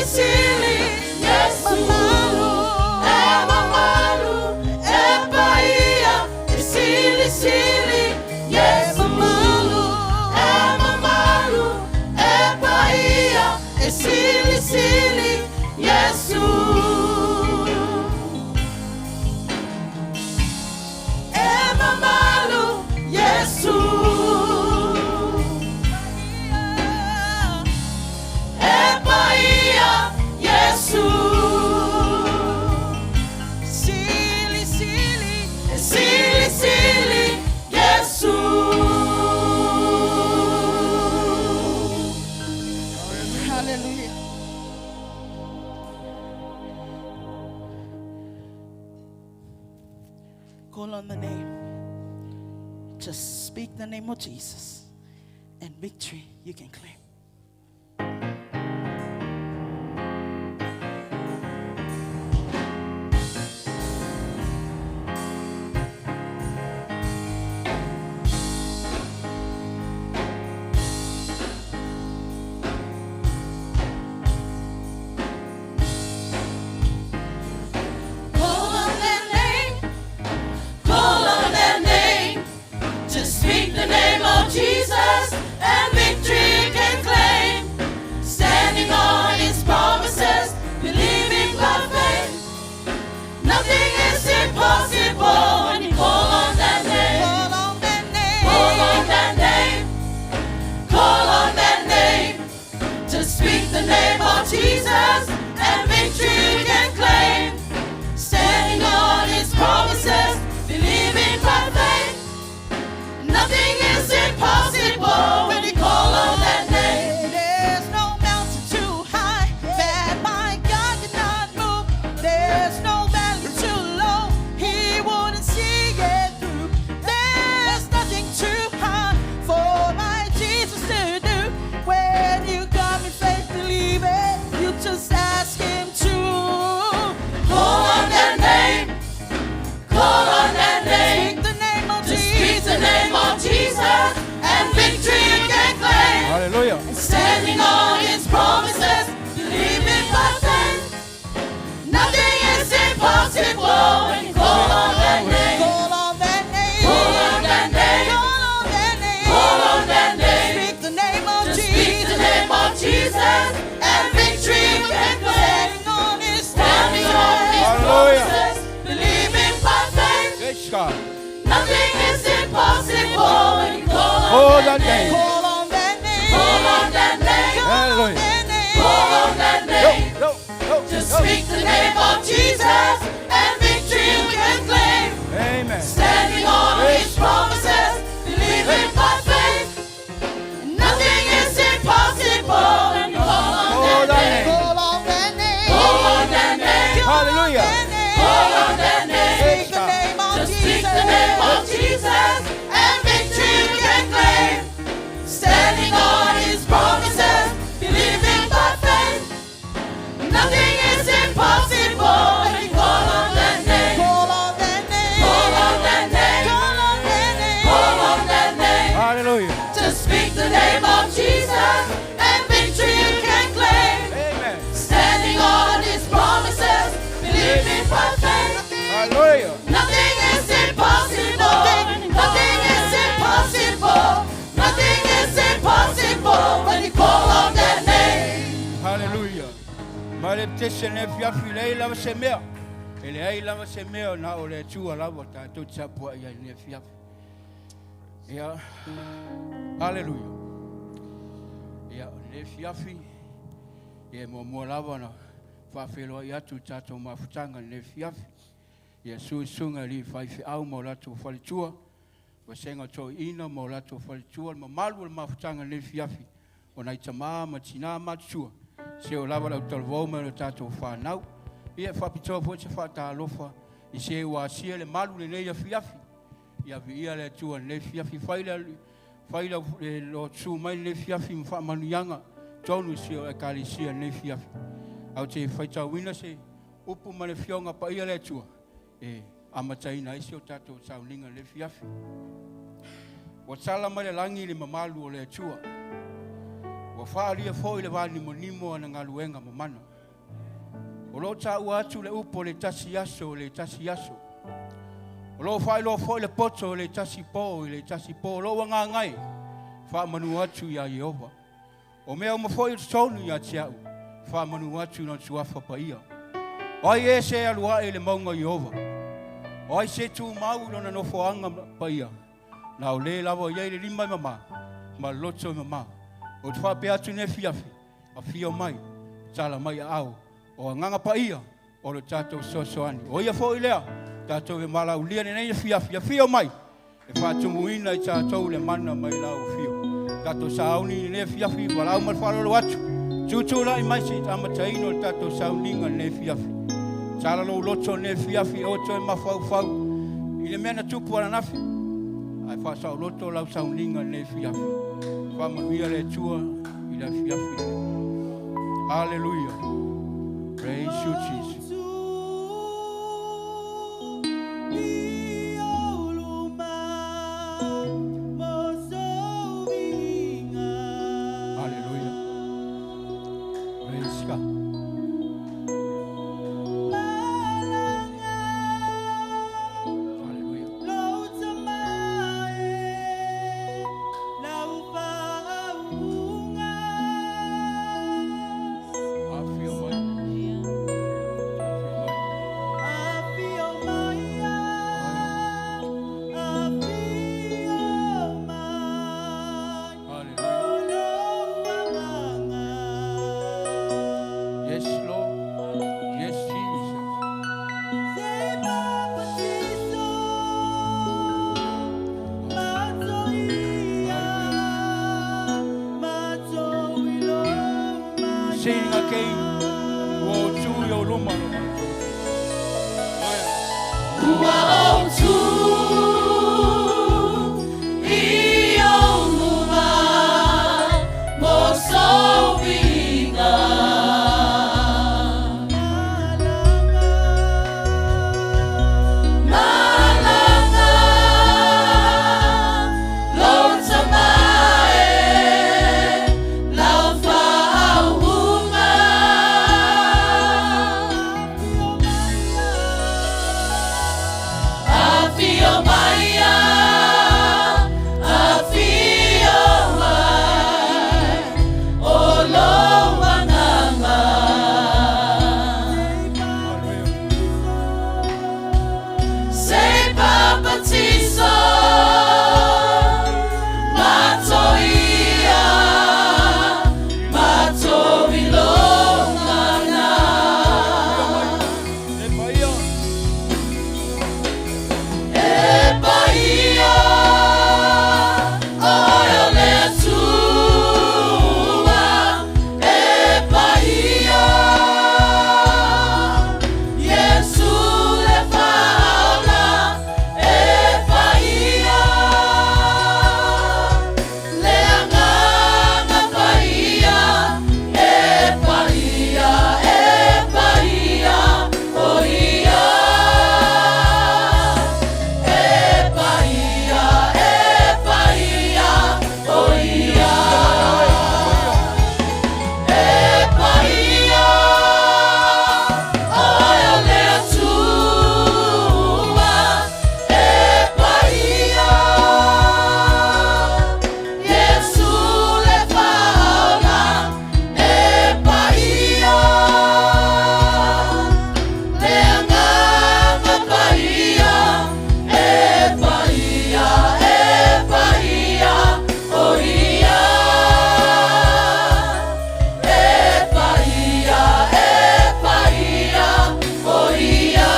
Silisili Yesu e mamalu e paia e silisili Yesu e mamalu e paia e silisili Yesu e mamalu Yesu e paia Yesu Silisili e silisili Yesu. Hallelujah. Call on the name. Just speak the name of Jesus, and victory you can claim. Call on that name, call on that name. Just speak the name of Jesus and victory you can claim. Standing on his promises, believing by faith. Nothing is impossible when you call on that name. Call on that name. Call on that name. Call on that name. Just speak the name of Jesus and victory you can claim. Standing on his promises, believing by faith. Nothing is impossible when you call on that name. There's no mountain too high that my God cannot move. There's no valley too low He wouldn't see it through. There's nothing too hard for my Jesus to do. When you come in faith, believe it. You just ask Him to. Call on that name. Call on that name. Speak the name of Just speak the Jesus. name of Jesus and victory you can claim. Hallelujah. Standing on his promises, believing by faith. Nothing is impossible when you call on that name. Call on that name. Call on that name. Call on that name. Call on that name. Speak the name of Just Jesus. speak the name of Jesus and victory you can claim. Standing on his Standing on his Hallelujah. promises, believing by faith. Yes, God. Nothing is impossible when you call on Call that that name. name. Call on that name. Call on that name. Call on Hallelujah. that name. Call on that name. Go, go, Just go. speak the name of Jesus and victory you can claim. Amen. Standing on his promises, believing by faith. Nothing is impossible when you call on Call that that name. name. Call on that name. Call on that name. Call on Hallelujah. that name. Call on that name. Speak the name of Just Jesus. speak the name of Jesus and victory you can claim. Standing on his promises, believing by faith. Nothing is impossible when you call on that name. Call on that name. Call on that name. Call on that name. Call on that name. Hallelujah. Just speak the name of Jesus and victory you can claim. Amen. Standing on his promises, believing by faith. Hallelujah. Nothing is impossible. Nothing is impossible. Nothing is impossible when you call on that name. Hallelujah. Ma le tese le fiafi le lava se mea. E le ai lava se mea na o le Atua lava tatou tapuai ai le fiafi. Ia. Hallelujah. Ia le fiafi. Ia mo lava na faafeiloai atu tatou mafutaga le fiafi. Ia susuga i faifeau ma o latou faletua. Vasega toeaina ma o latou faletua. Le mamalu o le mafutaga le fiafi. O nai tamā ma tinā matutua. Se o lava lau talavou ma le tatou whanau. Ia faapitoa foi se faatalofa. I se ua asia le malu lenei afiafi. Ia viia le Atua lenei fiafi. Fai le fai le lo tsu mai lenei fiafi ma faamanuiaga. Tonu si o ekalesia lenei fiafi. Ae ou te faitauina se upu ma le afioga paia le Atua. E amataina ai si o tatou sauniga le fiafi. Ua tala mai le lagi le mamalu o le Atua. Ua Ua faaalia foi le vanimonimo o ana galuega mamana. O lo o taua atu le upu o le tasi aso i le tasi aso. O lo o faailoa foi le poto i le tasi po i le tasi po. O lou agaga e faamanu atu ia Ieova. O mea uma foi o totonu ia te au, faamanu atu i lona suafa paia. O ai ea se alu ae i le mauga o Ieova? O ai se tumau i lona nofoaga paia? Na o le lava o i ai le lima e mama ma le loto e mama. Ou te faapea atu i lenei afiafi, afio mai, tala mai aao, o agaga paia o le tatou fesoasoani. O ia foi lea, tatou te valaaulia i lenei afiafi, afio mai, e faatumuina i tatou le mana mai lau afio. Tatou sauni i lenei afiafi, valaau ma le faaaloalo atu, tutulai mai se i amataina o le tatou sauniga i lenei afiafi. Tala lou loto i lenei afiafi, aua e toe mafaufau i le mea na tupu ananafi, ae faasaoloto lau sauniga i lenei afiafi. Faamanuia le Atua i le afiafi lenei. Hallelujah. Praise you, Jesus. Hallelujah. Praise God. Hallelujah. Afio mai. Afio mai. Hallelujah. Yes, Lord. Yes, Jesus. Sing again. Ua o tu i o luma lo matou. Ua ou tu i ou luma mo sou viga. Malaga lou tama e lau faauuga. Afio mai, afio mai, o lou agaga. Hallelujah. Se papatiso matoia matoilongana. E paia. E paia oe o le Atua, e paia Iesu le Faaola, e paia le Agaga Paia, e paia, e paia o ia. E paia, e paia, o ia. E paia, oe o le Atua, e paia, Iesu le Faaola, e paia, le Agaga Paia, e paia, e paia, o ia. E paia, e paia, o ia.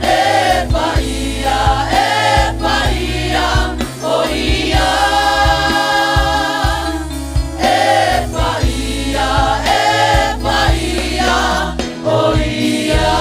E paia, e paia, o ia. E paia, e paia, o ia.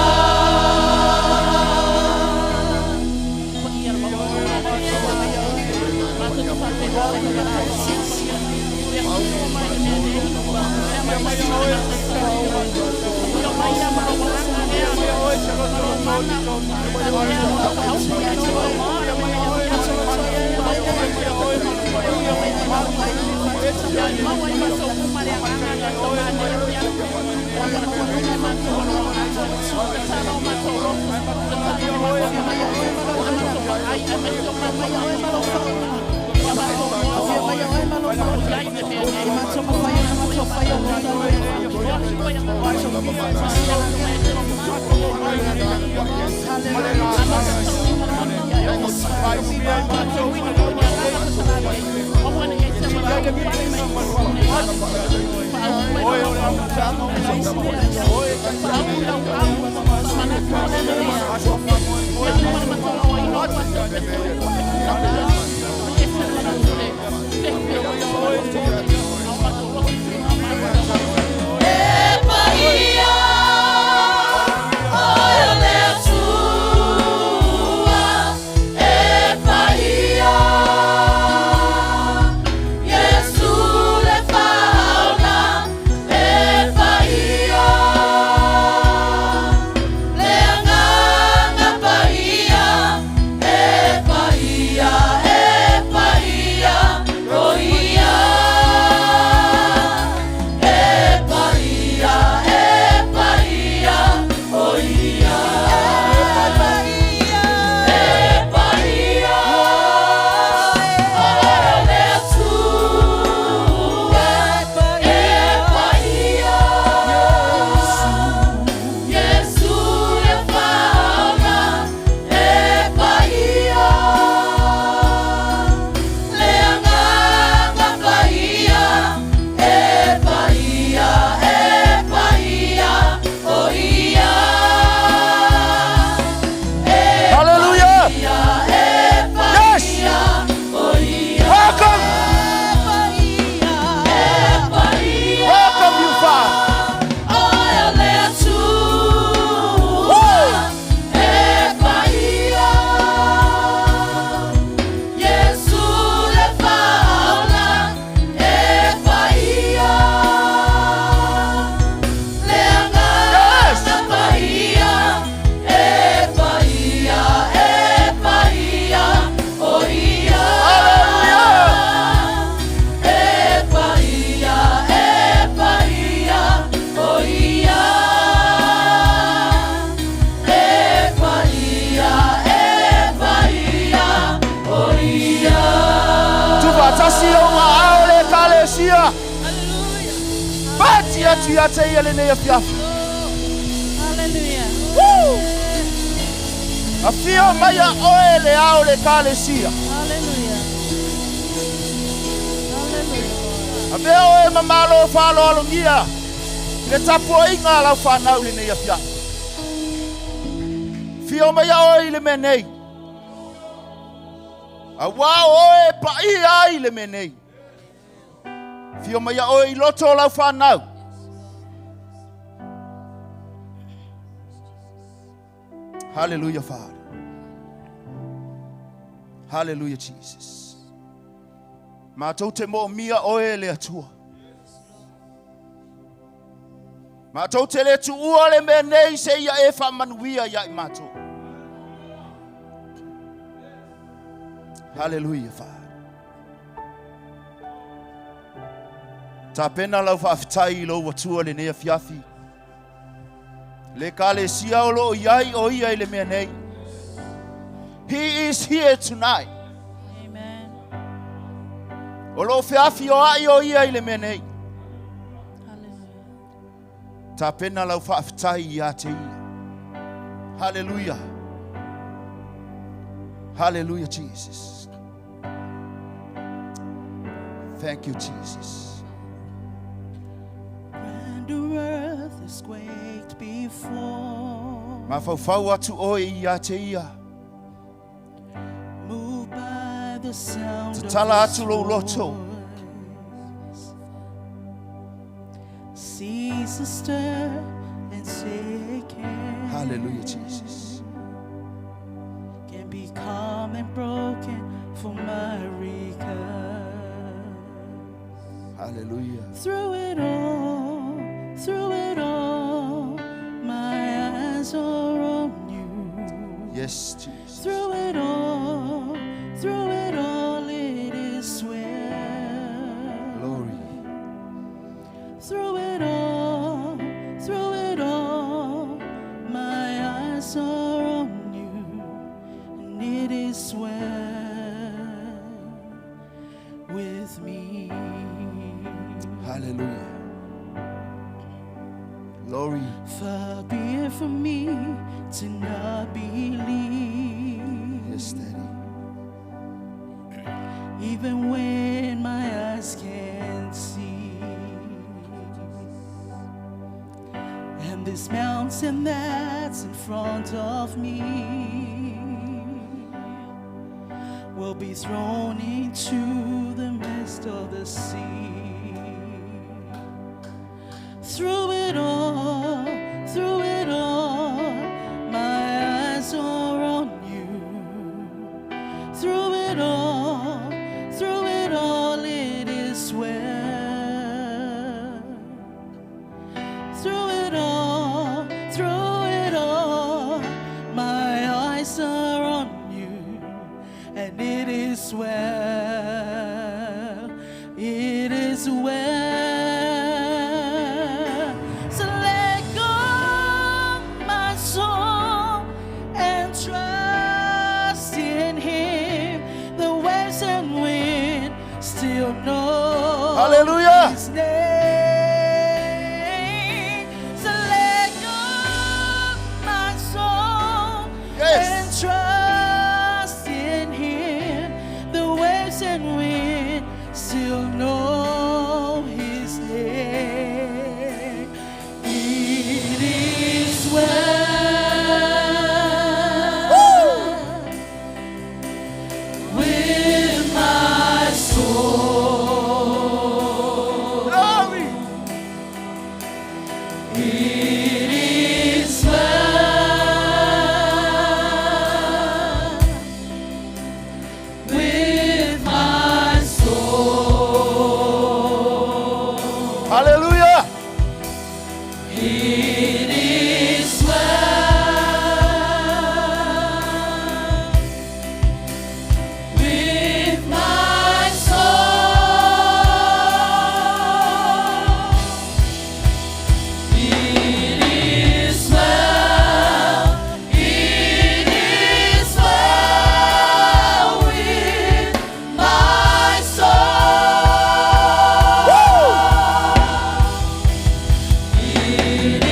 Hallelujah. Yes. Welcome. Welcome you, Father. Woo. Yes. Hallelujah. Tufatasi o ngā ao le kalesia. Pati atu ia te ia le nei afiafi. Hallelujah. Woo! Afio mai a oe le ao le kalesia. Hallelujah. Hallelujah. A mea oe mamalo whalo alongia. Le tapua inga lau whanau le nei afiafi. Fio mai a oe i le mea nei. A wā oe pa i ai le mea nei. Fio mai a oe i loto o lau whanau. Hallelujah, Father. Hallelujah, Jesus. Mātou te mo mia oe le atua. Mātou te le tuua le mea nei se ia e wha manuia ia i mātou. Hallelujah, Father. Tā pena lau whaaftai i lo watua le nea fiafi. Le kale sia o lo iai o ia i le mea nei. He is here tonight. Amen. O lo feafi o ai o ia i le mea nei. Hallelujah. Tā pena lau whaaftai i a te ia. Hallelujah. Hallelujah, Jesus. Thank you, Jesus. And the earth has quaked before. Mawhauwhau atu oe i a te ia. Moved by the sound of Tatala his atu lou loto. voice. Cease to stir and shaken. Hallelujah, Jesus. Can be calm and broken for my recall. Hallelujah. Through it all, through it all, my eyes are on you. Yes, Jesus. Through it all, it is well. Glory. Far be it from me to not believe. Yes, Daddy. Even when my eyes can't see. And this mountain that's in front of me will be thrown into the midst of the sea. Through it all, through it all, my eyes are on you. Through it all, through it all, it is well. Through it all, through it all, my eyes are on you, and it is well. It is well. So let go, my soul, and trust in Him. The waves and wind still know Hallelujah. His name. So let go, my soul, Yes. and trust in Him. The waves and wind still know His name. It is well with my soul. Glory. It is well with my soul. Hallelujah. It is well with my soul. It is well, it is well with my soul. It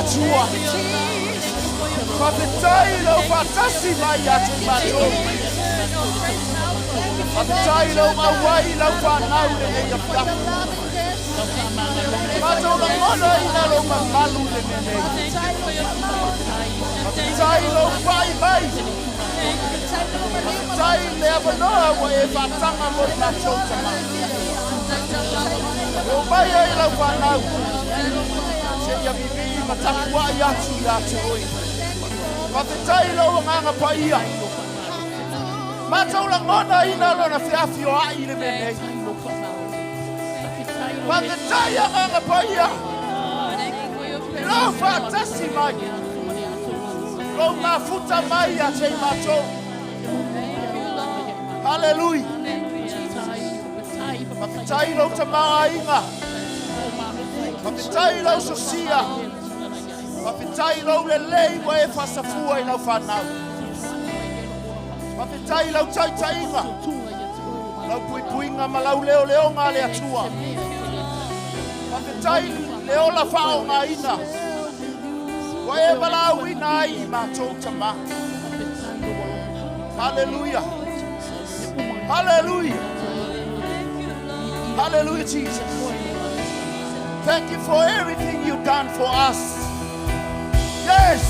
Atua. Faafetai i lou faatasi mai ia te i matou. Faafetai i lou auai i lau fanau i lenei afiafi. Matou lagona ina lou mamalu i le mea nei. Faafetai i lou pai mai. Faafetai i le avanoa ua e faataga mo i matou tama. E omai ai lau fanau seia vivii ma tapuai atu ia te oe. Faafetai i lou agaga paia. Matou lagonaina lona feafioai i le mea nei. Faafetai agaga paia i lou faatasi mai, lou mafuta mai ia te i matou. Haleluia. Faafetai i lou tamaoaiga. Faafetai i lau sosia. Faafetai i lou lelei ua e faasafua i lau fanau. Faafetai i lau taitaiga, lau puipuiga ma lau leoleoga a le Atua. Faafetai i le ola faaaogaina ua e valaauina ai i matou tama. Haleluia. Hallelujah. Hallelujah, Jesus. Thank you for everything you've done for us. Yes.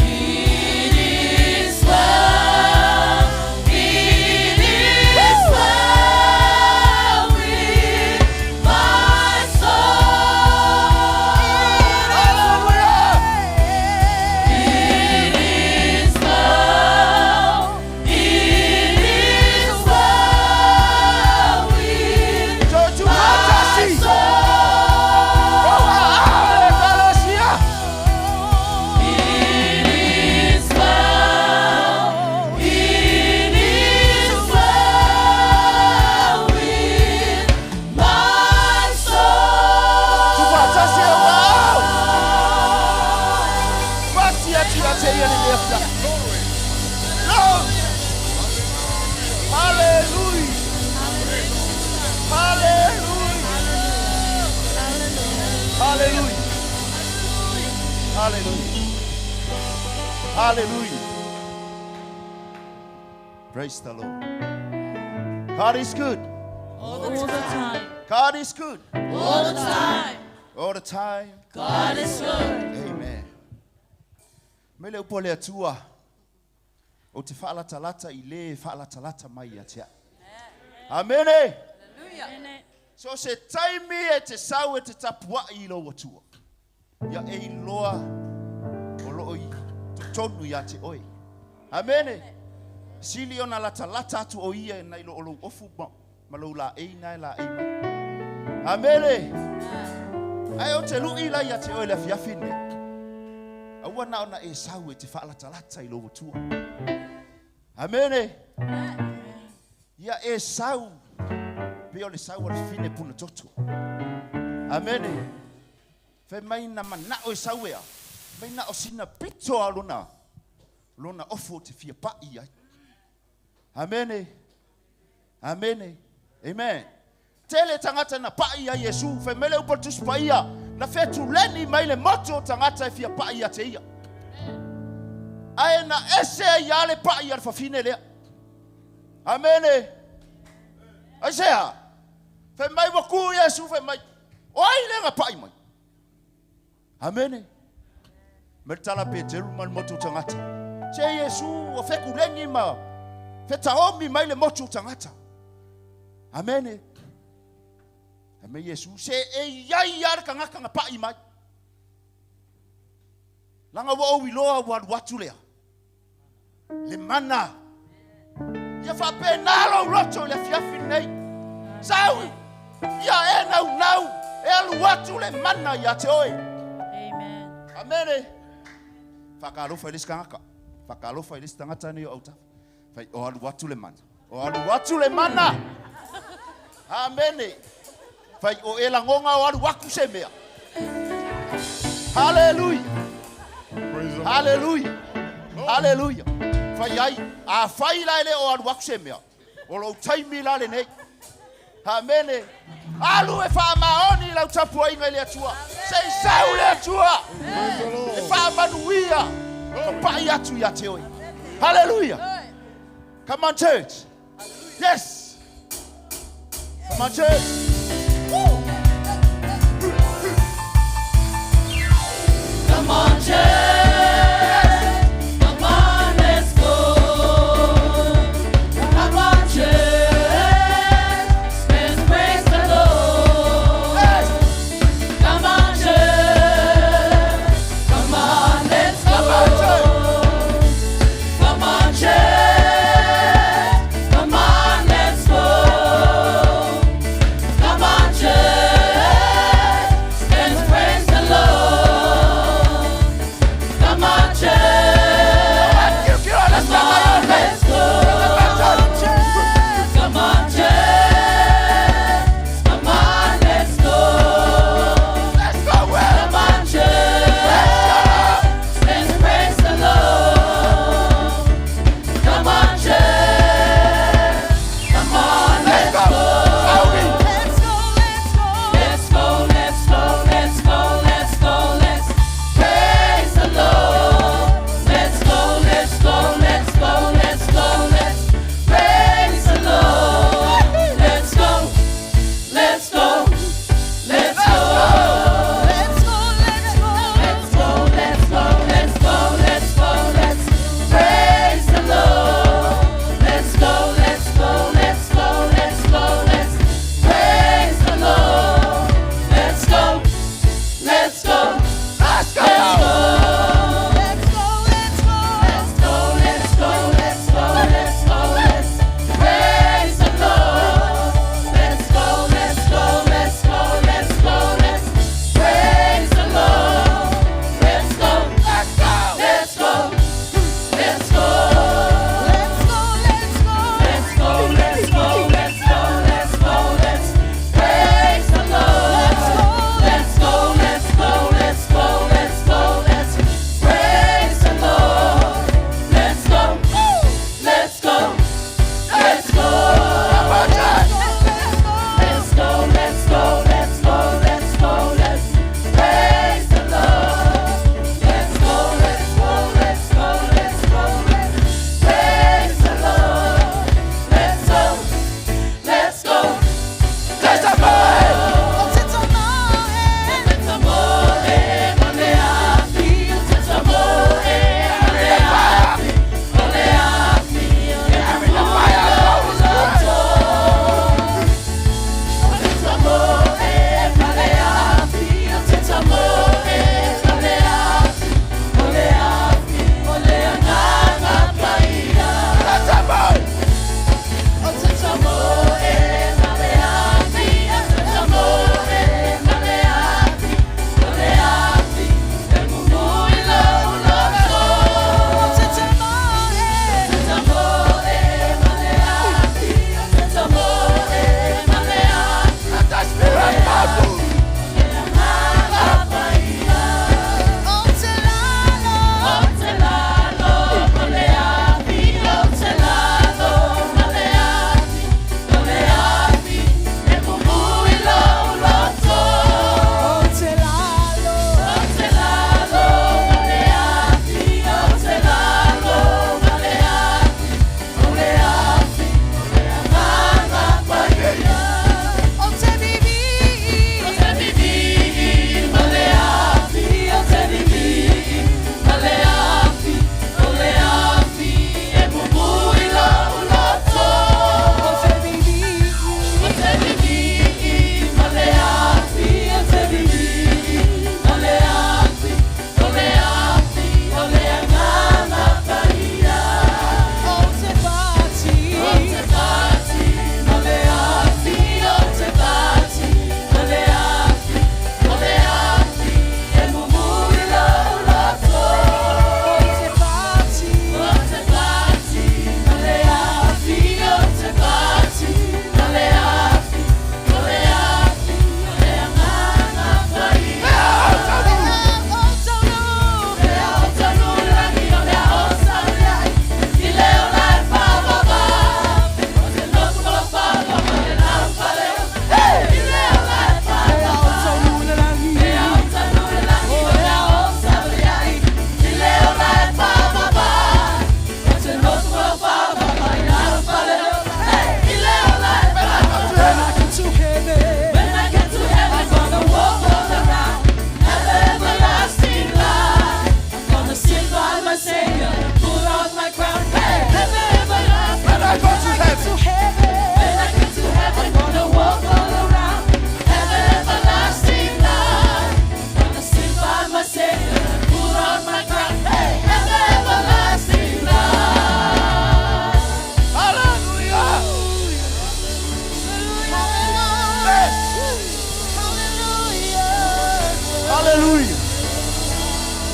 It is well, it is well with my soul. Hallelujah. It is well, it is well with Joju my hatasi. soul. Ekalesia. It is well, it is well with my soul. Tufatasi e wao. Fasi atu ia te ia le mea. Lord. Hallelujah. Hallelujah. Hallelujah. Hallelujah. Hallelujah. Praise the Lord. God is good. All the time, God is good. all the time, All the time. God is good. Amen. Me le upo le Atua. O te faalatalata i le faalatalata mai ia te au. Amene. So se taimi e te sau e te tapuai i lou Atua. Ia e iloa o loo i totonu ia te oe. Amene. Sili ona latalata atu o ia e nai lo o lou ofu ma lou la ei na e la ei mai. Amene. Ai o te lui la ia te oe le afiafi nei. Aua na ona e sau e te faalatalata i lou Atua. Amene. Ia e sau pe o le sau a le fine puna toto. Amene. Fai mai na manao e sau ea. Mai na o sina pito a lona. Lona ofu o te fia pai ai. Amene. Amene. Amen. Tele tangata na pai ia Iesu. Fai mai le upo le Tusi Paia. Na fetuleni mai le moto o tagata e fia pai ia te ia. Ae na ese ai ia le pai a le fafine lea. Amene. Aisea. Fai mai ua ku Iesu fai mai. O ai le nga pai mai. Amene. Me le tala Peteru ma le motu o tagata. Se Iesu ua fekuleni ma fetaomi mai le motu o tagata. Amene. Fai mai Iesu, se e iai lava le tagata na pai mai. Leaga ua ou iloa ua alu atu lea. Le mana. Ia faapena lou loto i le afiafi lenei. Sau ia e naunau e alu atu le mana ia te oe. Amen. Amene. Faakalofa i le isi tagata. Faakalofa i le isi tagata nei o autafa. Fai o alu atu le mana. O alu atu le mana. Amene. Fai o e lagoga o alu atu se mea. Haleluia. Praise the Lord. Haleluia. Haleluia. Fai ai, afai la e le o alu atu se mea. O lou taimi la lenei. Amene. Alu e faamaoni lau tapuaiga i le Atua. Se i sau le Atua. Praise the Lord. manuia papai atu ia te oe. Hallelujah. Come on, church. Yes. Come on, church. Woo. Come on, church. Come on, let's go. Come on, church. Let's praise the Lord. Yes. Come on, church. Come on, let's go. Come on, church. Come on, church. Come on, let's go.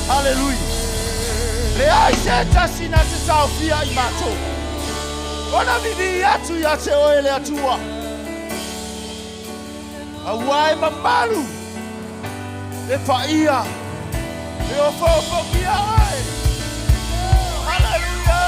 Haleluia. Leai se tasi na te saofia i matou. Ona vivii atu ia te oe le Atua. Auā e mamalu le paia e ofoofogia oe. Haleluia.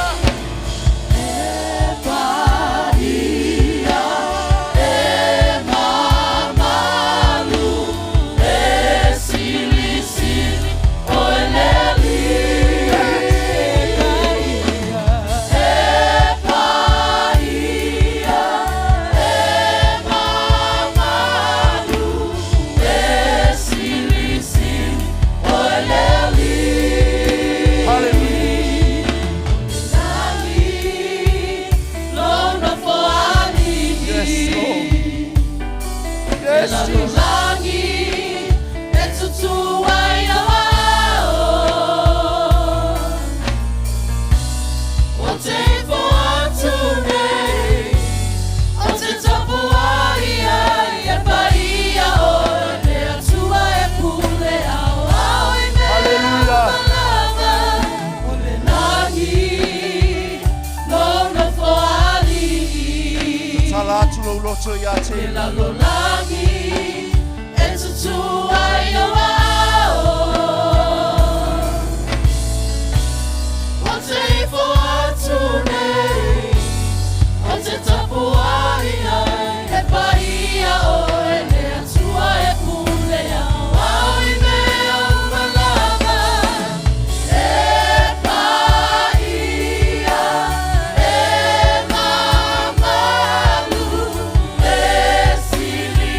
Haleluia. Yes, Lord. Yes, Jesus. Haleluia. Tala atu lou loto ia te. Lalolagi e tutu ai o ao. O te ifo atu nei, o te tapu ai ai, e paia o e le atua e pule au au i mea uma lava. E paia, e mamalu, e sili.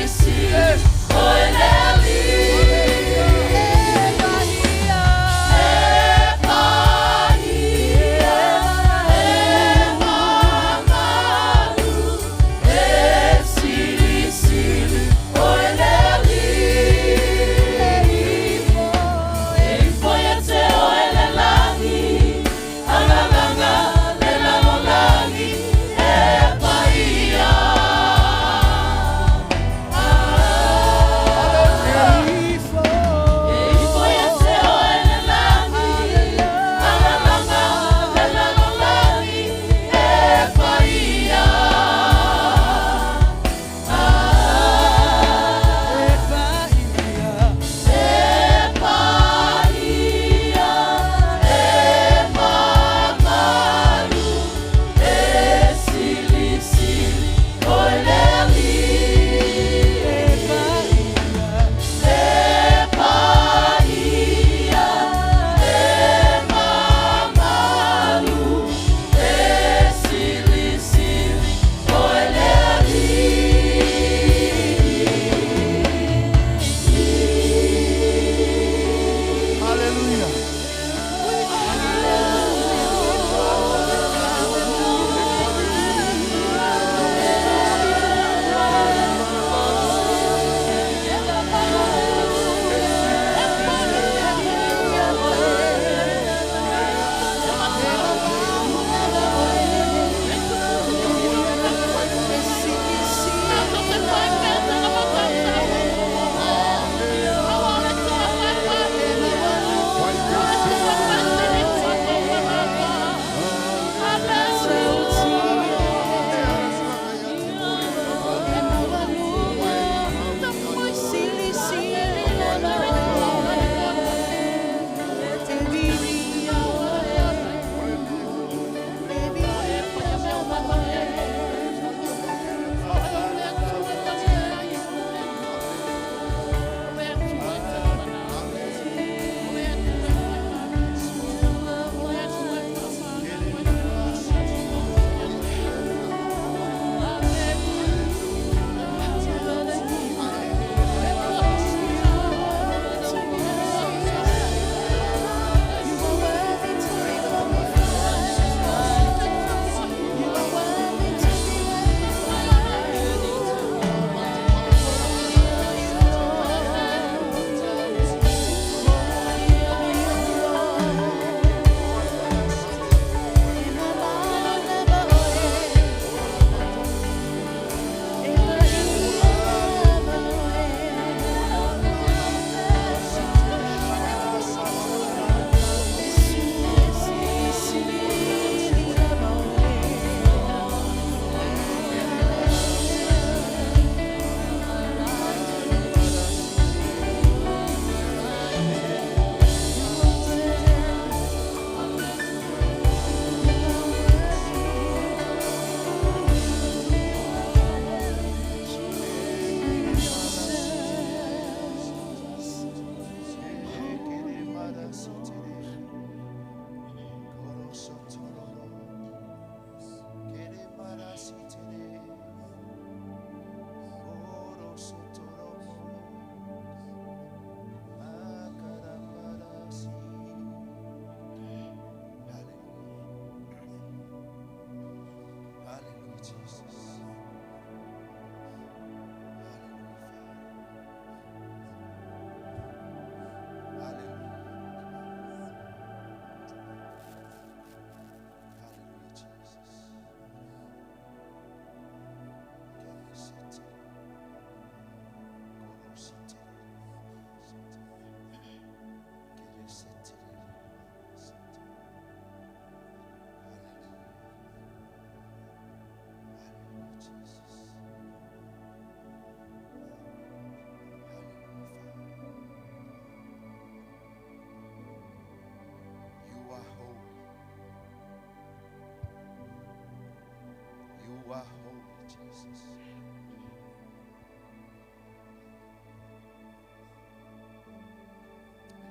Jesus.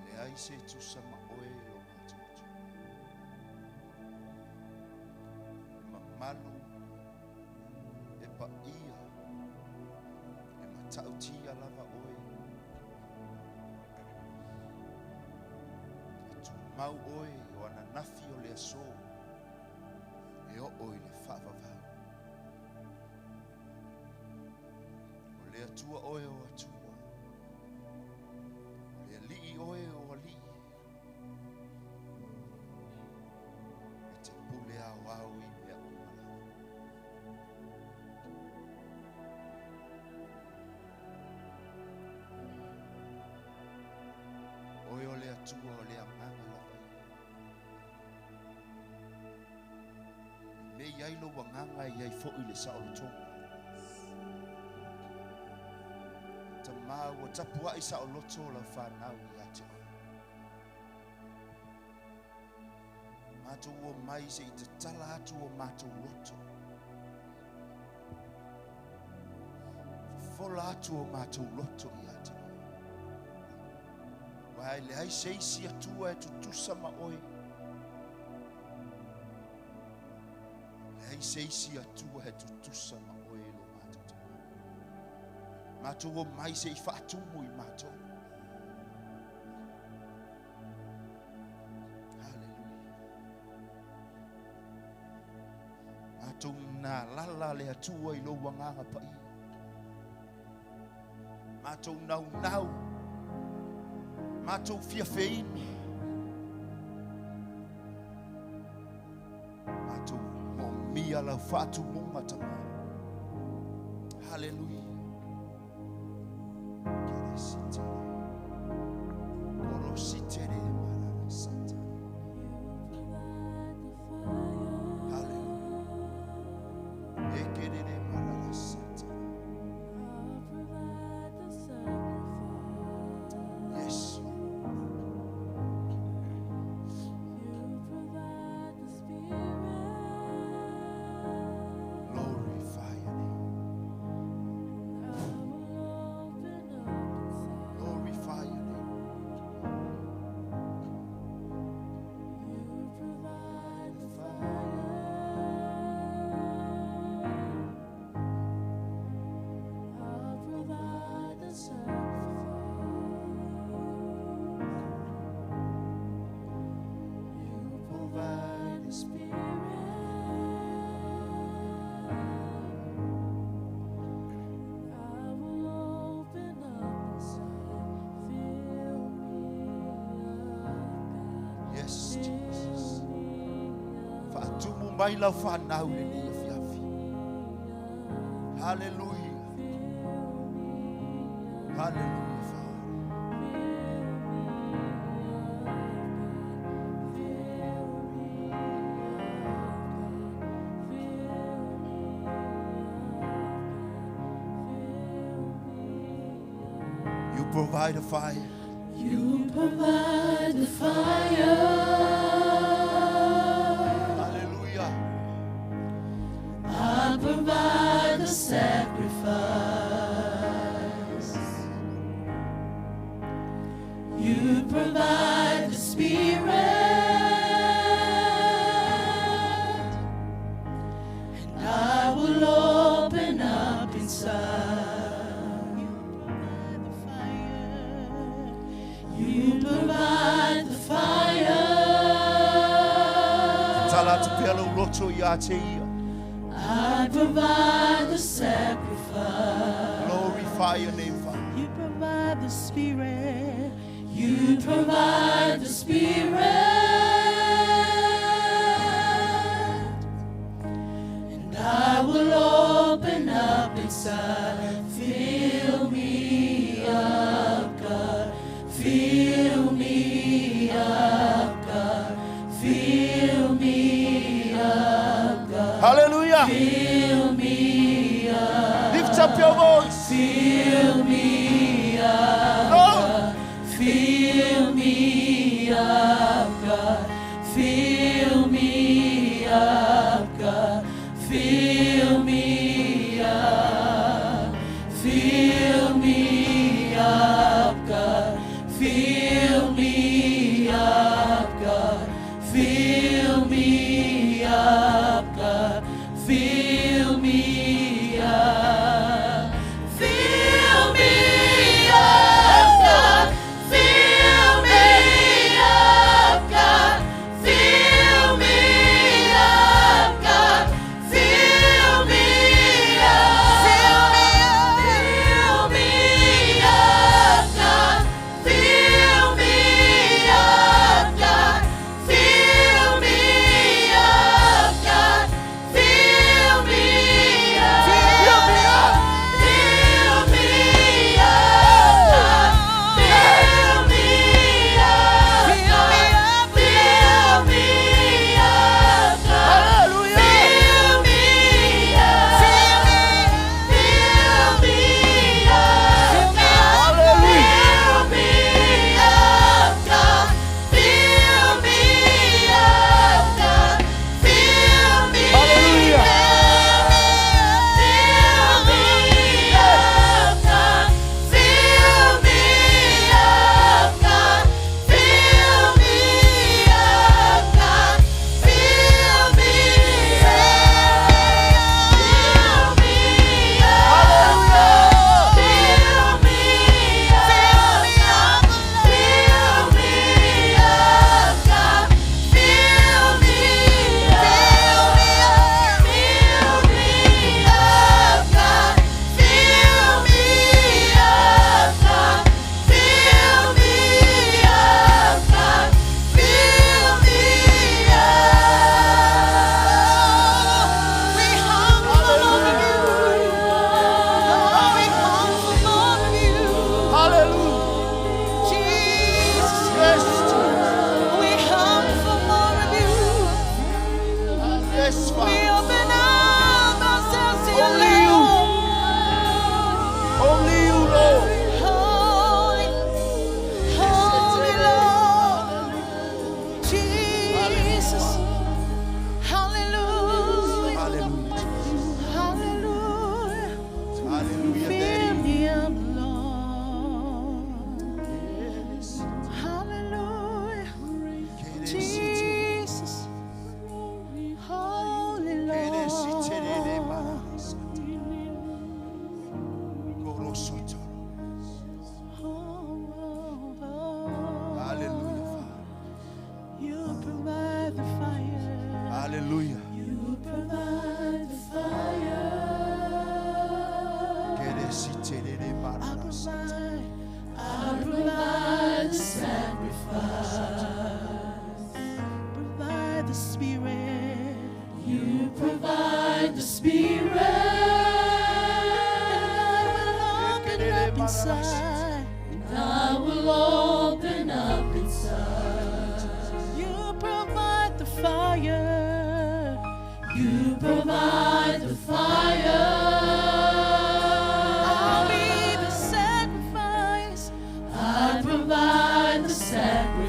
E leai se tusa ma oe lo matou Atua. E mamalu, e paia, e matautia lava oe. E tumau oe o ananafi o le aso e oo i le faavavau. O le Atua oe o Atua. O le Alii oe o Alii. E te pule aoao i mea uma lava. Oe o le Atua o le agaga lava ia. E mea i ai lou agaga e i ai foi le saolotoga. Tamā ua tapuai saoloto lau fanau ia te oe. Matou omai se i tatala atu o matou loto. Fofola atu o matou loto ia te oe. Aua e leai se isi Atua e tutusa ma oe. Leai se isi Atua e tutusa ma oe e lo matou Tamā. Matou omai se i faatumu i matou. Hallelujah. Matou nalala le Atua i lou agaga paia. Matou naunau, matou fiafeinu, matou moomia lau faatumuga Tamā. Hallelujah. Keresitere. Korositere marara sata. Hallelujah. Ekerere marara sata. Yes, Lord. Glorify your name. Glorify your name. You provide the Spirit. I will open up inside. Fill me up, God. Yes, Jesus. Faatumu mai lau fanau lenei afiafi. Hallelujah. Hallelujah, Father. You provide a fire. You provide the fire. Hallelujah. I provide the sacrifice. You provide the Spirit. And I will open up inside. You provide the fire. You provide the fire. Tala atu pea lau loto ia te ia. I provide the sacrifice. Glorify your name, Father. You provide the Spirit. You provide the Spirit. And I will open up inside. Fill me up, God. Fill me up, God. Fill me up, God. Hallelujah. Fill me up. Lift up your voice. Fill me up. Oh. Fill me up, God. Fill me up, God. Fill me inside. I will open up inside. You provide the fire. You provide the fire. I'll be the sacrifice. I provide the sacrifice.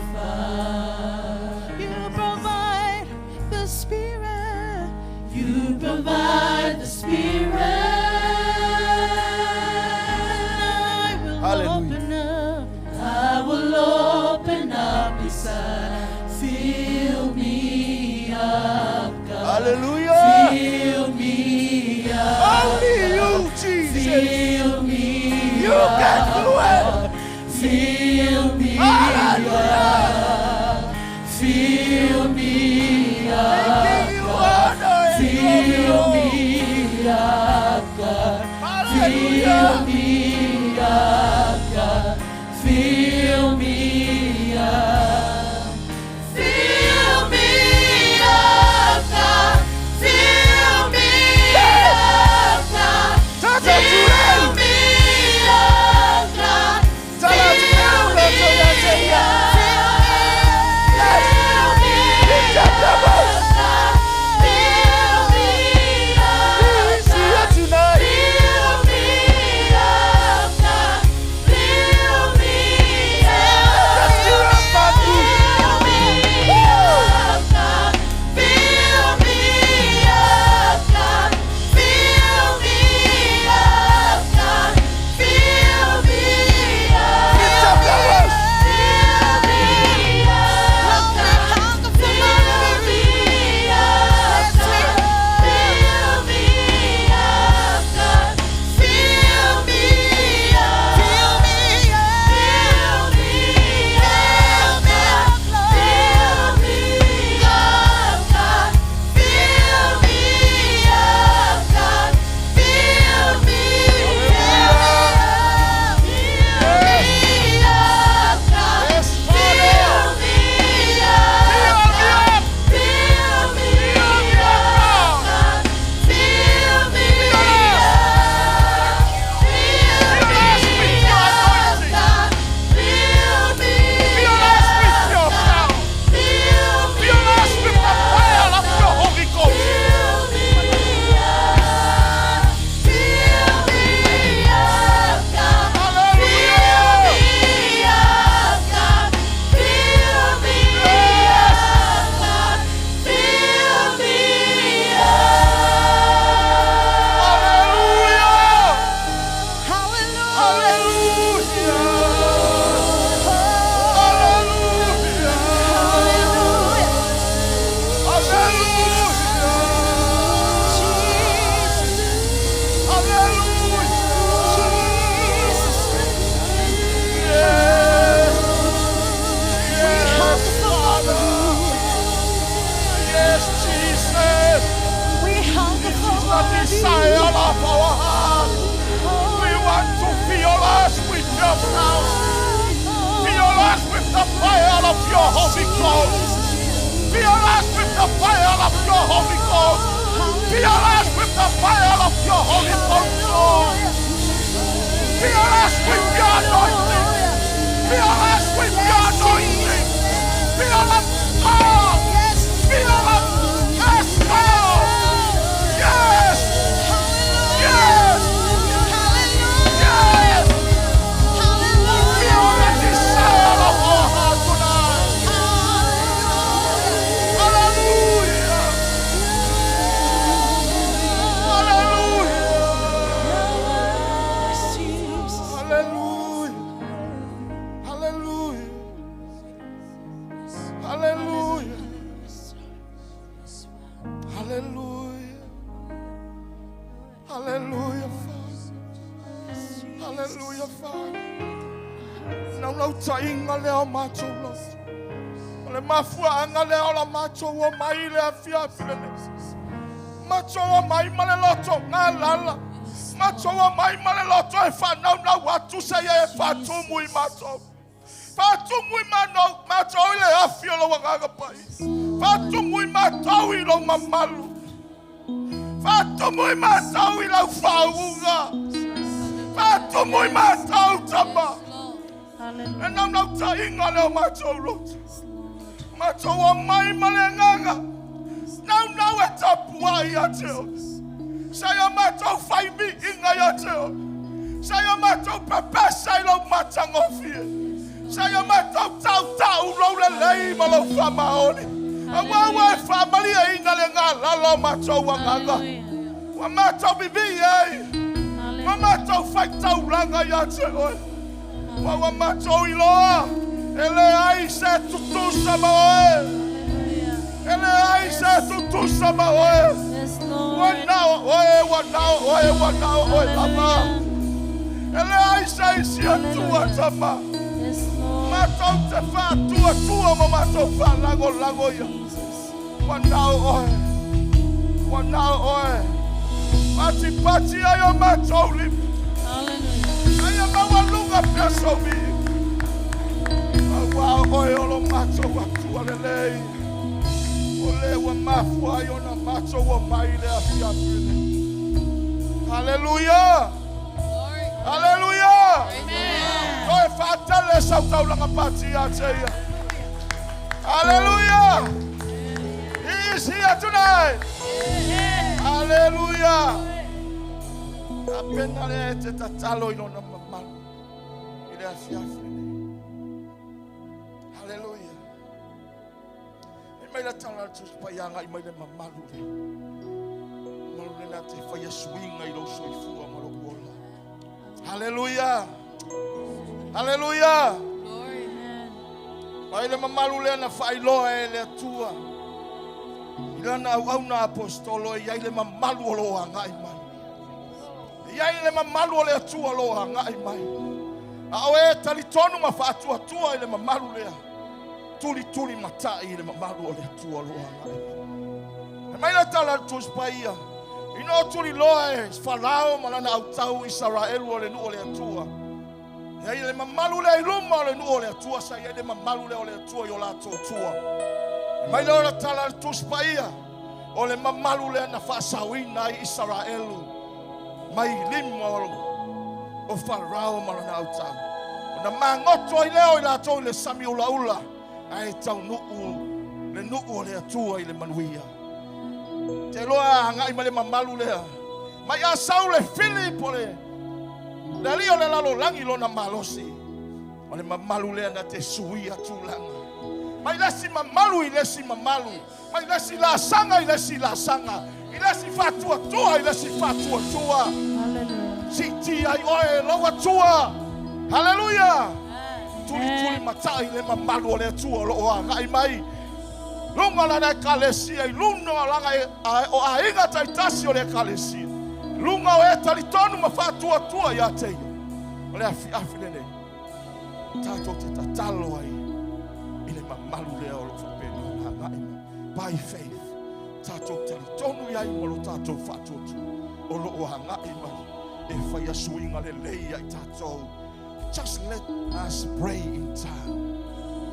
You provide the spirit. You provide the spirit. I will Hallelujah. open up. I will open up inside. Fill me up, God. Hallelujah. Fill me up. Only you, Jesus. Fill me You can do it. Fill me Hallelujah. up. Fill me up. We give you honor and glory. Fill me up, God. Fill Hallelujah. me up, God. Fill me up. Fill me up, God. Fill me up, God. Tata Fill Tulei. me up, God. Tala Fill Tulei. me up. Yes. Fill me Lift up your voice. up, Fill me up, He is here tonight. Fill me up, God. Fill me up. Fill me up, God. Fill me up, God. Fill me up, God. Fill me up. Lift up your voice. Fill me up, God. Fill me up, God. Fill me up, God. Fill me up. Fill me up. Fill me up, God. Fill me up, God. Fill me up, God. Fill me up. Fill me up, God. Yes, Fill Father. me up, God. Fill me up, God. Fill me up. Fill me up, God. Fill me Fill us with your up, God. power. Fill me Fill us with the fire of your Holy Ghost. Fill me up. Fill me up, God. Hallelujah. Fill me up, God. Fill me up, God. Fill me up. Hallelujah. Hallelujah. Hallelujah. Hallelujah. Jesus. Hallelujah. Jesus. Yes. We hunger for Father. Yes, Jesus. We hunger This for is the desire of our heart. We want to fill us with your power. Fill us with the fire of your Holy Ghost. Fill us with the fire of your Holy Ghost. Fill us with the fire of your Holy Ghost, Lord. Fill us with your anointing. Fill us with your anointing. Fill us, God. Fill us, yes, God. Yes. Yes. Yes. Fill the desire of our heart tonight. Hallelujah. Hallelujah. Hallelujah. Hallelujah. Hallelujah. Hallelujah. Hallelujah, Father. Hallelujah, Father. Nau lau tainga lea o matou loto. O le mafuaʻaga lea o la matou o mai le afiafi lenei. Matou o mai ma le loto galala. Matou o mai ma le loto e faanaunau atu seia e faatumu i matou. Faatumu i manau, matou i le afi o lau agaga pai. Faatumu i matou i lou mamalu. Faatumu i matou i lau faauuga. Faatumu i matou tama. Hallelujah. E naunautaiga lea o matou loto. Matou omai ma le agaga. Naunau e tapuai ia te oe. Sa ia matou faimiiga ia te oe. Sa ia matou pepesa i lou matagofie. Sa ia matou tautau lou lelei ma lou faamaoni. Auā ua e faamalieina le galala o matou agaga. Ua matou vivii ai. Ua matou faitaulaga ia te oe. Ua ua matou iloa. E leai se tutusa ma oe. E leai se tutusa ma oe. Yes, Ua Lord. na o oe, ua na o oe, ua na o oe lava. E leai se isi atua tama. Yes, Lord. Matou te faatuatua ma matou faalagolago ia. Jesus. Ua na o oe. Ua na o oe. Patipati ai o matou lima. Hallelujah. Aia maualuga pea sou viiga. Auā o oe o lo matou Atua lelei. O lē ua mafua ai ona matou omai i le afiafi lenei. Haleluia! Haleluia! Toe faatele sau taulaga pati ia te ia. Haleluia! He is here tonight. Haleluia! Tapena le e te tatalo i lona mamalu i le afiafi lenei. Haleluia. E mai la tala le Tusi Paia agai mai le mamalu lea. Mamalu lea na te faia suiga i lou soifua ma lou ola. Haleluia. Haleluia. Mai le mamalu lea na faailoa e le Atua. I lana auauna apostolo e iai le mamalu o loo agai mai. E iai le mamalu o le Atua o loo agai mai. A o e talitonu ma faatuatua i le mamalu lea. Tulituli matai i le mamalu o le Atua o loo agai mai. E mai la tala le Tusi Paia. Ina o tuliloa e Farao ma lana autau Isaraelu o le nuu o le Atua. E ai le mamalu lea i luma o le nuu o le Atua sa iai le mamalu lea o le Atua i o latou tua. E mai lea o le tala le Tusi Paia. O le mamalu lea na faasaoina ai Isaraelu mai lima o Farao ma lana autau. Ona magoto ai lea o i latou i le sami ulaula ae taunuu le nuu o le Atua i le manuia. Te loa agai ma le mamalu lea. Mai a sau le Filipo le le alii o le lalolagi lona malosi. O le mamalu lea na te suia tulaga. Mai lesi mamalu i lesi mamalu. Mai lesi lasaga i lesi lasaga. I lesi faatuatua i lesi faatuatua. Hallelujah. Siitia ai oe lou Atua. Haleluia. Tulituli matai le mamalu o le Atua o loo agai mai. Luga o lana ekalesia i luna o lana o aiga taitasi o le ekalesia. Luga o e talitonu ma faatuatua ia te ia. O le afiafi lenei. Tatou te tatalo ai i le mamalu lea o loo faapena ona agai mai. By faith. Tatou talitonu iai ma lo tatou faatuatua. O loo agai mai e faia suiga lelei ia i tatou. Just let us pray in tongue.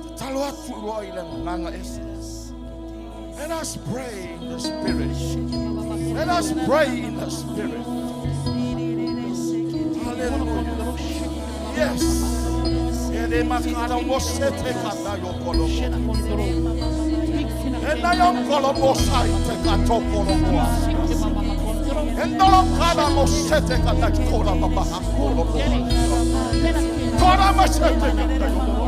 Tatalo atu loa i le agaga ese. Let us pray in the Spirit. Let us pray in the Spirit. Hallelujah. Yes. Ele makara mosete kata yokolo. Ena yokolo mosai te kato kolo moa. Endolo kara mosete kata kola baba hakolo moa. Kora masete kata yokolo.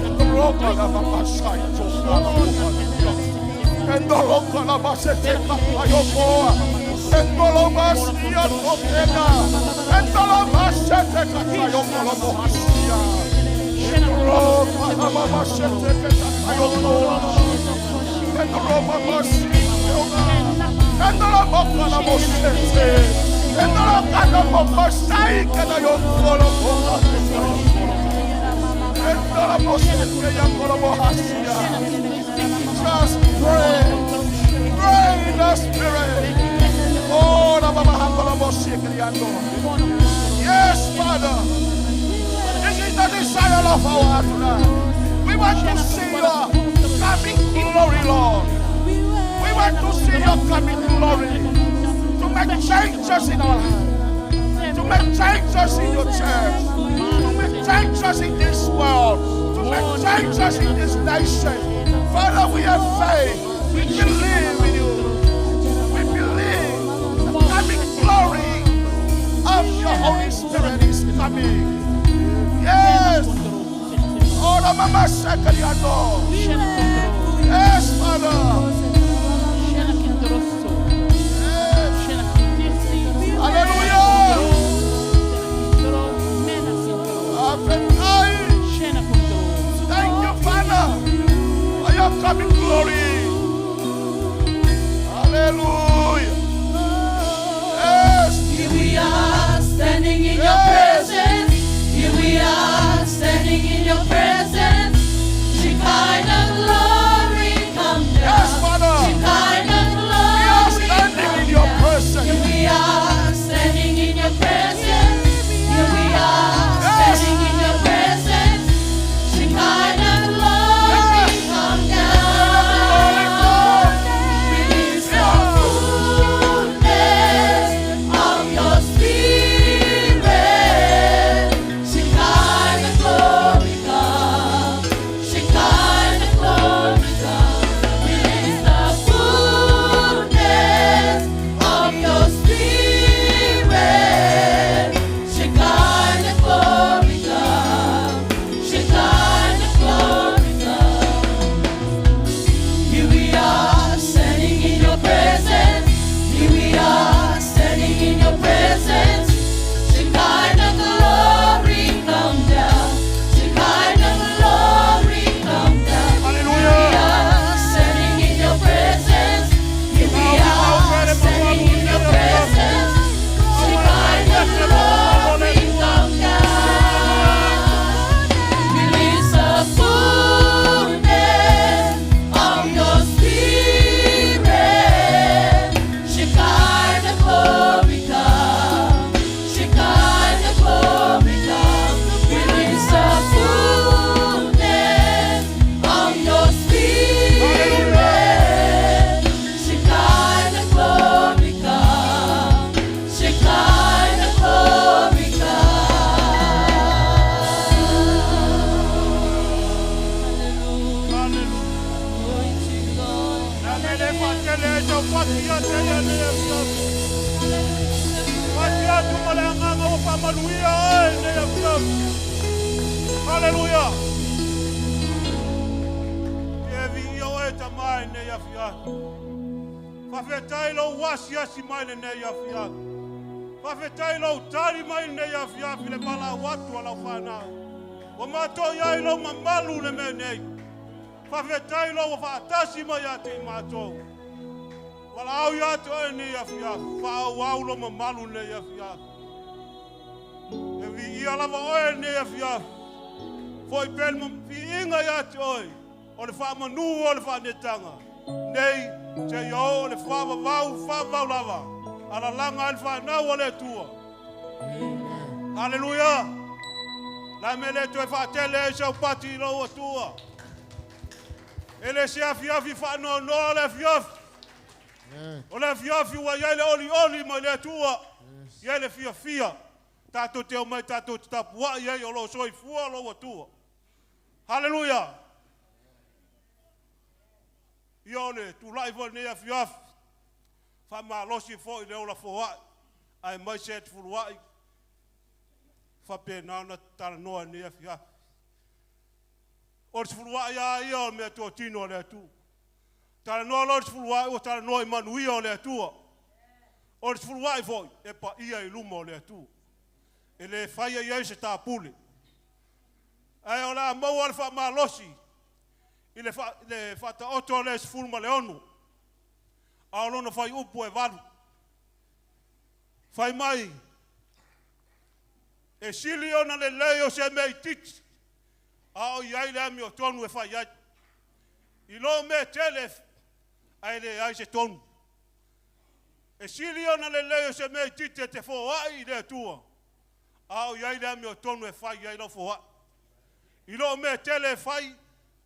Endolo kara baba sai to kola moa. Endolo kara masete kata yokoa. Endolo masia tokena. Endolo masete kata yokolo mohasia. Endolo kara masete kata yokoa. Endolo masia. Endolo mokala mosete. Endolo kara momasai kata yokolo moa. Endolo mosete yokolo mohasia. Just pray. Pray in the Spirit. Oh, la baba hakola mosie kriando. Yes, Father. This is the desire of our heart tonight. We want to see your coming glory, Lord. We want to see your coming glory to make changes in our life. To make changes in your church. To make changes in this world. To make changes in this nation. Father, we have faith. We believe in you. We believe the coming glory of your Holy Spirit is coming. Yes. Oh, la mama sakariano. Yes, Father. Yes. Hallelujah. Afetai. Thank you, Father, for your coming glory. Hallelujah. Yes. Here we are standing in your Yes. presence. Here we are standing in your presence. Shekinah glory come down. Yes, Father. Shekinah We are glory standing come in your down. presence. Here we are standing in your presence. Here we are Yes. standing in your presence. Shekinah glory Yes. come Glory down. come. Release the fullness of your spirit. Shekinah glory come. Shekinah glory come. Release the fullness of your spirit. Shekinah glory come. Shekinah glory come. Here we are standing in your presence. Here we are standing in your presence. Shekinah glory come down. Shekinah glory come down. Here we Hallelujah. are standing in your presence. Here we are standing in your presence. Shekinah glory come down. Release the fullness of your spirit. Shekinah glory come. Shekinah glory come. Release the fullness of your spirit. Shekinah glory come. Shekinah glory come. Hallelujah. Glory to you, Lord. Amene fatele jo fatia tele ne fiafi. Fatia tu mala nganga o fa maluia ai ne fiafi. Hallelujah. Ke vi ia o e tamai ne ia fiafi. Fafetai lo wasi asi mai le ne ia fiafi. Fafetai lo tari mai ne ia fiafi le pala watu ala whanau. O mātou ia i lo mamalu le mea nei. Fafetai lo wa whaatasi mai a te i mātou. Wala au ia te oe nei ia fiafi. Wha au au lo mamalu nei ia fiafi. E vi ia lava oe nei ia fiafi. Foi pele ma fi inga ia te oe. O le wha manu o le wha netanga. Nei, te ia o le wha vavau, wha vavau lava. Ala langa el wha nau o le tua. Hallelujah. La mele toe whaatele e sau pati i lau atua. E le se afi afi wha no no le afi afi. O le afi afi ua iai le oli oli mai le atua. Iai le fia fia. Tātou te o mai tātou te tapua iai o lo soi fua lo atua. Hallelujah. Ia o le tūlai fo nei afi afi. Wha malosi fo i le ola fo ai. Ai mai se te fuluai. Wha pe nā tala noa nei afi afi. O le sefuluai a ia o le mea tua tino o le Atua. Tala noa lo le sefuluai ua tala noa i manuia o le Atua. O le sefuluai foi e pa ia i luma o le Atua. E le whaia i ai se tāpule. Ae o la maua le whaamalosi i le, wha, le whataoto o le sefulu ma le ono. A o lona whai upu e valu. Whai mai, e sili ona le lei o se mea i titi. A o iai le ami o tonu e whai ai. I lo me tele, ai le ai se tonu. E sili ona le lei o se mea i titi e te fōai i le atua. A o iai le ami o tonu e whai ai lau fōai. I lo me tele e whai,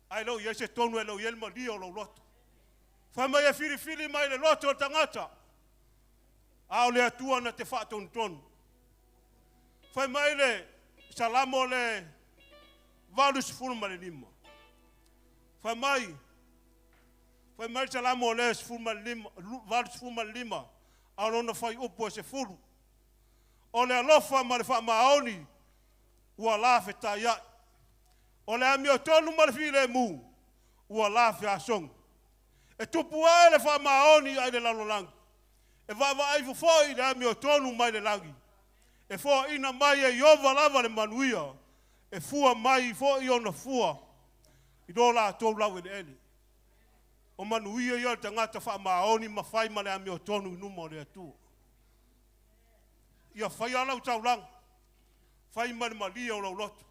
ai lau iai se tonu e lau iai le malia o lau loto. Whai mai e whiriwhiri mai le loto o tangata. A o le atua na te whaatonu tonu. Fai mai le Salamo le 85. Fai mai le Salamo le 85, a lona fai upu e 10. O le alofa ma le faamaoni, ua la fetai ai. O le amiotonu ma le filemu, ua la feasogi. E tupu ai le faamaoni ai le lalolagi. E vaavaai fofoi le amiotonu mai le lagi. E foaina mai e Iova lava le manuia. E fua mai foi ona fua i lo latou lau eleele. O manuia ia o le tagata faamaoni ma fai ma le amiotonu i numa o le Atua. Ia fai lau taulaga, fai ma le malie o lau loto.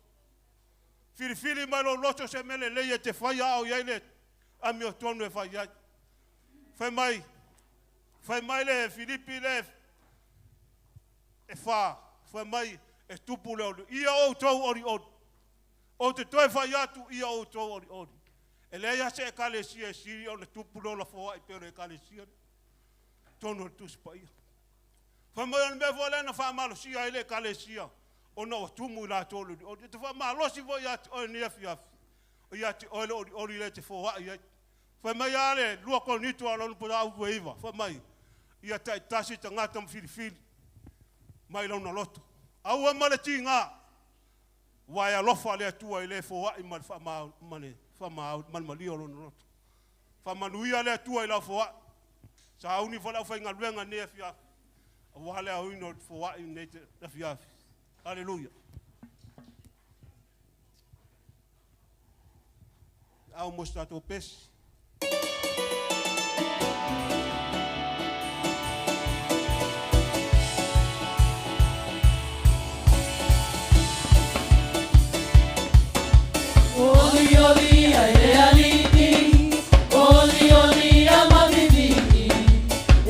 Filifili mai lou loto se mele lei e te fai ao iai le amiotonu e fai ai. Fai mai le Filipi le e fa, fai mai e tupu le oli. Ia outou oli oli. O te toe fai atu, ia outou oli oli. E lea ia se ekalesia e siri o le tupu le ola foai pe o le ekalesia. Tonu o le tusi paia. Fai mai o le mea foi lea na faamalosia ai le ekalesia. Ona o tumu i latou le oli oli. E te faamalosi foi ia te oe ni afiafi. O ia te oe le oli oli le te foai ai. Fai mai a le 2 Korinito a lona pula au pue iva. Fai mai, ia taitasi tagata ma filifili mai launa loto. Aua ma le tiga. Ua e alofa le Atua i le foai ma le faama, ma le faama, ma le malia o lona loto. Faamanuia le Atua i lau foai. Sauni fo le aufaigaluega nei afiafi. Aua le aoina o le foai nei te afiafi. Hallelujah. Au mo se tatou pesi. Oli, oli, ai le alii. Oli, oli, a mavivii.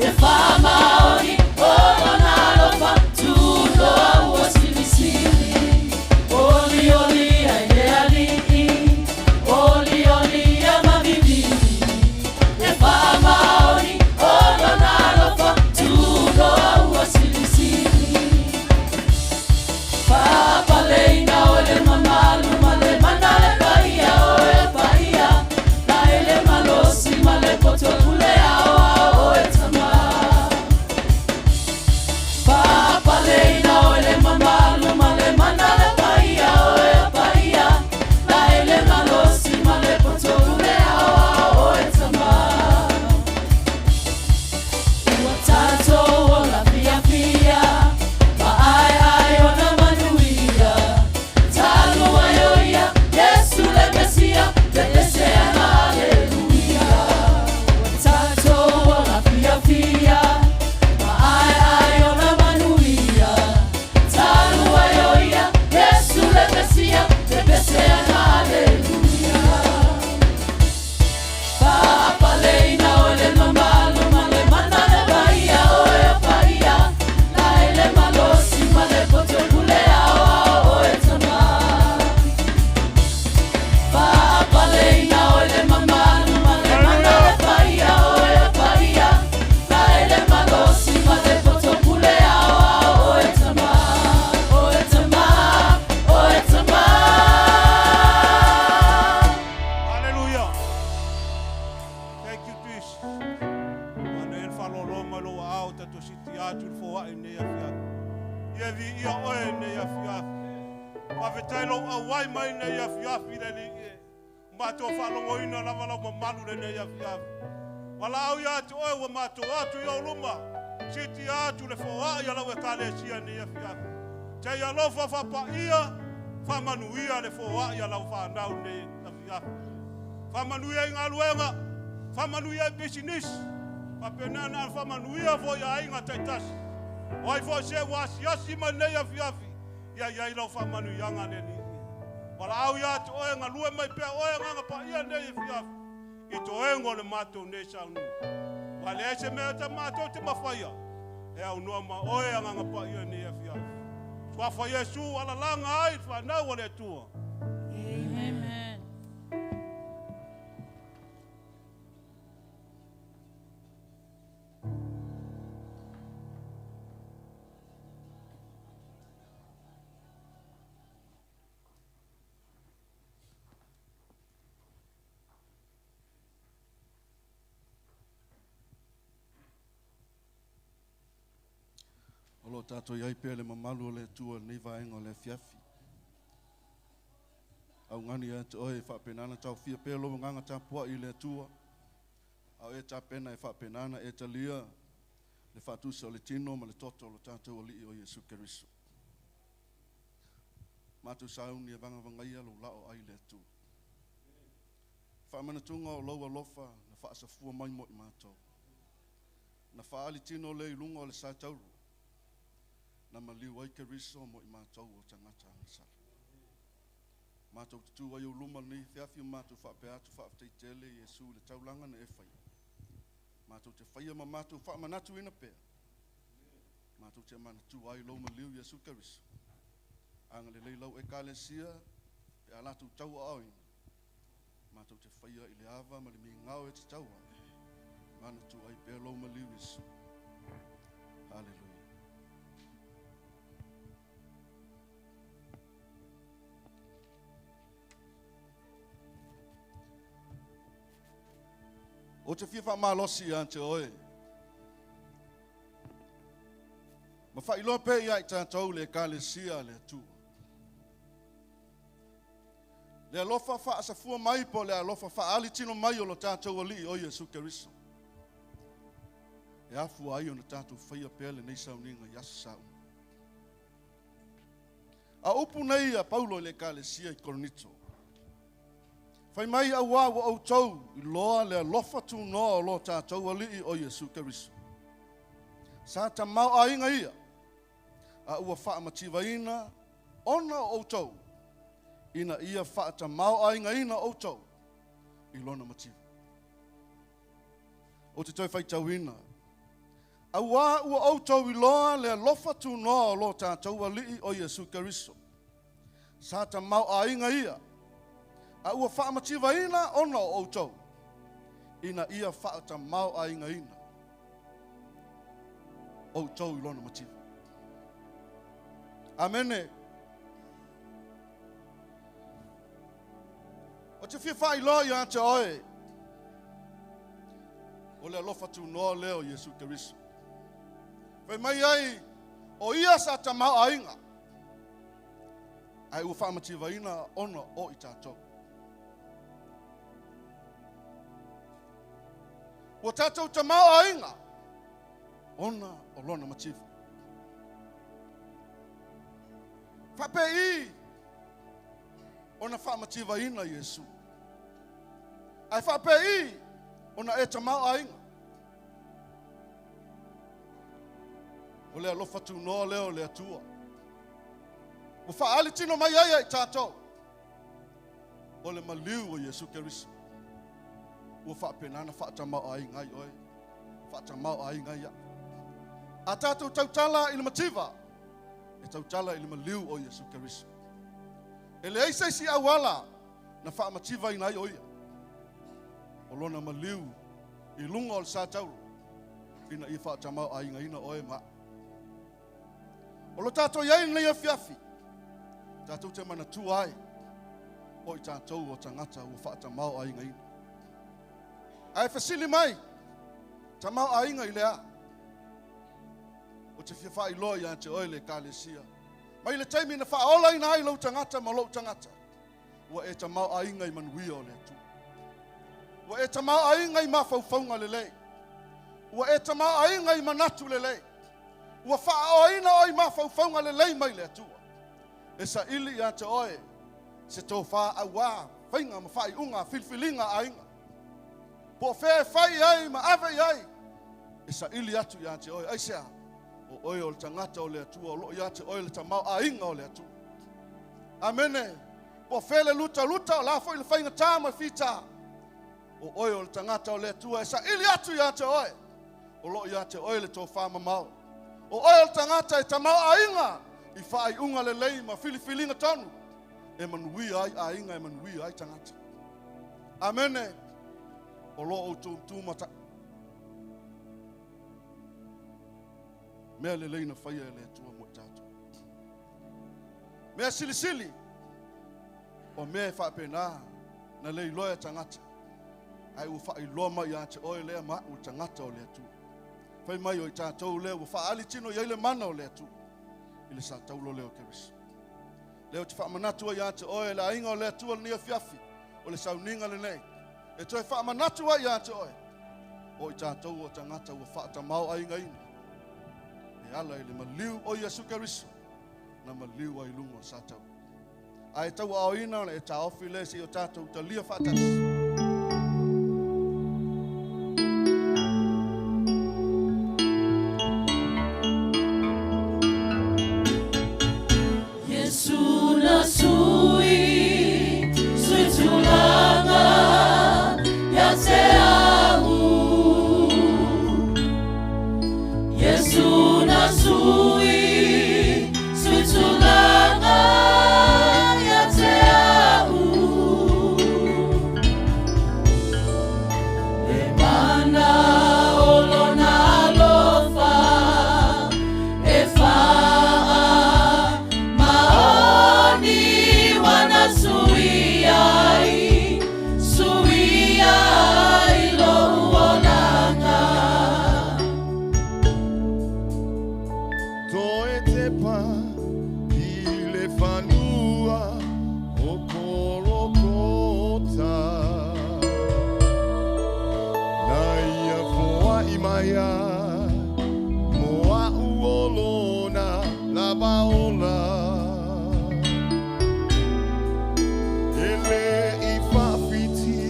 E whamaoni, o lona alofa, tuloa ua silisili. Oli, oli, ai le alii. Oli, oli, a mavivii. E whamaoni, o lona alofa, tuloa ua silisili. Papaleina o le mamalu ma le mana le paia o e paia. La ele malosi ma le poto pule ao ao o e tama. Papaleina o le mamalu ma le mana le paia o e paia. La ele malosi ma le poto pule ao ao o e tama. Ua tatou o la fia fia, ma ai ai o na manuia. Talu ai o ia, Yesu le Mesia, te pesea na aleluia. Ua tatou o la fia fia, ma ai ai o na manuia. Talu ai o ia, Yesu le Mesia, te pesea na aleluia. Papaleina o le mamalu ma le mana le paia o e paia. La ele malosi ma le poto pule ao ao o e tama. Papaleina o le mamalu ma le mana le paia o e paia. La ele malosi ma le poto pule ao ao o e tama. O e tama, o e tama. Hallelujah. Thank you, Jesus. Ua nei le faalolo mai lou aao tatou siti atu le foai nei afiafi. Ia viia oe nei afiafi. Faafetai lou auai mai nei afiafi le Alii e. Matou faalogoina lava lau mamalu lenei afiafi. Valaau ia te oe ua matou atu i ou luma. Siti atu le foai a lau ekalesia nei afiafi. Te alofa faapaia, faamanuia le foai a lau fanau nei afiafi. Faamanuia i galuega, faamanuia i pisinisi, faapena na faamanuia foi aiga taitasi. O ai foi se ua asiasi mai nei afiafi, ia iai lau faamanuiaga le Alii. Valaau ia te oe galue mai pea oe agaga paia nei afiafi, i toega o le matou nei sauniga. Ua leai se mea ta matou te mafaia, e aunoa ma oe agaga paia nei afiafi. Suafa Iesu alalaga ai le fanau o le Atua. Amen. lo o tatou i ai pea le mamalu o le Atua i lenei vaega o le afiafi. Augani ia te oe e faapena ona taofia pea lou agaga tapuai i le Atua, a o e tapena e faapena ona e talia le faatusa o le tino ma le toto o lo tatou Alii o Iesu Keriso. Matou sauni e vagavagaia lou lao ai le Atua. Faamanatuga o lou alofa na faasafua mai mo i matou. Na faaali tino lea i luga o le sa tauro, na maliu ai Keriso mo i matou o tagata agasala. Matou te tu ai ou luma lenei afiafi ma matou faapea atu, faafetai tele Iesu i le taulaga na e faia. Matou te faia ma matou faamanatuina pea. Matou te manatua ai lou maliu Iesu Keriso. Agalelei lau Ekalesia pe a latou tauaaoina. Matou te faia i le ava ma le migao e tatau ai. Manatua ai pea lou maliu Iesu. Haleluia. Ou te fia faamalosi ia te oe. Ma faailoa pea ia i tatou le Ekalesia a le Atua. Le alofa faasafua mai po o le alofa faaali tino mai o lo tatou Alii o Iesu Keriso. E afua ai ona tatou faia pea lenei sauniga i aso sa uma. A upu nei a Paulo i le Ekalesia i Korinito. Fai mai auā ua outou iloa le alofa tunoa o lo tatou Alii o Iesu Keriso. Sa tamaoaiga ia, a ua faamativaina ona o outou, ina ia faatamaoaigaina outou i lona mativa. Ou te toe faitauina, auā ua outou iloa le alofa tunoa o lo tatou Alii o Iesu Keriso. Sa tamaoaiga ia, a ua faamativaina ona o outou, ina ia faatamaoaigaina outou i lona mativa. Amene. Ou te fia faailoa ia te oe, o le alofa tunoa lea o Iesu Keriso. Fai mai ai, o ia sa tamaoaiga, ae ua faamativaina ona o i tatou. Ua tatou tamaoaiga ona o lona mativa. Faapei ona faamativaina Iesu. Ae faapei ona e tamaoaiga. O le alofa tunoa lea o le Atua. Ua faaali tino mai ai ia i tatou. O le maliu o Iesu Keriso. Ua faapena ona faatamaoaiga ai oe, faatamaoaiga ai au. A tatou tautala i le mativa, e tautala i le maliu o Iesu Keriso. E leai se isi auala na faamativaina ai o ia. O lona maliu i luga o le sa tauro, ina ia faatamaoaigaina oe ma au. O lo tatou i ai i lenei afiafi, tatou te manatua ai o i tatou o tagata ua faatamaoaigaina. Ae fesili mai, tamaoaiga i le a? Ou te fia faailoa ia te oe le Ekalesia, mai le taimi na faaolaina ai lou tagata ma lou tagata, ua e tamaoaiga i manuia o le Atua. Ua e tamaoaiga i mafaufauga lelei. Ua e tamaoaiga i manatu lelei. Ua faaoaina oe i mafaufauga lelei mai le Atua. E saili ia te oe se tofa auā faiga ma faaiuga filifiliga a aiga. Po o fea e fai i ai ma ave i ai, e saili atu ia te oe. Aisea? O oe o le tagata o le Atua, o loo ia te oe le tamaoaiga o le Atua. Amene. Po o fea le lutaluta, o la foi le faigata ma le fita. O oe o le tagata o le Atua, e saili atu ia te oe. O loo ia te oe le tofa mamao. O oe o le tagata e tamaoaiga i faaiuga lelei ma filifiliga tonu e manuia ai aiga, e manuia ai tagata. Amene. O lo outou tumata'i. Mea lelei na faia e le Atua mo i tatou. Mea silisili, o mea e faapena na le iloa e tagata, ae ua faailoa mai ia te oe lea ma au le tagata o le Atua. Fai mai o i tātou lea ua faaali tino i ai le mana o le Atua i le sa taulo lea o Keriso. Lea ou te faamanatu ai ia te oe le aiga o le Atua lenei afiafi, o le sauniga lenei. E toe faamanatu ai ia te oe, o i tātou o tagata ua faatamaoaigaina e ala i le maliu o Iesu Keriso na maliu ai i luga o sa tau. Ae tauaaoina ona e taofi lea seia o tatou talia faatasi. Yesu na sui, sui tulanga ya te au. Yesu na sui, sui tulanga ya te au. Le mana o lona alofa e faa maoni ua suia ai, suia ai lou olaga. Toe tepa i le fanua o Kolokota. Na ia foai mai mo a'u o lona lava ola. E le i faafiti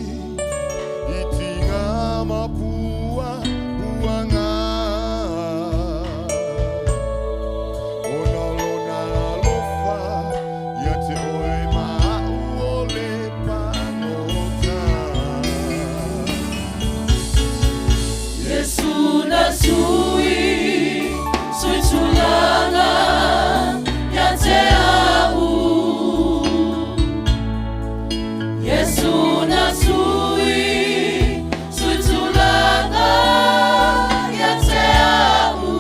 i tiga ma puapuaga. Ona o lona alofa ia te oe ma a'u o le pagota. Yesu na sui, sui tulanga ya te au. Yesu na sui, sui tulanga ya te au.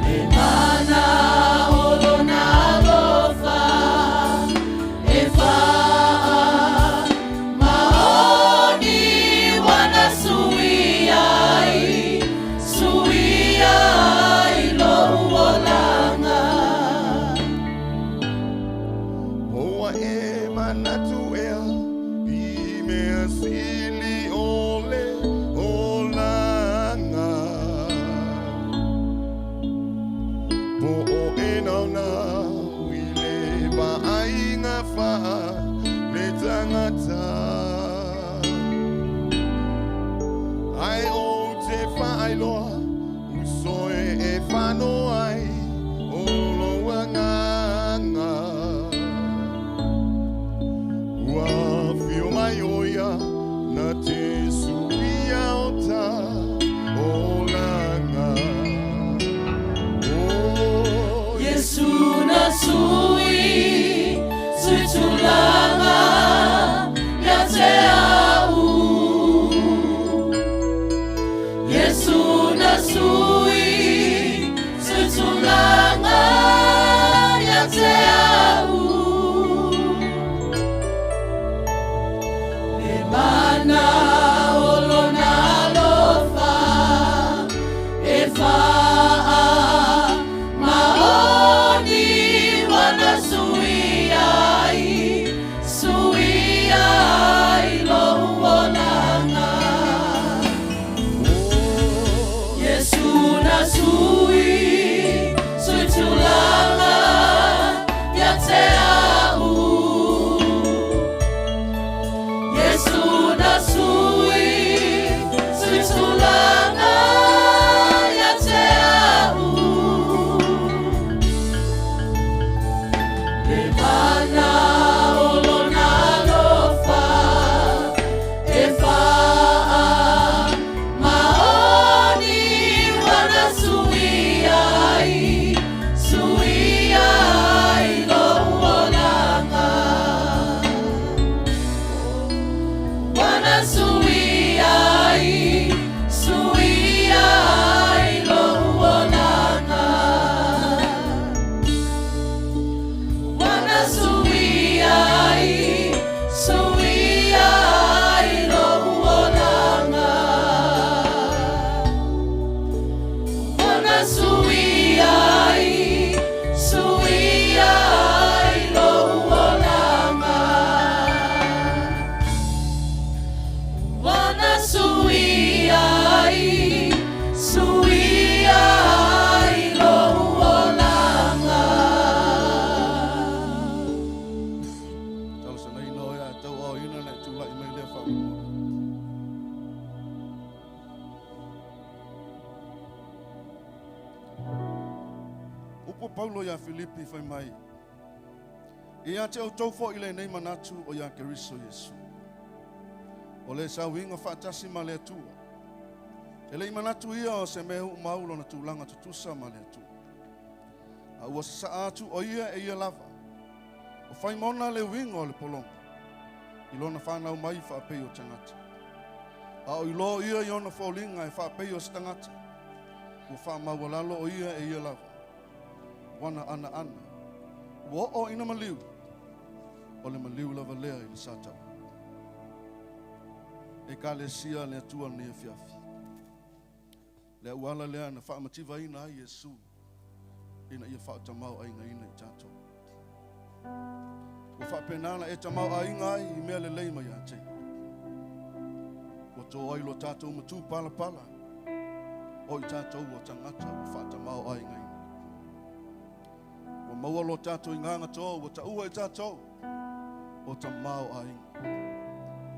Le mana o lona alofa e faa maoni ua na suia ai, suia ai lou olaga. Ua e manatu ea i mea sili o le olaga. Po o e naunau i le vaaiga faaletagata. Ae ou te faailoa uso e e fano ai o lou agaga. Ua afio mai o ia na te suia o ta olaga. Oh, Yesu na sui, sui tulanga ya te au. Yesu na sui, sui tulanga ya te au. Le mana o Paulo iā Filipi fai mai, Ia te outou fo'i lenei manatu o iā Keriso Iesu. O le sauiga faatasi ma le Atua. E le'i manatu ia o se mea u'umau lona tulaga tutusa ma le Atua. A ua sasa'a atu o ia e ia lava. O faimona le uiga o le pologa. I lona fanau mai faapei o tagata. A o iloa ia i ona foliga e faapei o se tagata. Ua faamaualalo o ia e ia lava. Wana anaana. Ua oo ina maliu. O le maliu lava lea i le sa tau. Ekalesia le Atua lenei afiafi. Le auala lea na faamativaina ai Iesu ina ia faatamaoaigaina i tatou. Ua faapena ona e tamaoaiga ai i mea lelei mai ia te. Ua to ai lo tatou matu palapala o i tatou o tagata ua faatamaoaigaina. Ua maua lo tatou igaga toa ua taua i tatou o tamaoaiga.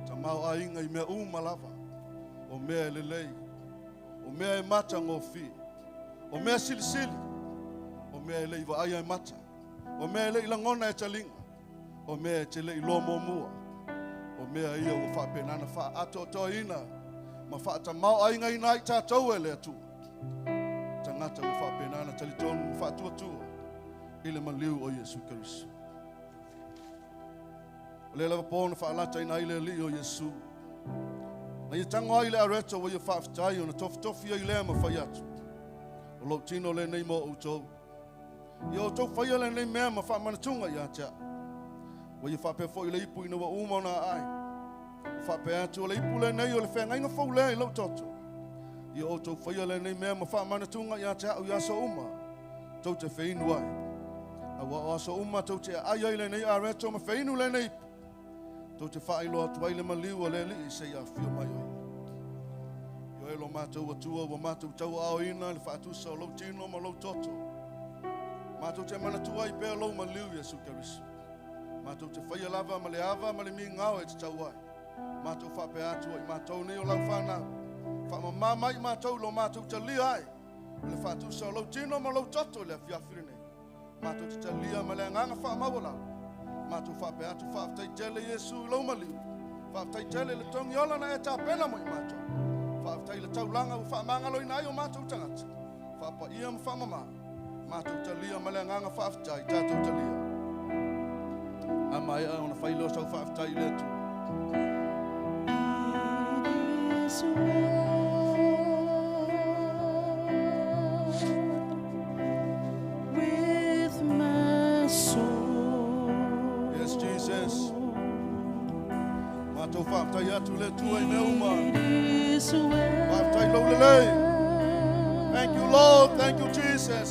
Tamaoaiga i mea uma lava. O mea e lelei. O mea e matagofie. O mea silisili. O mea e le'i vaaia e mata. O mea e le'i lagona e taliga. O mea e te le'i loa muamua. O mea ia ua faapena ona faaatoatoaina ma faatamaoaigaina ai tatou e le Atua. Tagata ua faapena ona talitonu ma faatuatua i le maliu o Iesu Keriso. O le lava po na faalataina ai le alii o Iesu. Na ia tago ai le areto ua ia faafetai ona tofitofi ai lea ma fai atu. O lou tino lenei mo outou. Ia outou faia lenei mea ma faamanatuga ia te au. Ua ia faapea foi le ipu ina ua uma ona aai. Ua faapea atu o le ipu lenei o le feagaiga fou lea i lou toto. Ia outou faia lenei mea ma faamanatuga ia te au i aso uma. Tou te feinu ai. Auā o aso uma tou te aai ai lenei areto ma feinu lenei ipu. Tou te faailoa atu ai le maliu o le Alii seia afio mai o ia. Ioe lo matou Atua ua matou tauaaoina le faatusa o lou tino ma lou toto. Matou te manatua ai pea lou maliu Iesu Keriso. Matou te faia lava ma le ava ma le migao e tatau ai. Matou faapea atu ai matou nei o lau fanau. Faamamā mai matou lo matou talia ai. O le faatusa o lou tino ma lou toto i le afiafi lenei. Matou te talia ma le agaga faamaualalo. Matou faapea atu faafetai tele Iesu i lou maliu. Faafetai tele le togi ola na e tapena mo i matou. Faafetai le taulaga ua faamagaloina ai o matou tagata. Faapaia ma faamamā. Matou talia ma le agaga faafetai tatou talia. A maea ona fai lea o sau faafetai i le Atua. It is well with my soul. Yes, Jesus. Matou faafetai atu le Atua i mea uma. It is well. Faafetai lou lelei. Thank you, Lord. Thank you, Jesus.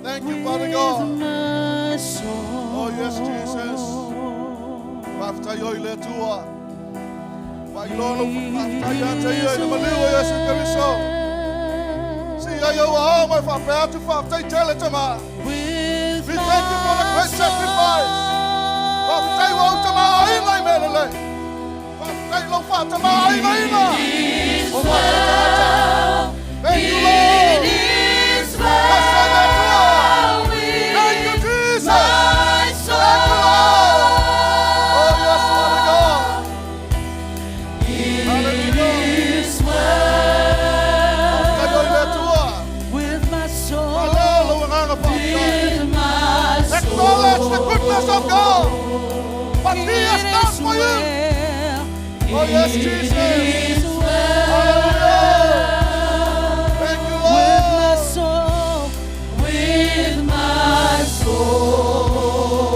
Thank you, Father With God. my soul. Oh, yes, Jesus. Faafetai oe i le Atua. Faailoa lou faafetai ia te ia i le maliu o Iesu Keriso. Si ai au ao mai faapea atu faafetai tele tama. With We thank you for the great sacrifice. Faafetai ua ou tamaoaiga i mea lelei. Faafetai lou faatamāaigaina. O matou tagata. Thank you, Lord. It is well Blessed le Atua. with Thank you, Jesus. my soul. Thank you, Lord. Oh, yes, Father God. Hallelujah. It is well Faafetai oe i le Atua. with my soul. Malo lou agaga faafetai. With my soul. Acknowledge the goodness of God. What He has It done is for you. well. Oh, yes, Jesus. It is well Hallelujah. Thank you, with my Lord. soul. With my soul.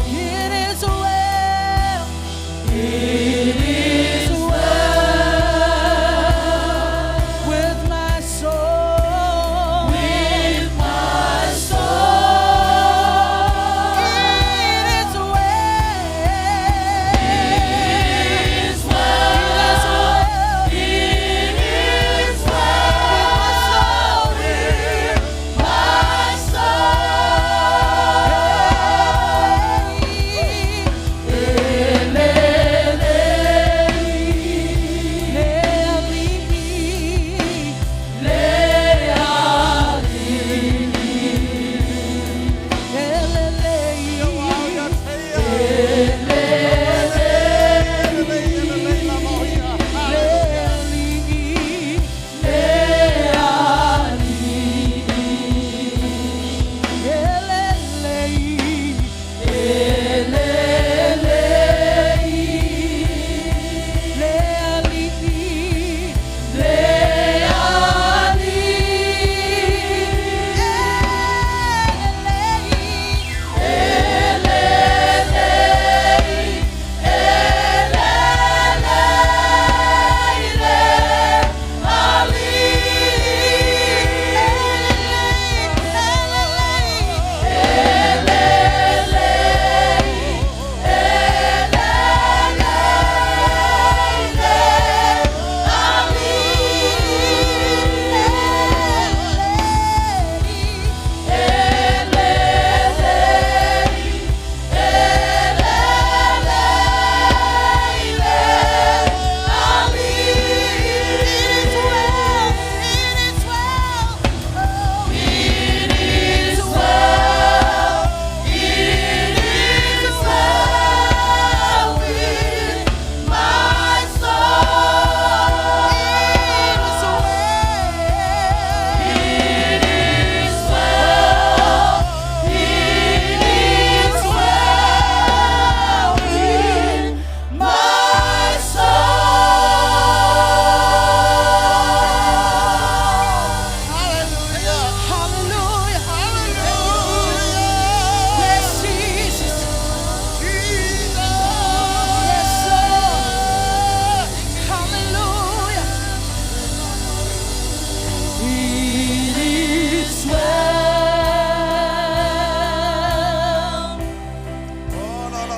It is well. It is well with my soul. With my soul. It is well. It is well.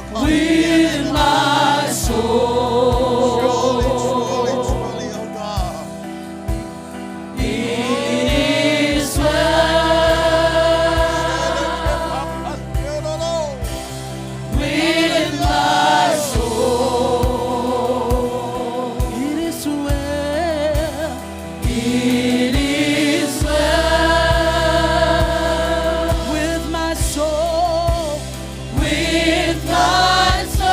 With my soul. Truly, truly, truly, O God. It is well with my soul. It is well. It is well With my soul. with my soul.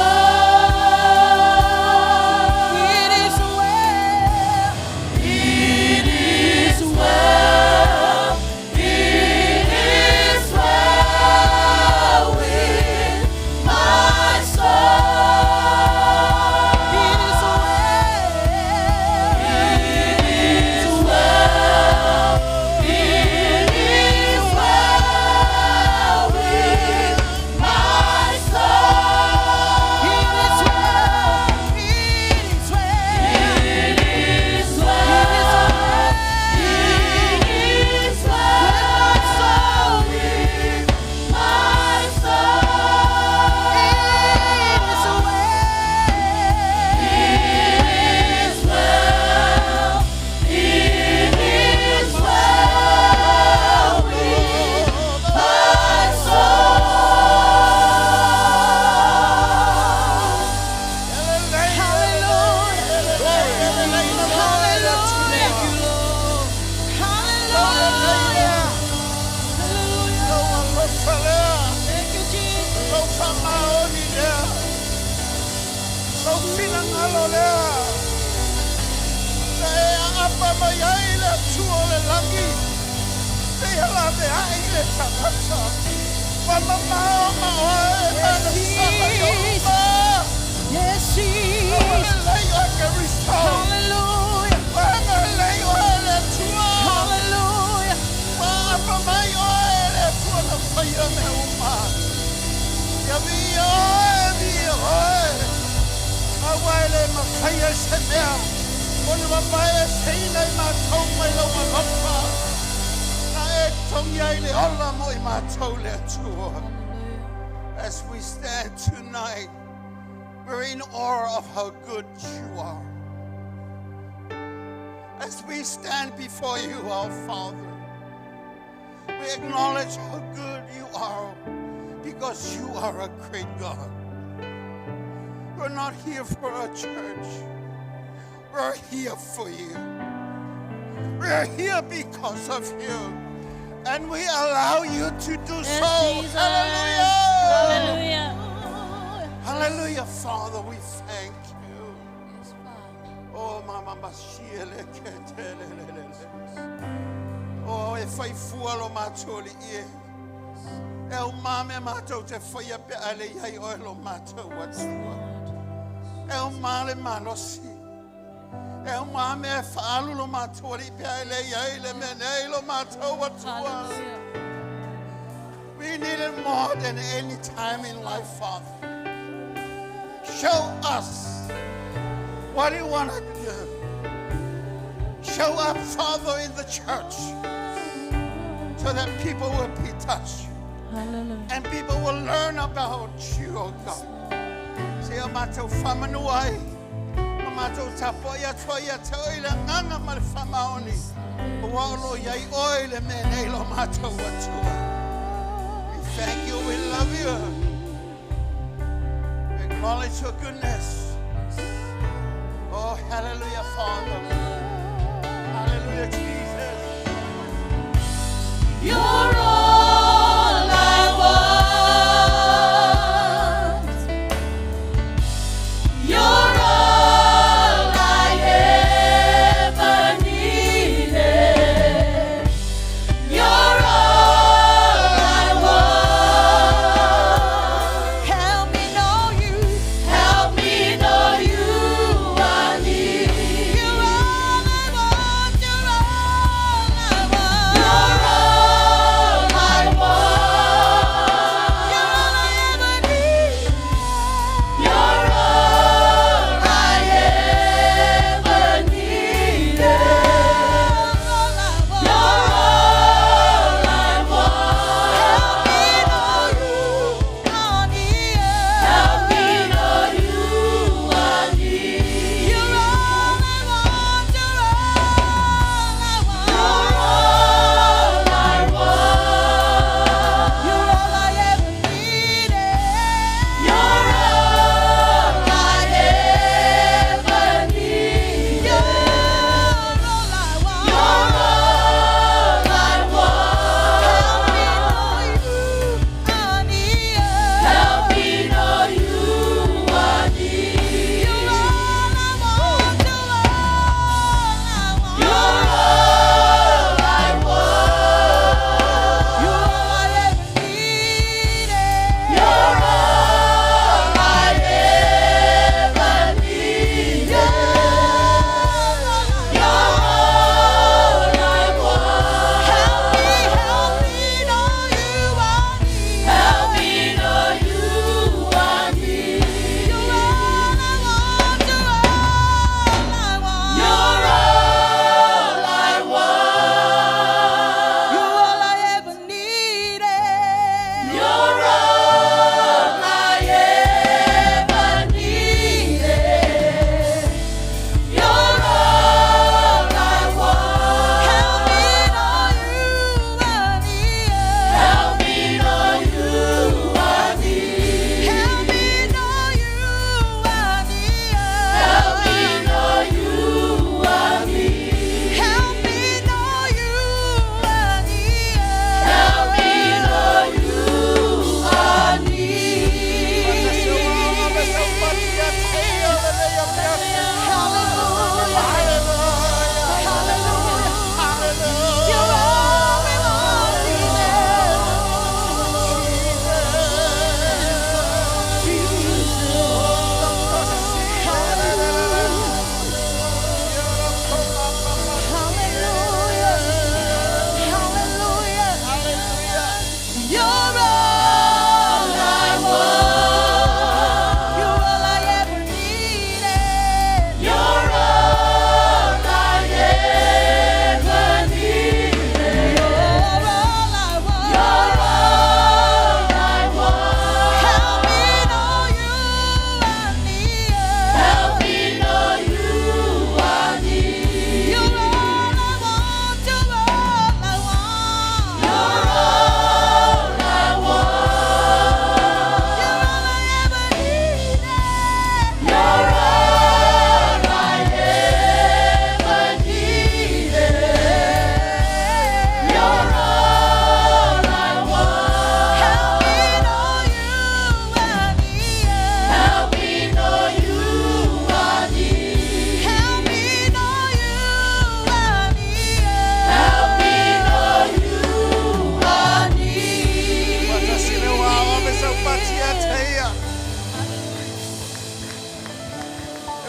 It is well. It is well. It is well with my soul. It is well. It is well. It is well with my soul. It is well. It is well. It is well. It is well with my soul. It is well. It is well. It is well with my soul. Hallelujah. Thank you, Lord. Hallelujah. Thank you, Jesus. Yes, Jesus. Hallelujah. Hallelujah. As we stand tonight, we're in awe of how good you are. As we stand before you, our Father, we acknowledge how good you are because you are a great God. We're not here for a church. We're here for you. We're here because of you. And we allow you to do Yes, so. Jesus. Hallelujah. Hallelujah. Hallelujah, Father, we thank you. Yes, Father. Oh, mama, mashiele ketelelele. Oh, e fai fua lo matoli ie. E o mame matou te whaia pe ale iai oe lo matou atua. E o male malosi. E o mame e whaalu lo matou ali pe ale iai le menei lo matou atua. Hallelujah. We need it more than any time in life, Father. Show us what you want to do. Show up, Father, in the church so that people will be touched Hallelujah. and people will learn about you, oh God. Se o mātou whamanu ai, o mātou tapo ia toa ia te oi le nganga ma le whamaoni. O waolo iai oi le me nei lo mātou atua. We thank you, we love you. We acknowledge your goodness. Oh, hallelujah, Father. Hallelujah, Jesus. You're all I want. You're all I ever needed. You're all I want. Help me know you. Help me know you I need. You're all I want. You're all I want. You're all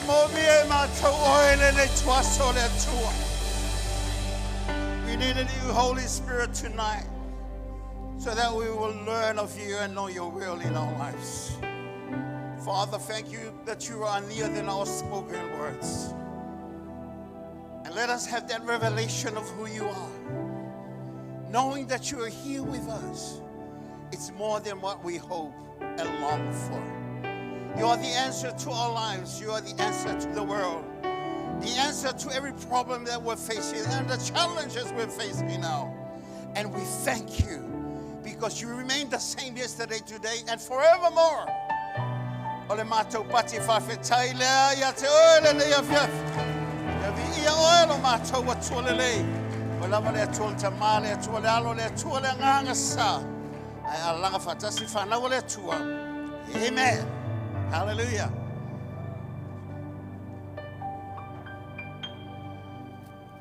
Mo mi e mātou oe le le tuaso le atua. We needed you, Holy Spirit, tonight, so that we will learn of you and know your will in our lives. Father, thank you that you are nearer than our spoken words. And let us have that revelation of who you are. Knowing that you are here with us, it's more than what we hope and long for. You are the answer to our lives. You are the answer to the world. The answer to every problem that we're facing and the challenges we're facing now. And we thank you because you remain the same yesterday, today, and forevermore. O le mātou pati whawhetai lea ia te oe le lea fiafi. Ia vi ia oe lo mātou atua le lei. O lava le atua le tamā le atua le alo le atua le nganga sa. Ai alanga whatasi whanau le atua. Amen. Hallelujah.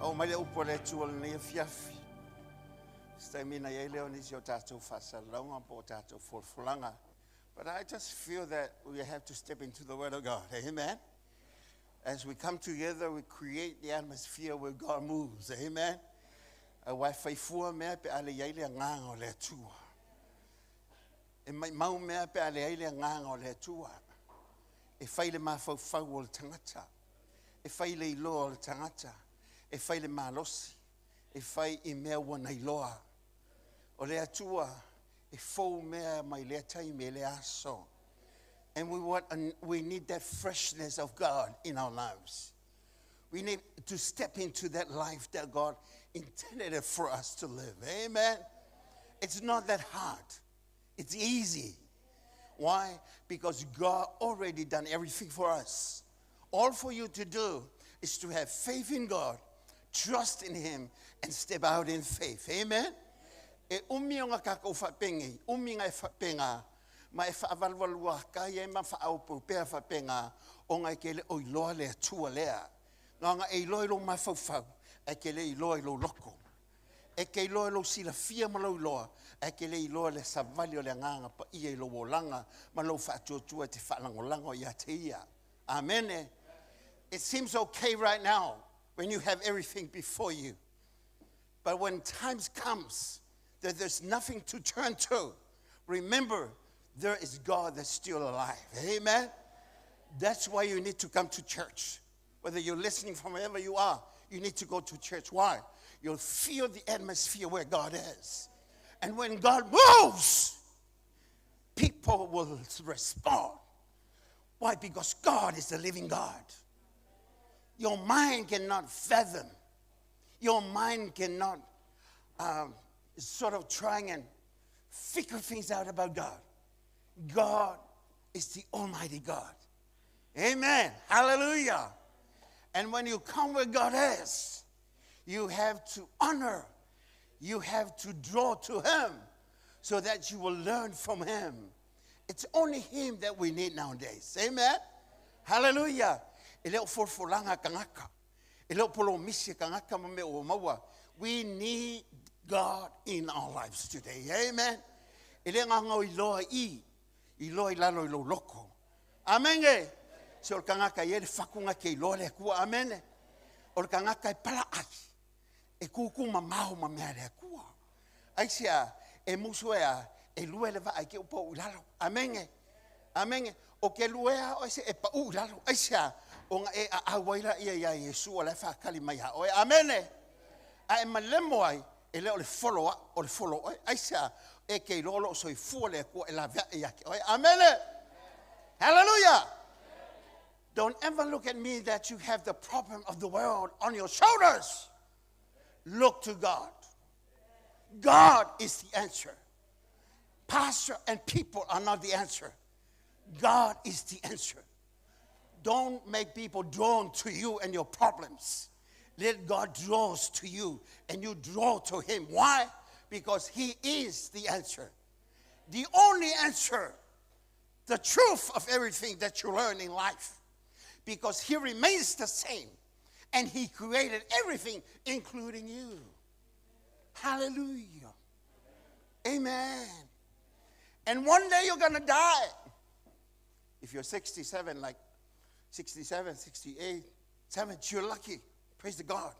O mai le upo le atua le nei fiafi. Stamina ia leo nisi o tātou whasalonga po o tātou fulfulanga. But I just feel that we have to step into the Word of God. Amen. As we come together, we create the atmosphere where God moves. Amen. A wai whaifua mea pe ale iai le nganga o le atua. E mai mau mea pe ale ai le nganga o le atua. E whai le mawhauwhau o le tangata. E whai le iloa o le tangata. E whai le malosi. E whai i mea ua nei loa. O le atua e fou mea mai lea taimi e le aso. And we need that freshness of God in our lives. We need to step into that life that God intended it for us to live. Amen. It's not that hard. It's easy. Why? Because God already done everything for us. All for you to do is to have faith in God, trust in Him, and step out in faith. Amen. E umi o ngā kākou whapengi, umi ngā e whapenga, ma e whaavalvalua kai e ma whaaupu pea whapenga, o ngā ke le oi loa le atua lea. Ngā ngā e iloa i lo mawhauwhau, e ke le iloa i lo loko. E ke iloa i lo silafia ma lo iloa, e ke le iloa le savali o le nganga pa ia i lo wolanga, ma lo whaatuatua te whaalangolango ia te ia. Amen. It seems okay right now when you have everything before you. But when times comes that there's nothing to turn to, remember, there is God that's still alive. Amen? That's why you need to come to church. Whether you're listening from wherever you are, you need to go to church. Why? You'll feel the atmosphere where God is. And when God moves, people will respond. Why? Because God is the living God. Your mind cannot fathom. Your mind cannot sort of trying and figure things out about God. God is the Almighty God. Amen. Hallelujah. And when you come where God is, you have to honor, you have to draw to Him so that you will learn from Him. It's only Him that we need nowadays. Amen. Hallelujah. E leo forfolanga kangaka. E leo polo misi kangaka ma me o maua. We need God in our lives today. Amen. E le ngā ngau i loa i, i loa i lalo i lo loko. Amen. E. Se o le kangaka i e le whakunga ke i loa le akua. Amen. O le kangaka e pala ai. E kuku mamao ma mea le akua. Ai sea, e musu ea, e lue le vaa i ke upo u lalo. Amen. Amen. O ke luea o se e pa u lalo. Ai sea, o nga e a awaira ia ia Yesu o le whakali mai ha oe. Amen. A e malemo ai, e leo le follow up, o le follow oe. Ai sea, e ke lolo so i fua le akua e la vea e ake oe. Amen. Hallelujah. Don't ever look at me that you have the problem of the world on your shoulders. Look to God. God is the answer. Pastor and people are not the answer. God is the answer. Don't make people drawn to you and your problems. Let God draw us to you and you draw to Him. Why? Because He is the answer. The only answer. The truth of everything that you learn in life. Because He remains the same. And He created everything, including you. Hallelujah. Amen. And one day you're going to die. If you're 67, like 67, 68, 70, you're lucky. Praise the God.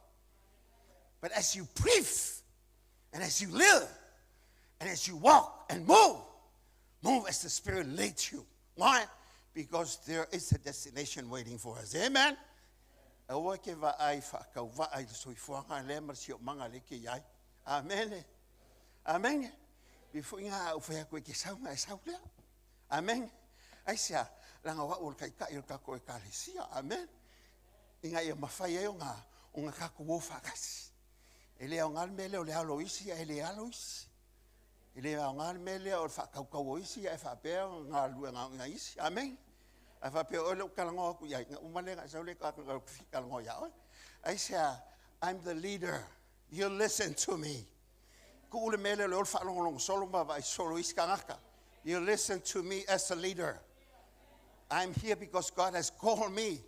But as you breathe, and as you live, and as you walk and move, move as the Spirit leads you. Why? Because there is a destination waiting for us. Amen. Aua ke va ai wha va ai le soifuaga lea ma le siomaga le ke iai. Amene. Amene. Before inga au whai aku e ke saunga e sau lea. Amen. Ai sea, langa wa o le kaikai o le kako e kalesia. Amen. Inga ia mawhai ai o ngā, o ngā kako o whakasi. E lea o ngā mele o le alo isi, e le alo isi. E lea o ngā mele o le whakaukau o isi, e whapea o ngā lua ngā ngā isi. Amen. A whapea o le ukalango aku ia, ngā umale ngā sau le kalango ia oe. Ai sea, I'm the leader. You listen to me. Ku ule mele le ol whaalongolongo solo ma vai solo isi kangaka. You listen to me as a leader. I'm here because God has called me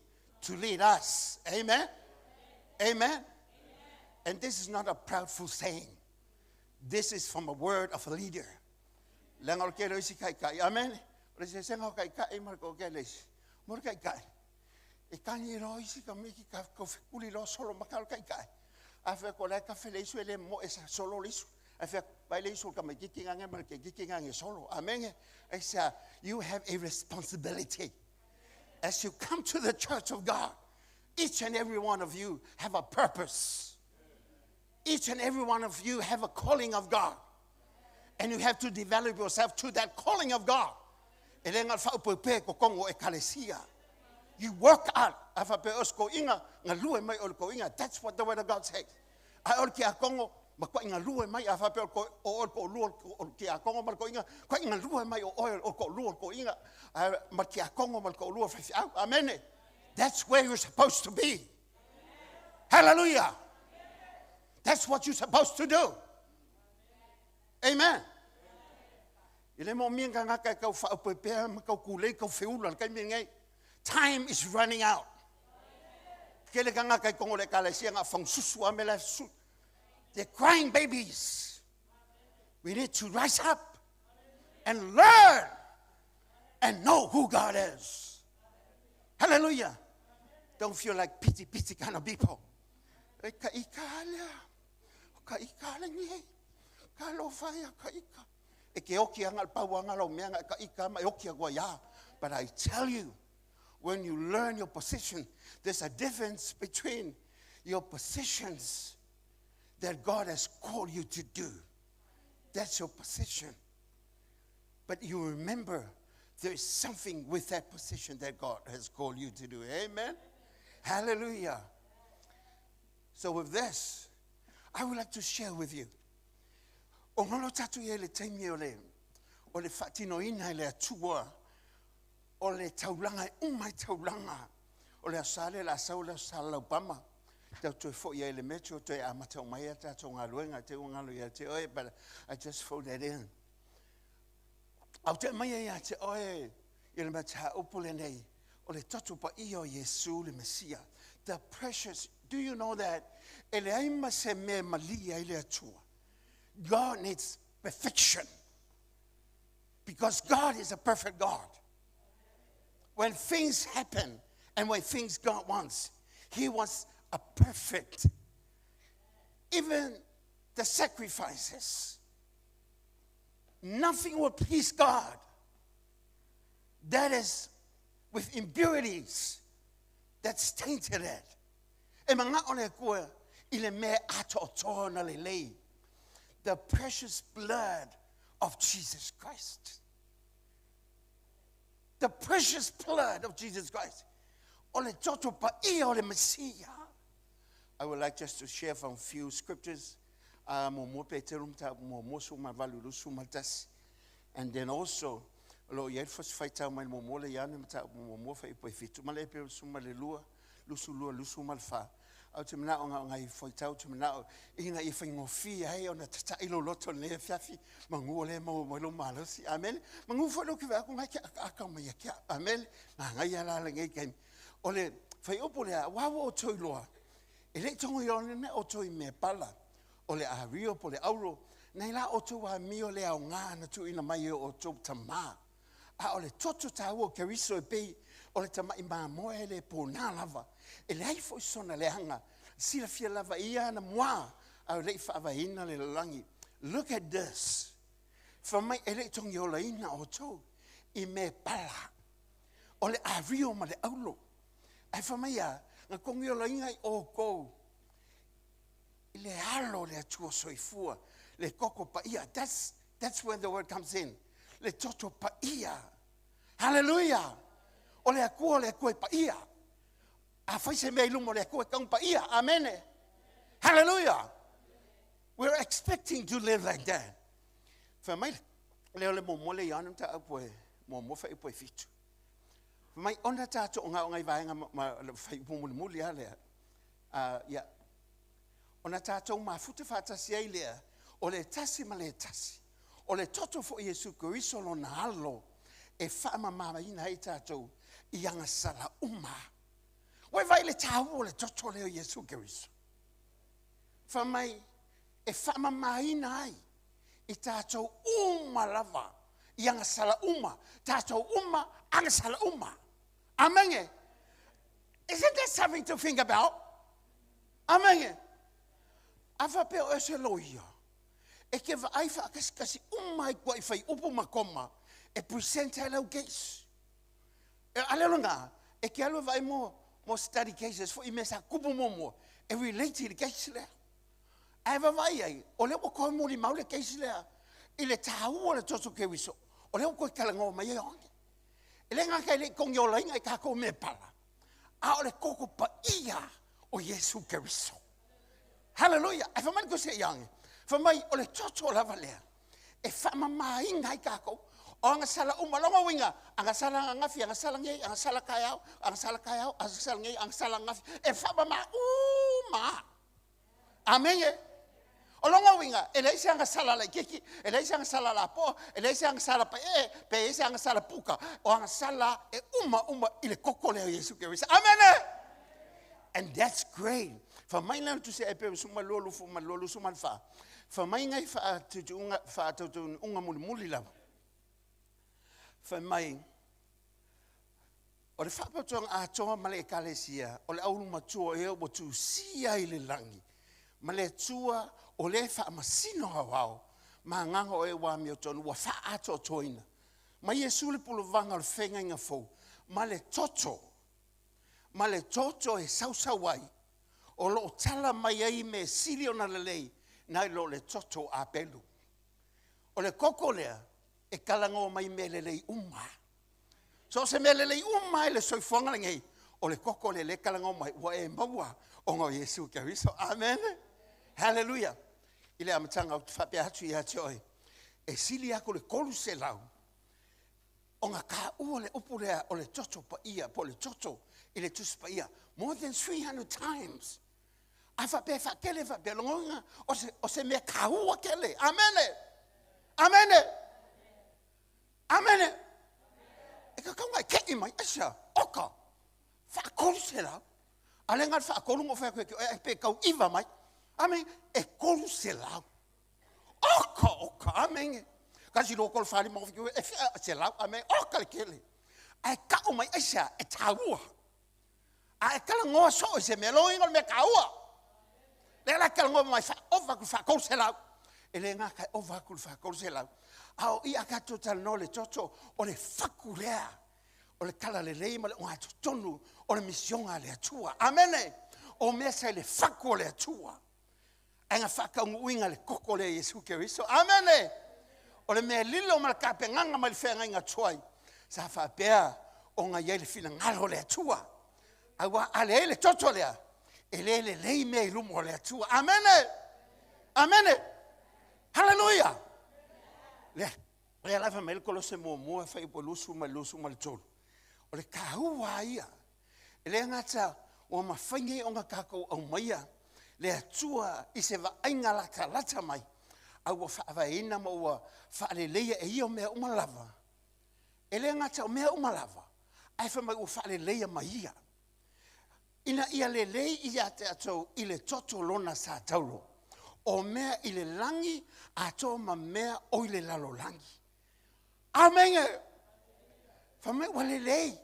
to lead us. Amen? Amen? And this is not a proudful saying. This is from a word of a leader. Lenga o ke isi kai kai. Amen? O le se senga o kai kai ma ko ke le isi. Mo kai kai. E kani ro isi ka miki ka ko kuli lo solo ma ka kai kai. A fe ko le ka fe le isu ele mo esa solo le isu. A fe vai le isu ka me kiki ngange ma ke kiki ngange solo. Amen. I say you have a responsibility. As you come to the church of God, each and every one of you have a purpose. Each and every one of you have a calling of God. And you have to develop yourself to that calling of God. E le ngā whaupau ko kongo e kalesia. You work out. A whape os ko inga, ngā lue mai o le ko inga. That's what the word of God says. A o ke a kongo, ma kwa inga lue mai, a whape o ko o ko lua o ke a kongo ma ko inga, kwa inga lue mai o o ko lua ko inga, a ma ke a kongo ma ko lua whai. Amen. That's where you're supposed to be. Hallelujah. That's what you're supposed to do. Amen. I le mo mia ka ngaka kau whaupepea ma kau kulei kau whiula kai me ngai. Time is running out. Ke le ka ngaka i kongo le kalesia ngā whangsusu a me la su. They're crying babies. We need to rise up and learn and know who God is. Hallelujah. Don't feel like pity, pity kind of people. E ka ika alea. Ka ika ale ni. Ka lo whaia ka ika. E ke oki anga pau anga lau mea ka ika ma e oki agua ia. But I tell you, when you learn your position, there's a difference between your positions that God has called you to do. That's your position. But you remember there is something with that position that God has called you to do. Amen? Hallelujah. So with this, I would like to share with you. O ngolo tatu ia le taimi o le, o le whaatinoina le atua, o le taulanga, e umai taulanga, o le asale la asau le asale lau pama. Tau toe fo ia le metro, toe a mata o mai a tātou ngā luenga, te ungalo ia te oe, but I just throw that in. Au te mai ia te oe, i le mata upule nei, o le toto pa ia o Yesu le Mesia. The precious, do you know that? E le aima se me malia i le atua. God needs perfection. Because God is a perfect God. When things happen and when things God wants, He wants a perfect. Even the sacrifices. Nothing will please God that is with impurities that's tainted it. E mga ole kua i le mea ato na le lei. The precious blood of Jesus Christ. The precious blood of Jesus Christ. O le toto pa ia o le Mesia. I would like just to share from a few scriptures. Mo mo pe te rum ta mo mo su ma valu lu su ma tas. And then also, lo ia fos faita mai mo mo le ia ne ta mo mo fa i po fitu ma le pe su ma le lua, lu su lua, lu su ma le fa. Au te mana o ngā ngai foitau te mana o ina i whaingofia hei o na tata ilo loto le fiafi mangu le mo mo lo malosi. Amen. Mangu fo lo ki va ko ngai ki aka mai ia kia. Amen. Ma ngai ala le ngai kai. O le whai opo le a wawa o toi loa. E le tongo i one ne o toi me pala. O le a rio po le auro. Nei la o tō wa mio le au ngā na tu ina mai o tō tamā. A o le toto tā ua keriso e pei O le tamaʻi mamoe e lē pōnā lava, e leai foʻi sona leaga, silafia lava e ia ana muā, a e leʻi faavaeina le lalolagi. Look at this. Fai mai e leʻi togiolaina ʻoutou i mea pala, o le ʻāwio ma le ʻaulo. Ae fai mai a, na togiolaina i ʻoukou i le alo o le Atua soifua, le toto paia. That's where the word comes in. Le toto paia. Hallelujah! O le Atua o le Atua e paia. Afai se mea i luma o le Atua e tau paia. Amene. Hallelujah! We're expecting to live like that. Fai mai le o le muamua le Ioane mataupu e muamua fuaiupu e 7. Fai mai ona tatou o nai vaega ma le fuaiupu mulimuli lava lea. Ia, ona tatou mafuta faatasi ai lea o le tasi ma le tasi. O le toto foi o Iesu Keriso lona alo e faamamaina ai tatou i agasala uma. Ua e vaai i le taua o le toto lea o Iesu Keriso? Fai mai e faamamaina ai i tatou uma lava i agasala uma, tatou uma agasala uma. Amene. Isn't that something to think about? Amene. A faapea o oe se loia, e te vaai faakasikasi uma ai tua i fuaiupu ma koma e present ai lau case. E ale lona, e te alu e vaai mo, mo study cases foi i mea sa tupu muamua, e relate i le case lea. Ae vaavaai ai, o lea ua toe molimau le case lea i le taua o le toto Keriso, o lea ua toe talanoa mai ai o age. E le gata e le i togiolaina i tatou mea pala, a o le toto paia o Iesu Keriso. Haleluia! Ae fai mai le Tusi ia Ioane, fai mai o le toto lava lea e faamamaina ai tatou. O agasala uma, lona uiga, agasala ananafi, agasala nei, agasala taeao, agasala taeao, agasala nei, agasala ananafi, e faamama uma. Amene. O lona uiga, e leai se agasala laitiiti, e leai se agasala lapoa, e leai se agasala paee, pe i ai se agasala puka. O agasala e uma uma i le toto lea o Iesu Keriso. Amene! And that's great. Fai mai lana tusi a Eperu 12, 22, 24. Fai mai ngai faatutuuga, faatautuuga mulimuli lava. Fai mai, o le faapotopotoga atoa ma le ekalesia, o le aulumatua o ea ua tusia i le lagi, ma le Atua o lea e faamasino aoao ma agaga o e ua amiotonu ua faaatoatoaina ma Iesu le pulevaga o le feagaiga fou ma le toto ma le toto e sausau ai, o lo o tala mai ai mea sili ona lelei nai lo le toto o Apelu. O le toto lea e talanoa mai mea lelei uma. So o se mea lelei uma i le soifuaga lenei, o le toto lea lea e talanoa mai, ua e maua ona o Iesu Keriso. Amene. Haleluia. I le amataga ou te faapea atu ia te oe, e sili atu le 300 ona taua le upu lea o le toto paia po o le toto i le Tusi Paia more than 300 times. A faapea e faatele faapea, lona uiga o se, o se mea taua tele. Amene. Amene. Amene. E tatau ona e teʻi mai, aisea, oka, faatolu selau. A le na o le faatolu na ou fai atu ia te oe, ae pe tau iva mai. Amene. E 300. Oka, oka, amene. 1, 2, 3, 4, 5, 6, 7, e selau, amene, oka le tele. Ae tau mai aisea, e taua. A e talanoa soo i se mea, lona uiga o le mea taua. Lea la e talanoa mai ova atu i le faatolu selau. E le gata e ova atu i le faatolu selau. A o i a tatou talanoa i le toto, o le fatu lea o le talalelei ma le ogatotonu o le misioga a le Atua. Amene! O mea sa i le fatu o le Atua. Ae na faataunuuina le toto lea Iesu Keriso. Amene! O le mea lilo ma le tapenaga mai le feagaiga tuai, sa faapea ona i ai le finagalo o le Atua. Aua a leai le toto lea, e le lelei mea i luma o le Atua. Amene! Amene! Haleluia! Lea, lea la fai mai le Kolose muamua, fuaiupu 23. O le taua ia. E le gata ua mafai nei ona tatou aumaia le Atua i se vaaiga latalata mai, a ua faavaeina ma ua faaleleia e ia mea uma lava. E le gata o mea uma lava, ae fai mai ua faaleleia mai ia. Ina ia lelei ia te tatou i le toto lona sa taulo, o mea i le lagi atoa ma mea o i le lalolagi. Amene! Fai mai ua lelei.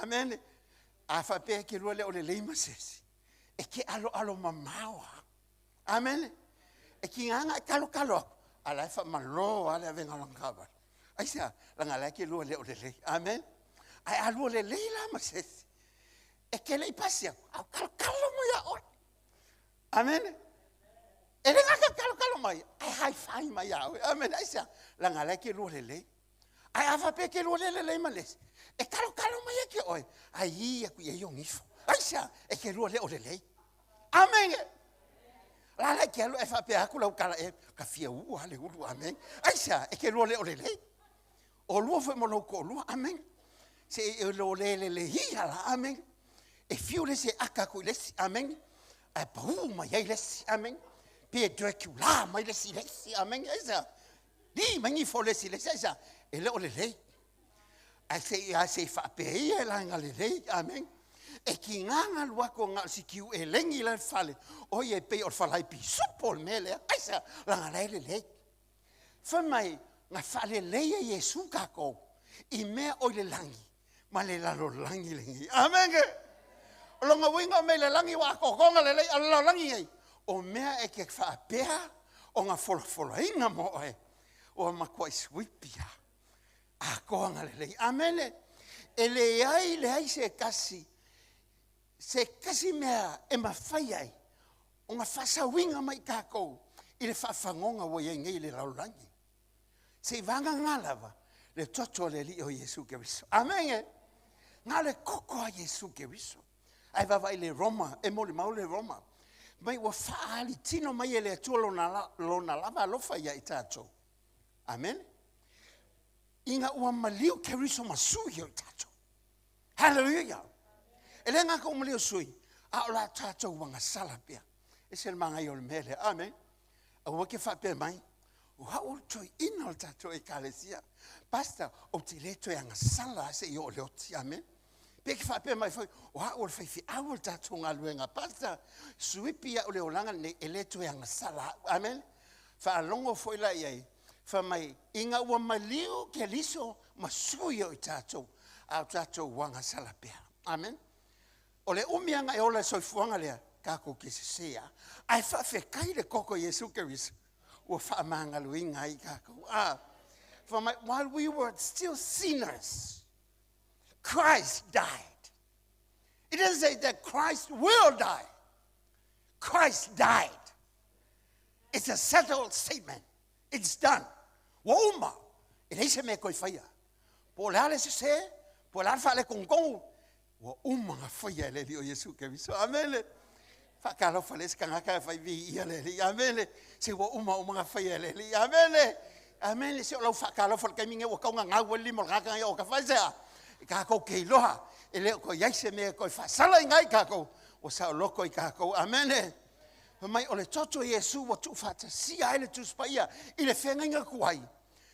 Amene. A faapea e te lua le o lelei ma se isi, e te aloalo mamao lava. Amene. E tiga ona e talotalo atu, a o la e faamalo lava le avega o lana taavale. Aisea? Leaga o la e te lua le o lelei. Amene. Ae a lua lelei la ma se isi, e te le i pasi atu, a o talotalo mai ia oe. Amene. E le gata i le talotalo mai, ae haifai mai ia oe. Amene. Aisea? Leaga o la e te lua lelei. Ae a faapea e te lua le lelei ma le isi, e talotalo mai ia te oe, ae i atu i ai ou gifo. Aisea? E te lua le o lelei. Amene. O le a la e te alu ae faapea atu lau tala ea, ka fia ua lava le ulu. Amene. Aisea? E te lua le o lelei. O lua foi ma lou toalua. Amene. Se i lo le lelei ia la. Amene. E fiu le isi e aka atu i le isi. Amene. Ae pau mai ai le isi. Amene. Pe toe mai le isi i le isi. Amene. Aisea? Li mai gifo le isi i le isi. Aisea? E le o lelei. Ae se i a se i faapea ia e laga lelei. Amene. E tiga ona alu atu na o si tiu elegi la i le fale, o ia e pei o le falai pisupo o le mea lea. Aisea? Leaga la e lelei. Fai mai, na faalelei e Iesu tatou i mea o i le lagi ma le lalolagi lenei. Amene. O lona uiga o mea i le lagi ua atoatoa lelei, a o le lalolagi nei, o mea e te faapea o na folafolaina mo oe, ua matuai suipi lava. Atoa na lelei. Amene. E leai leai se tasi, se tasi mea e mafai ai ona faasauina mai tatou i le faafagoga ua i ai nei i le lalolagi. Se i vagana lava le toto o le Alii o Iesu Keriso. Amene. Na o le toto a Iesu Keriso. Ae vaavaai i le Roma, e molimau le Roma. Mai ua faaali tino mai e le Atua lona lava alofa ia i tatou. Amene. Ina ua maliu Keriso ma sui o i tatou. Hallelujah. E le gata ua maliu sui, a o la tatou agasala pea. E se le manaia o le mea lea. Amen. Aua ke faapea mai, o au o le toeaina o le tatou ekalesia. Pastor, ou te le toe agasala lava seia oo i le oti. Amen. Pe ke faapea mai foi, o au o le faifeau o le tatou galuega. Pastor, suipi au i le olaga lenei, e le toe agasala au. Amen. Faalogo foi la i ai, fai mai, ina ua maliu Keriso ma sui o i tatou, a o tatou agasala pea. Amen. O le umi lava na e ola i le soifuaga lea, tatou te sese lava. Ae faafetai i le toto o Iesu Keriso, ua faamagaloina ai tatou. Fai mai, while we were still sinners, Christ died. It doesn't say that Christ will die. Christ died. It's a settled statement. It's done. Ua uma. E leai se mea e toe faia. Po o le a le sese, po o le a le faaletogotonu, ua uma ona faia e le Alii o Iesu Keriso. Amene. Faatalofa i le isi tagata e fai viia le Alii. Amene. Se ua uma uma ona faia e le Alii. Amene. Amene. Se o lau faatalofa i le taimi lenei ua tau gagau ai le lima o le tagata lenei o ta fai se a. I tatou te iloa, e le o toe i ai se mea e toe faasala ai tatou, ua saoloto i tatou. Amene. Fai mai, o le toto o Iesu ua tuufaatasia ai le Tusi Paia i le feagaiga tuai,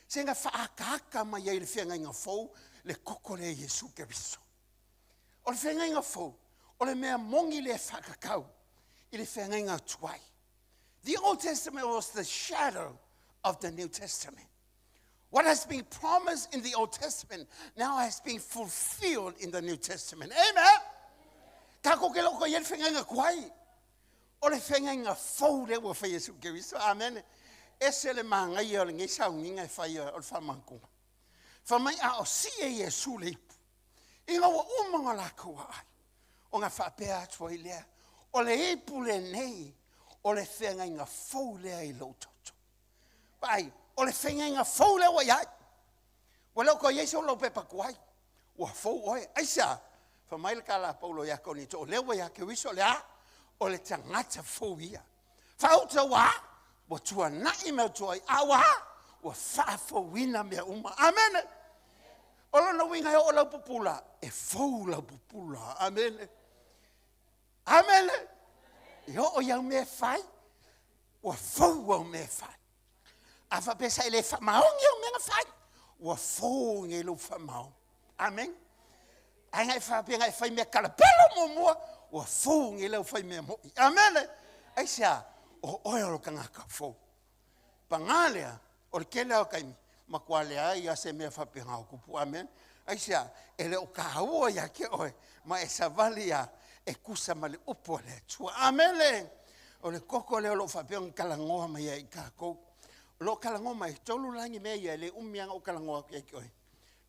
se na faaataata mai ai i le feagaiga fou le toto lea Iesu Keriso. O le feagaiga fou, o le mea moni lea e faatatau i le feagaiga tuai. The Old Testament was the shadow of the New Testament. What has been promised in the Old Testament now has been fulfilled in the New Testament. Amen. Tatou ke loko i ai le feagaiga tuai. O le feagaiga fou lea ua fai e Iesu Keriso. Amene. Ese le manaia o lenei sauniga e fai o le faamanatuga. Fai mai a o sii e Iesu le ipu, ina ua uma ona latou aai, ona faapea atu ai lea, o le ipu lenei o le feagaiga fou lea i lou toto. Vaai, o le feagaiga fou lea ua i ai. Ua le o toe i ai se lou pepa tuai. Ua fou oe. Aisea? Fai mai le tala a Paulo ia Korinito, o lea ua ia Keriso le a? O le tagata fou ia. Faauta ua a? Ua tuanai mea tuai, a ua a? Ua faafouina mea uma. Amene. O lona uiga e oo lau pupula, e fou lau pupula. Amene. Amene. E oo i au mea e fai, ua fou au mea e fai. A faapea sa e le faamaoni au mea na fai, ua fou nei lou faamaoni. Amen. Ae na e faapea na e fai mea kalapelo muamua, ua fou nei lau fai mea moi. Amen. Aisea, o oe o le tagata fou. Paga lea, o le tele lava o taimi, matua leai lava se mea faapena o tupu. Amen. Aisea? E le o taua ia te oe, ma e savali lava e tusa ma le upu a le Atua. Amene! O le koko lea o lo o faapea ona talanoa mai ai i tatou. O lo o talanoa mai, e tolu la ni mea ia, e le umi lava ona ou talanoa atu ia te oe.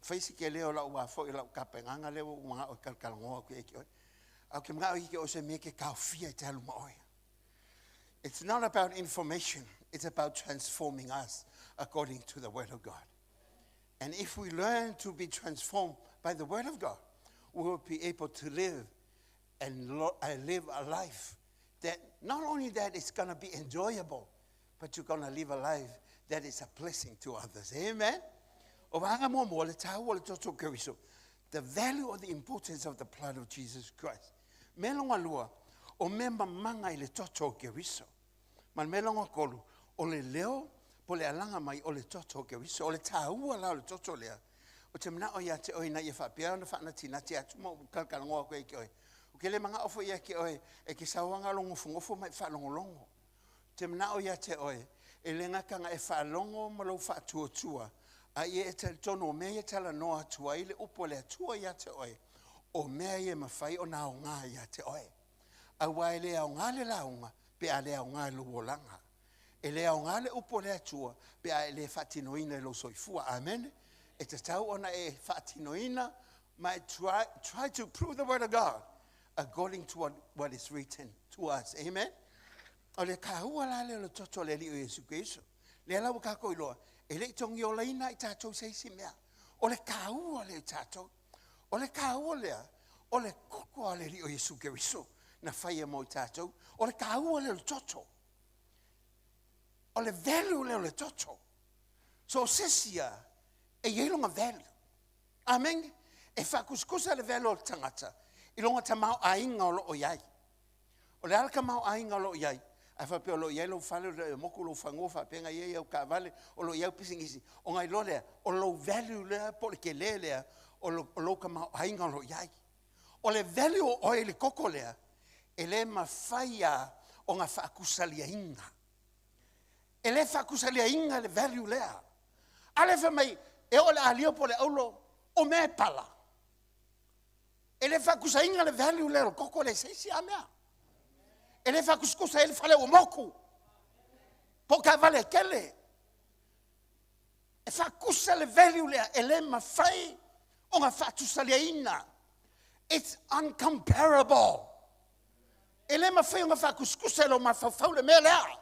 Fai si tele o lau a foi, o lau tapenaga lea ua ou manao e talatalanoa atu ia te oe. Ae ou te manao ia te oe o se mea e te taofia e te alu ma oe. It's not about information, it's about transforming us according to the Word of God. And if we learn to be transformed by the Word of God, we will be able to live and live a life that not only that it's going to be enjoyable, but you're going to live a life that is a blessing to others. Amen? O vaega muamua, le taua o le toto o Keriso, the value or the importance of the blood of Jesus Christ. Mea lona lua, o mea mamaga i le toto o Keriso. Ma le mea lona tolu, o le leo po o le alaga mai o le toto o Keriso. O le taua la o le toto lea, ou te manao ia te oe ina ia faapea ona faanatinati atu ma ou talatalanoa atu ai ia te oe. Ou te le manao foi ia te oe e te sau lava na o lou nofonofo ma e faalogologo. Ou te manao ia te oe, e le gata na e faalogo ma lou faatuatua, a ia e talitonu o mea ia e talanoa atu ai le upu a le Atua ia te oe, o mea ia e mafai ona aoga ia te oe. Aua e le aoga le lauga pe a le aoga i lou olaga. E le aoga le upu a le Atua pe a e le faatinoina i lou soifua. Amene. E tatau ona e faatinoina ma e try, try to prove the word of God according to what, what is written to us. Amen. O le kāua la lea o le toto o le Alii o Iesu Keriso. Lea la ua kākou iloa, e le i togiolaina i tātou se isi mea. O le kāua lea i tātou. O le kāua lea, o le koko a le Alii o Iesu Keriso na faia mo i tātou. O le kāua lea o le toto. O le value lea o le toto. So o se isi a, e i ai lona value. Amen. E faakusikusa le value o le tagata i lona tamaoaiga o lo o i ai. O le a le tamaoaiga o lo o i ai? A faapea o lo o i ai lou fale, o lo o moku lou fanua, faapea i ai au taavale, o lo o i ai au pisinisi, ona iloa lea, o lou value lea po o le tele lea o lou tamaoaiga o lo o i ai. O le value o oe i le koko lea, e le mafai lava ona faakusaliaina. E le faakusaliaina le value lea. A lea fai mai, e oo i le alia po o le aulo, o mea e pala. E le faakusaina le value lea o le koko lea i se isi lava mea. E le faakusakusa ai le fale ua moku, po o taavale e tele. E faakusa le value lea, e le mafai ona faatusaliaina. It's uncomparable. E le mafai ona faakusakusa e lou mafaufau le mea lea.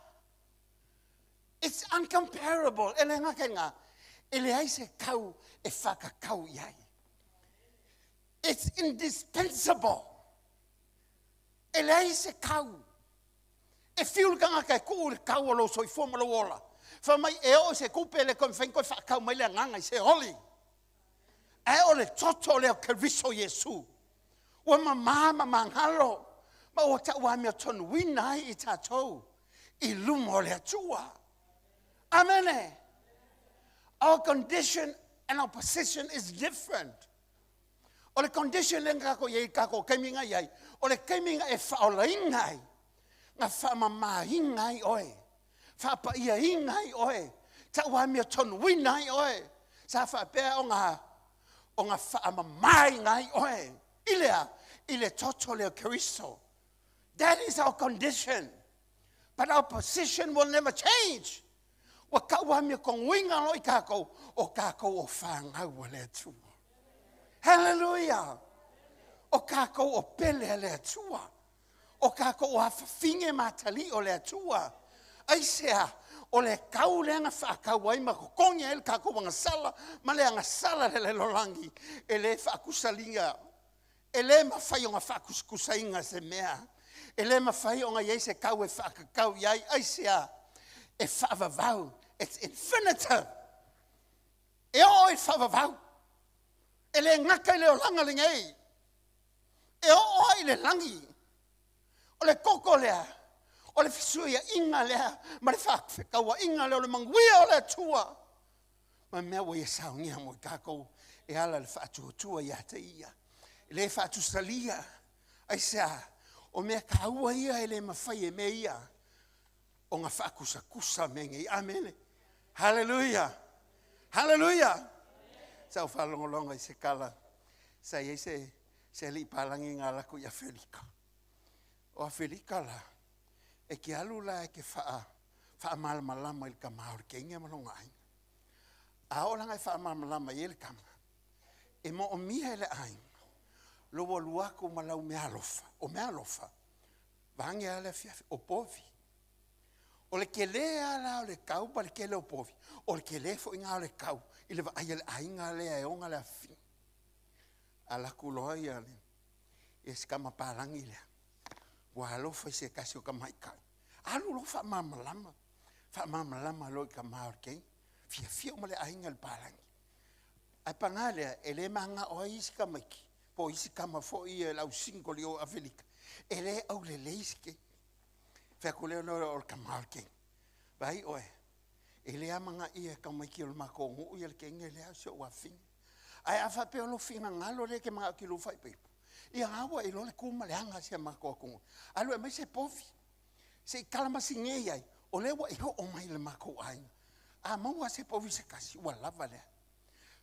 It's uncomparable. E le gata i lena, e leai se tau e faakakau i ai. It's indispensable. E leai se tau. E fiu le tagata e tuu i le tau o lou soifua ma lou ola. Fai mai e oo i se tupe e le toe mafai ona toe faatau mai le agaga i se oli. Ae o le toto lea o Keriso Iesu ua mamā ma magalo ma ua tauamiotonuina ai i tatou i luma o le Atua. Amene. Our condition and our position is different. O le condition lea na tatou i ai i le tatou taimi na i ai, o le taimi na e faaolaina ai, na faamamaina ai oe, faapaiaina ai oe, tauamiotonuina ai oe, sa faapea ona ona faamamaina ai oe i le a? I le toto lea o Keriso. That is our condition. But our position will never change. Ua tauamiotonuina loa i tatou, o tatou o fanau a le Atua. Hallelujah! O tatou o pele a le Atua. O tatou o afafine ma atalii o le Atua. Aisea? O le tau lea na faatau ai ma totogi ai le tatou agasala ma le agasala le lalolagi e le faakusaliga. E le mafai ona faakusakusaina se mea. E le mafai ona i ai se tau e faakakau i ai. Aisea? E faavavau. It's infinitive. E oo i le faavavau. E le gata i le olaga lenei. E oo ai i le lagi. O le koko lea, o le fesuiaiga lea ma le faafetauaiga lea o le manuia o le Atua ma mea ua ia saunia mo i tatou e ala i le faatuatua ia te Ia. E le faatusalia. Aisea? O mea taua ia e le mafai e mea ia ona faakusakusa mea nei. Amene. Haleluia. Haleluia. Sa ou faalogologo i se tala sa i ai se se alii palagi na alu atu i Afelika. O Afelika la, e te alu la e te faa faamalamalama i le tama o le teine ma lona aiga. A oo la ina e faamalamalama i ai le tama, e moomia e le aiga lou alu atu ma lau meaalofa. O meaalofa, vaeane lava le afiafi, o povi. O le tele lava la o le tau ma le tele o povi, o le tele foi lena o le tau i le vaai a le aiga lea e ona le afafine. Alu atu loa ia le ia si tama palagi lea, ua alofa i se tasi o tamaitai. Alu loa faamalamalama, faamalamalama loa i tama o le teine. Fiafia uma le aiga i le palagi. Ae paga lea, e le mananao ai isi tamaiti, po o isi tama foi ia le au single i o Afelika, e le aulelei isi teine. Fai atu lea o le tama o le teine, vaai oe, e le amanaia e tamaiti o le matou nuu ia le teine lea, o si ou afafine. Ae a faapea o lou finagalo lea e te manao e te lua faaipoipo, ia na ua e iloa le tu ma le aga a si a matou atunuu. Alu e aumai se povi, se i kalamasinei ai, o lea ua e oo mai i le matou aiga. A maua se povi se tasi, ua lava lea.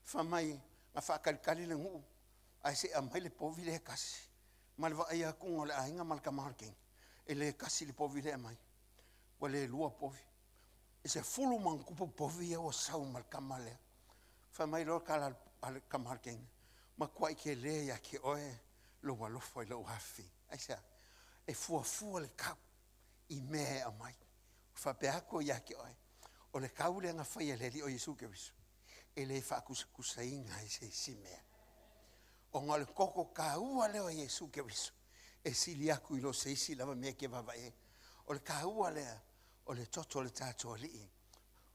Fai mai, na faatalitali le nuu, ae se i aumai le povi lea e tasi. Ma le vaai atu o le aiga ma le tama o le teine, e le tasi le povi lea e aumai, ua le lua povi. E 10+ povi ia ua sau ma le tama lea. Fai mai loa le tala a le tama o le teine, matuai tele ia te oe lou alofa i lou afafine. Aisea? E fuafua le tau i mea e aumai. Faapea atu ia te oe, o le tau lea na faia e le Alii o Iesu Keriso, e le faatusatusaina i se isi mea. Ona o le koko taua lea o Iesu Keriso, e sili atu i lo se isi lava mea e te vaavaai ai. O le taua lea o le toto o le tatou Alii,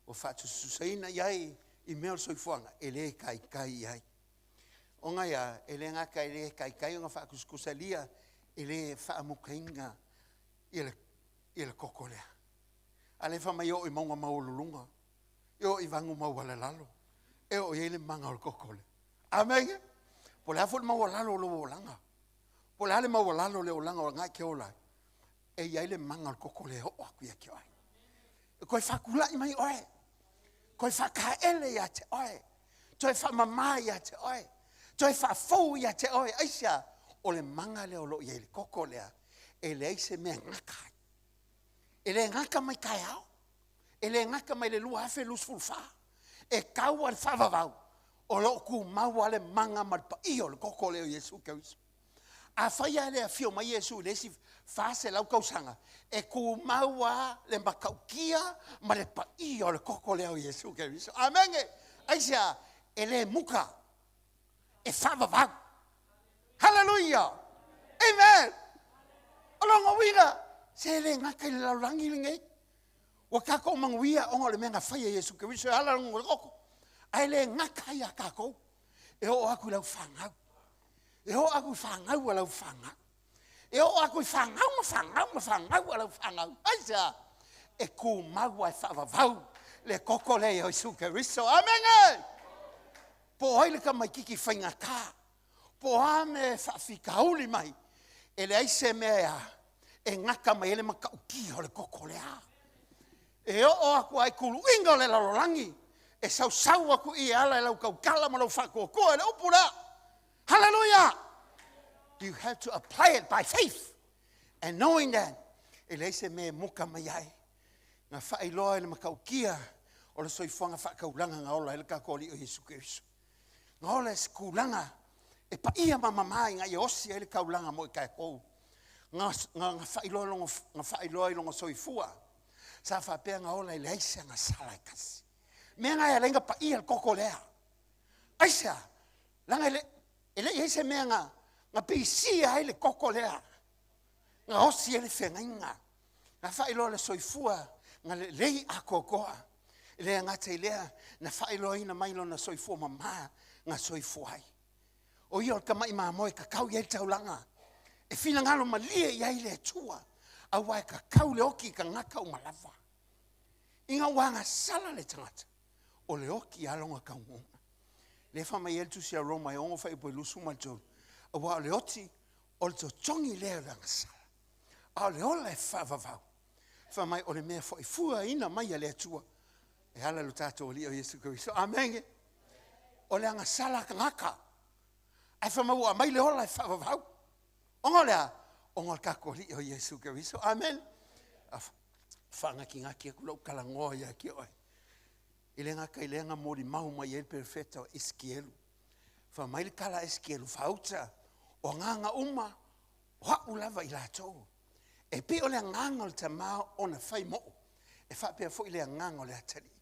ua faatusatusaina i ai i mea o le soifuaga, e le taitai i ai. Ona ia, e le gata e le taitai ona faatusatusalia, e le faamukaina ia le, ia le koko lea. A lea fai mai e oo i mauga maualuluga, e oo i vagu maualalalo, e oo i ai le maga o le koko lea. Amene. Po o le a foi le maualalo o lou olaga, po o le a le maualalo o le olaga o lena e te ola ai, e i ai le maga o le koko lea e oo atu ia te oe. E toe faatulai mai oe, toe faataele ia te oe, toe faamama ia te oe, toe faafou ia te oe. Aisea? O le maga lea o lo o i ai i le koko lea, e leai se mea e gata ai. E le gata mai taeao, e le gata mai le 2024, e tau lava i le faavavau, o lo o tumau lava le maga ma le paia o le koko lea o Iesu Keriso. Afai lava e le afio mai Iesu i le isi 400 tausaga, e tumau lava le matautia ma le paia o le koko lea o Iesu Keriso. Amene! Aisea? E le muka, e faavavau. Haleluia! Amen! O lona uiga, se le gata i le lalolagi lenei. Ua tatou manuia ona o le mea na fai e Iesu Keriso e ala i lona koko. Ae le gata ai ia tatou. E oo atu i lau fanau. E oo atu i fanau a lau fanau. E oo atu i fanau ma fanau ma fanau a lau fanau. Aisea? E tumau lava e faavavau le koko lea o Iesu Keriso. Amene! Po o ai le tamaititi faigata, po o a mea e faafitauli mai, e leai se mea e a, e gata mai ai le matautia o le koko lea. E oo atu lava i tuluiga o le lalolagi, e sausau atu i e ala i lau tautala ma lou faatuatua i le upu lea. Hallelujah! You have to apply it by faith and knowing that e leai se mea e muka mai ai. Na faailoa i le matautia o le soifuaga faataulaga na ola ai le tatou Alii o Iesu Keriso. Na ola i se tulaga e paia ma mama ina ia osi ai le taulaga mo i tatou. Na, na, na faailoa longa, na faailoa i lona soifua. Sa faapea na ola e leai se agasala e tasi. Mea na e ala ai na paia le koko lea. Aisea? Leaga e le, e le i ai se mea na, na pisia ai le koko lea. Na osi ai le feagaiga. Na faailoa le soifua na lelei atoatoa. E le gata i lea, na faailoaina mai lona soifua mama na soifua ai. O ia o le tamai mamoe e kakau i ai le taulaga, e finagalo malie i ai le Atua, aua e kakau le oti i tagata uma lava. Ina ua agasala le tagata, o le oti lava lona taunuuga. Lea e fai mai ai le tusi a Roma e 6 fuaiupu e 23, aua o le oti, o le totogi lea o le agasala, a o le ola e faavavau. Fai mai o le mea foi fuaina mai a le Atua e ala i lo tatou Alii o Iesu Keriso. Amene. O le agasala tagata. Ae fai mai ua aumai le ola e faavavau. Ona o le a? Ona o le tatou Alii o Iesu Keriso. Amene. Faanatinati atu lou talanoa ia te oe. E le gata i lea na molimau mai ai le perofeta o Esikielu. Fai mai le tala a Esikielu, faauta, o agaga uma, o au lava i latou. E pei o le agaga o le tama ona fai moo, e faapea foi le agaga o le atalii.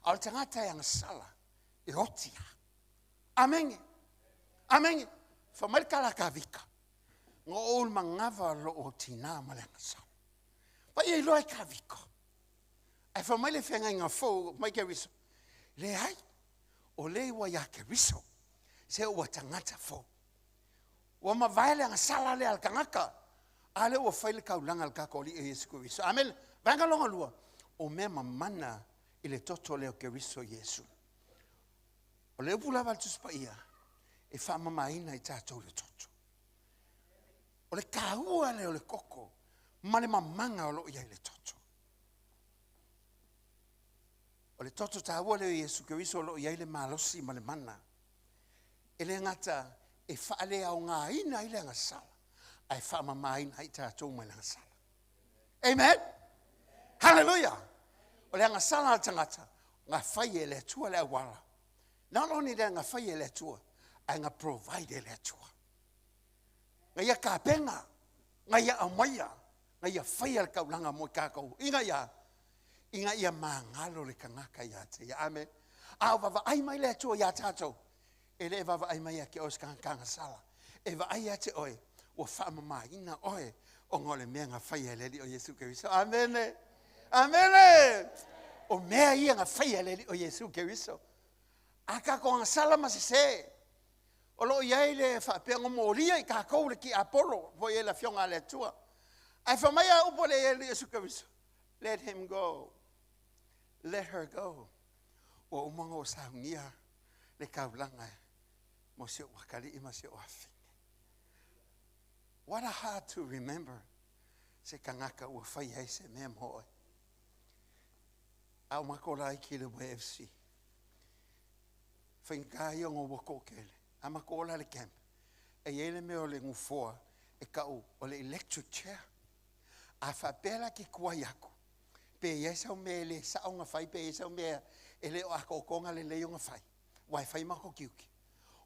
A o le tagata e agasala, e oti lava. Amene. Amene. Fai mai le tala a Tavita, na ou i le manava o lou tina ma le agasala. Vai e iloa e Tavita. Ae fai mai le feagaiga fou mai Keriso, leai, o lea ua ia Keriso, se ua tagata fou. Ua mavae le agasala lea a le tagata, a lea ua fai le taulaga a le tatou Alii Iesu Keriso. Amene. Vaega lona lua, o mea mamana i le toto lea o Keriso Iesu. O le upu lava a le Tusi Paia, e faamamaina i tatou le toto. O le taua lea o le toto ma le mamaga o lo o i ai le toto. O le toto taua lea o Iesu Keriso o lo o i ai le malosi ma le mana. E le gata e faaleaogaina ai le agasala, ae faamamaina ai tatou mai le agasala. Amen. Hallelujah. O le agasala a le tagata, na fai e le Atua le auala. Not only that na fai e le Atua, ae na provide e le Atua. Na ia tapena, na ia aumaia, na ia faia le taulaga mo i tatou. Ina ia, ina ia magalo le tagata ia te ia. Amen. A o vaavaai mai le Atua iā tatou, e le vaavaai mai ia te oe o se tagata agasala. E vaai ia te oe, ua faamamaina oe ona o le mea na faia e le Alii o Iesu Keriso. Amene. Amene. O mea ia na faia e le Alii o Iesu Keriso. A tatou agasala ma sese, o lo o i ai le faapea na molia i tatou le tiapolo, foi e le Afioga a le Atua. Ae fai mai a upu a le Alii Iesu Keriso, let him go. Let her go. Ua uma ona ou saunia le taulaga mo si ou atalii ma si ou afafine. What a hard to remember se tagata ua fai ai se mea mo oe. A o matou laiti i le YFC, faigata ia ona ua toatele. A matou ola i le camp, e i ai le mea o le nofoa e tau o le electric chair. A faapea la ke tuai aku, pe i ai sau mea e le sao ona fai, pe i ai sau mea e le o atoatoa lelei ona fai, aua e fai matou tiute.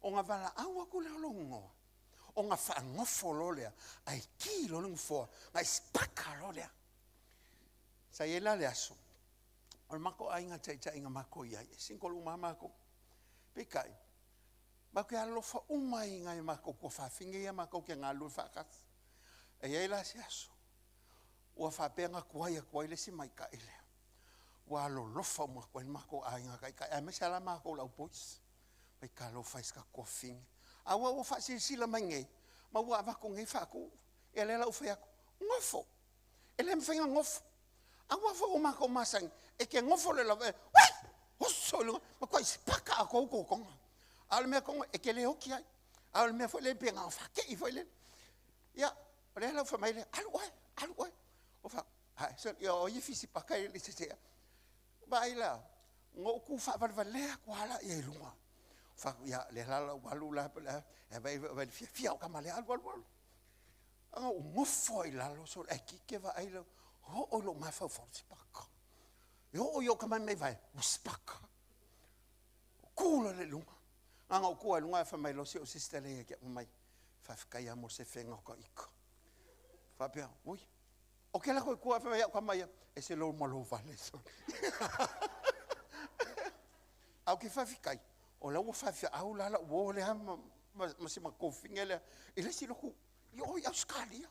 Ona valaau atu lea o lou igoa, ona faanofo loa lea, ae ki loa le nofoa, ona e sipaka loa lea. Sa i ai la le aso, o le matou aiga taitai na matou i ai, e single uma lava matou. Peitai, matou te alolofa uma ai i nai o matou tuafafine ia matou te galulue faatasi. E i ai la se aso, ua faapea ona tuai atu ai le isi maita'i lea, ua alolofa uma atu ai le matou aiga taitai, aemaise lava la matou le au boys, mai talofa e si tatou tuafafine. A ua ua faasilasila mai nei, ma ua avatu nei faatu, ia lea la ua fai atu, nofo, e le mafai ona nofo. Aua foi ua matou masani, e te nofo loa i lau, e, ui, oso i luga, matuai sipaka atoa ou totoga. A o le mea tonu, e te le oti ai. A o le mea foi lea pe na o faatei foi lele. Ia, o lea la ua fai mai lea, alu oe, alu oe. Ua fai, ai, so, ia, o ia fisi paka i le sese. Vaai la, na ou tu faavalevalea atu lava la ia i luga. Fai, ia, lea la la ua alu la, la, e vai, vai le fiafia o tama lea, alu, alu, alu. A ou nofo ai i lalo, so, ae kike vaai la, oo i lou mafaufau, sipaka. E oo i ou tamatamaivai, ua sipaka. Ku loa lea i luga. Na ona ou tu lava i luga ae fai mai loa si ou sister lea ia te au, fai mai, faafetai lava mo le sefega o ta ika. Faapea, oi, o ke alu atu i tua ae fai mai au tama ia, ese lou malo vale. Ae ou te faafetai, o la ua faifeau la lau uo lea ma si matou fine lea i le isi lotu i o i Ausetalia.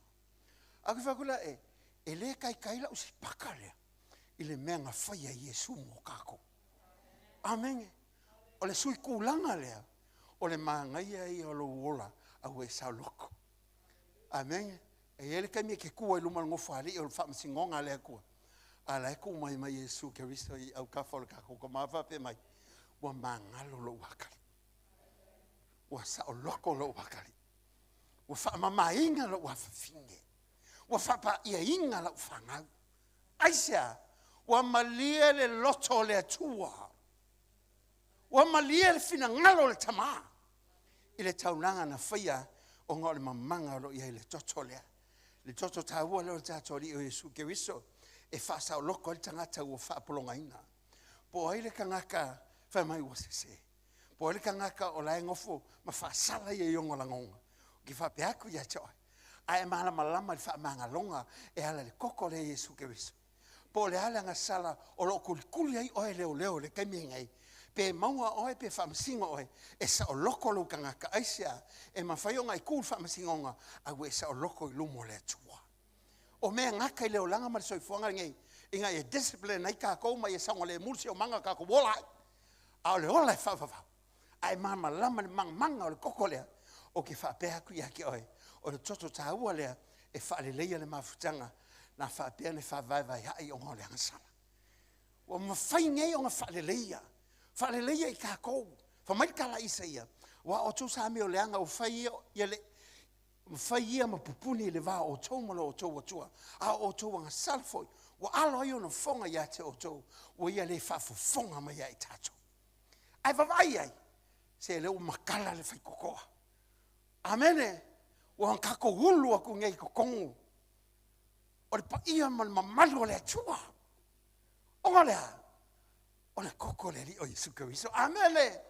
Ae ou te fai atu la, e, e le taitai lau sipaka lea i le mea na faia e Iesu mo tatou. Amene. O le sui tulaga lea, o le manaia ia o lou ola a ua e saoloto. Amene. E i ai le taimi e te tu ai i luma o le Nofoalii o le faamasinoga a le Atua, a o la e tu mai ma Iesu Keriso i autafa o le tatou Tama faapea mai, ua magalo lou atalii. Ua saoloto lou atalii. Ua faamamaina lou afafine. Ua faapaiaina lau fanau. Aisea? Ua malie le loto o le Atua. Ua malie le finagalo o le Tamā i le taulaga na faia ona o le mamaga o lo o i ai i le toto lea. Le toto taua lea o le tatou Alii o Iesu Keriso e faasaoloko ai le tagata ua faapologaina. Po o ai le tagata fai mai ua sese. Po o ai le tagata o la e nofo ma faasala ia i ona lagona. Ou te faapea atu ia te oe, a e malamalama i le faamagaloga e ala i le toto lea Iesu Keriso. Po o le a le agasala o lo o kulikuli ai oe e leoleo i le taimi lenei, pe maua oe pe faamasino oe, e saoloko lou tagata. Aisea? E mafai ona e tu i le faamasinoga, a ua e saoloko i luma o le Atua. O mea e gata i le olaga ma le soifuaga lenei, ina ia discipline ai tatou ma ia saogalemu le siomaga o tatou ola ai. A o le ola e faavavau, a e malamalama i le magamaga o le toto lea, ou te faapea atu ia te oe, o le toto taua lea e faaleleia le mafutaga na faapea ona faavaevaeai ona o le agasala. Ua mafai nei ona faaleleia, faaleleia i tatou. Fai mai le tala a Isaia, aua o outou sa mea o leaga ua fai ia le ua fai ia ma pupuni i le va o outou ma lo outou Atua, a o outou agasala foi, ua alo ai ona fofoga ia te outou, ua ia le faafofoga mai ia i tatou. Ae vaavaai i ai, se lea ua matala le faitotoa. Amene! Ua tatou ulu atu nei i totonu o le paia ma le mamalu o le Atua. Ona o le a? O le koko o le Alii o Iesu Keriso. Amene!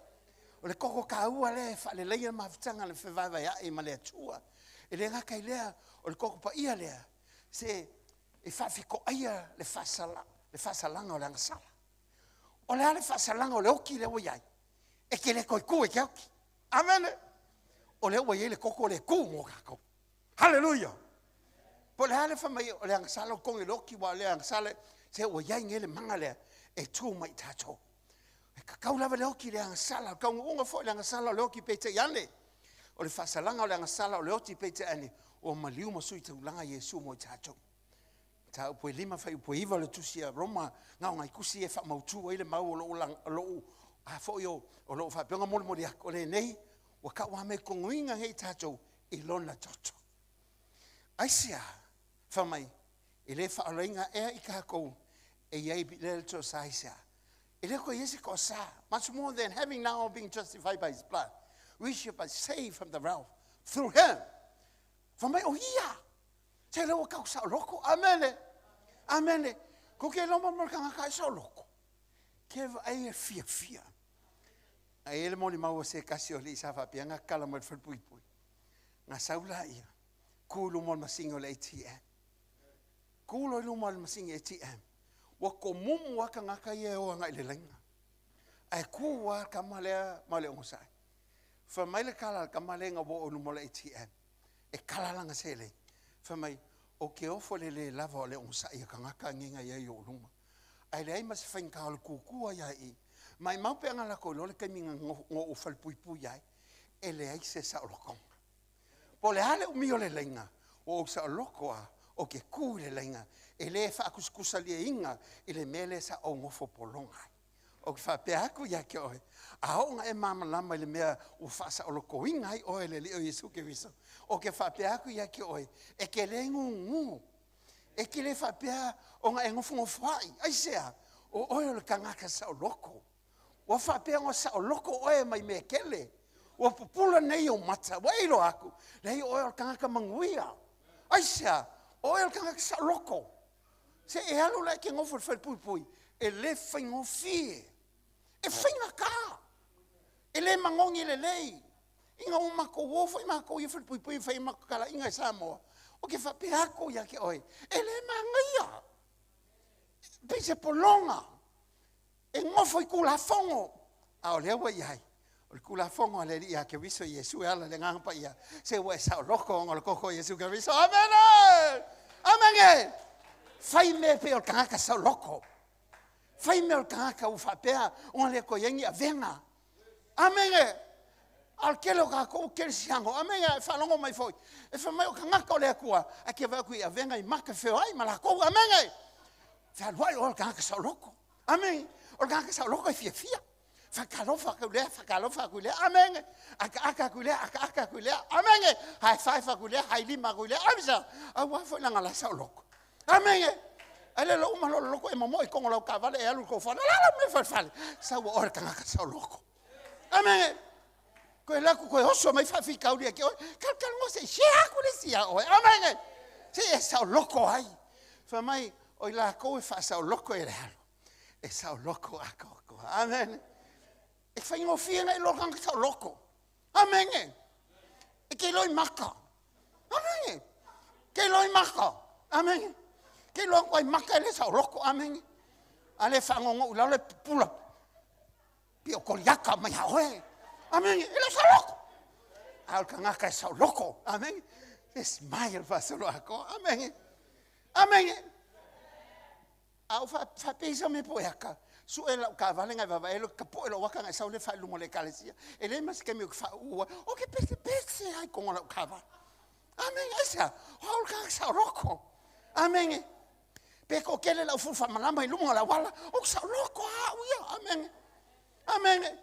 O le koko taua lea e faaleleia le mafutaga le fevaevaea'i ma le Atua. E le gata i lea, o le koko paia lea, se e faafetoaia le faasala, le faasalaga o le agasala. O le a le faasalaga o le oti lea ua i ai? E te le toe tu e te oti. Amene! O lea ua i ai le koko lea e tu mo tatou. Haleluia! Po o le a le fai mai o le agasala o togi i le oti, ua o le agasala, se ua i ai nei le mana lea e tu mai i tatou. E tatau lava le oti i le agasala, o le taunuuga foi le agasala o le oti peitai ane. O le faasalaga o le agasala o le oti peitai ane, ua maliu ma sui taulaga Iesu mo i tatou. Mataupu e 5 fuaiupu e 9 o le tusi a Roma, na o nai tusi ia e faamautu ai le mau o lou, lou a foi o, o lou faapea ona molimoli atu, o lenei, ua tauametonuina nei tatou i lona toto. Aisea? Fai mai, e le faaolaina ea i tatou e i ai le tosa aisea? E le koe i ai se tosa. Much more than having now been justified by his blood, we shall be saved from the wrath through him. Fai mai, o ia! Se lea ua kau saoloko. Amene. Amene. Ko ke loma mo le kangaka e saoloko. Ke vaai e fiafia. Ai e le moli maua se kasi o li sa faapea nga kala mo le falepuipui. Nga sau la ia. Ku i luma o le masini o le ATM. Ku loa i luma o le masini ATM. Ua komumu lava kangaka ia e o agai i le laina. Ae ku lava le kama lea ma le onosai. Fai mai le kala a le kama lea ina ua oo i luma o le ATM. E kala lana seleni. Fai mai, O ke ofo le lē lava o le onosai a kangaka nge nga iai i o'u luma. Ae leai ma se faigata o le kukua ia i. Maimau pe ana lako iloa le taimi na ngo'u falepuipui ai, e leai se saolotoga. Po o le a le umi o le laina, ua ou saoloko a o ke ku i le laina, e le faakusakusalieina i le mea lea sa ou nofo pologa ai. Ou te faapea atu ia te oe, a oo ina e malamalama i le mea ua faasaolotoina ai oe e le Alii o Iesu Keriso, ou te faapea atu ia te oe, e te le gūgū, e te le faapea ona e nofonofoaʻi. Aisea? O oe o le tagata saoloko. Ua faapea ona saoloko oe mai mea tele. Ua pupula nei ou mata, ua e iloa atu, leai o oe o le tagata manuia. Aisea? O oe o le tagata saoloko. Se e alu la e te nofo i le falepuipui, e le faigofie. E faigata. E le magogi lelei. Ina ua matou o foi matou i falepuipui e fai ai matou talaiga i Samoa, ou te faapea atu ia te oe, e le manaia. E pei se pologa. E nofo i Tulafono, a o lea ua i ai, o le Tulafono a le Alii ia Keriso Iesu e ala i le Agaga Paia, se ua e saoloko ona o le koko o Iesu Keriso. Amene! Amene! Fai mea pei o le tagata saoloko. Fai mea o le tagata ua faapea ona le toe i ai ni avega. Amene! A o le tele o tatou kerisiano, amene, e faalogo mai foi, e fai mai o tagata o le Atua, ae ke vaai atu i avega i maka feoai ma latou. Amene! Fealuai oe o le tagata saoloko. Amene. O le tagata saoloko e fiafia. Faatalofa atu i lea, faatalofa atu i lea. Amene. Akaaka atu i lea, akaaka atu i lea. Amene. Haefaefa atu i lea, haelima atu i lea. Amisa. Aua foi langa la saoloko. Amene. Ai le lou uma lolo loko e momoe i kongo lau taavale e alu i kou fale. O le a lau mea fale fale? Sau o oe le tagata saoloko. Amene. Koe laku koe oso mai faafikauli e ke oe. Kalokalogo seʻi share aku le isi iā oe. Amene. Se e saoloko ai. Fai mai, o i lakou e faasaoloko e le alo. E saoloko atoatoa. Amene. E faigofie na iloa tagata saoloko. Amene. E ke iloa i maka. Amene. Ke iloa i maka. Amene. Ke iloa aku ai maka e le saoloko. Amene. A le faagogoʻu i lalo e pupula. Pio koliaka mai a oe. Amene. E le saoloko. A o le tagata e saoloko. Amene. E smile faasoloatoa. Amene. Amene. A o faapei mea po e aka. Suʻe lau taavale ngai vaavaai le tapoe lou ata ngai sau le faailuga o le ekalesia. E leai ma se taimi ou te faauu ai. Ou te pesepese lava i totonu o lau taavale. Amene. Aisea? O au le tagata saoloko. Amene. Pe toatele le aufulu faamalama i luma o le auala, ou te saoloko lava au ia. Amene. Amene.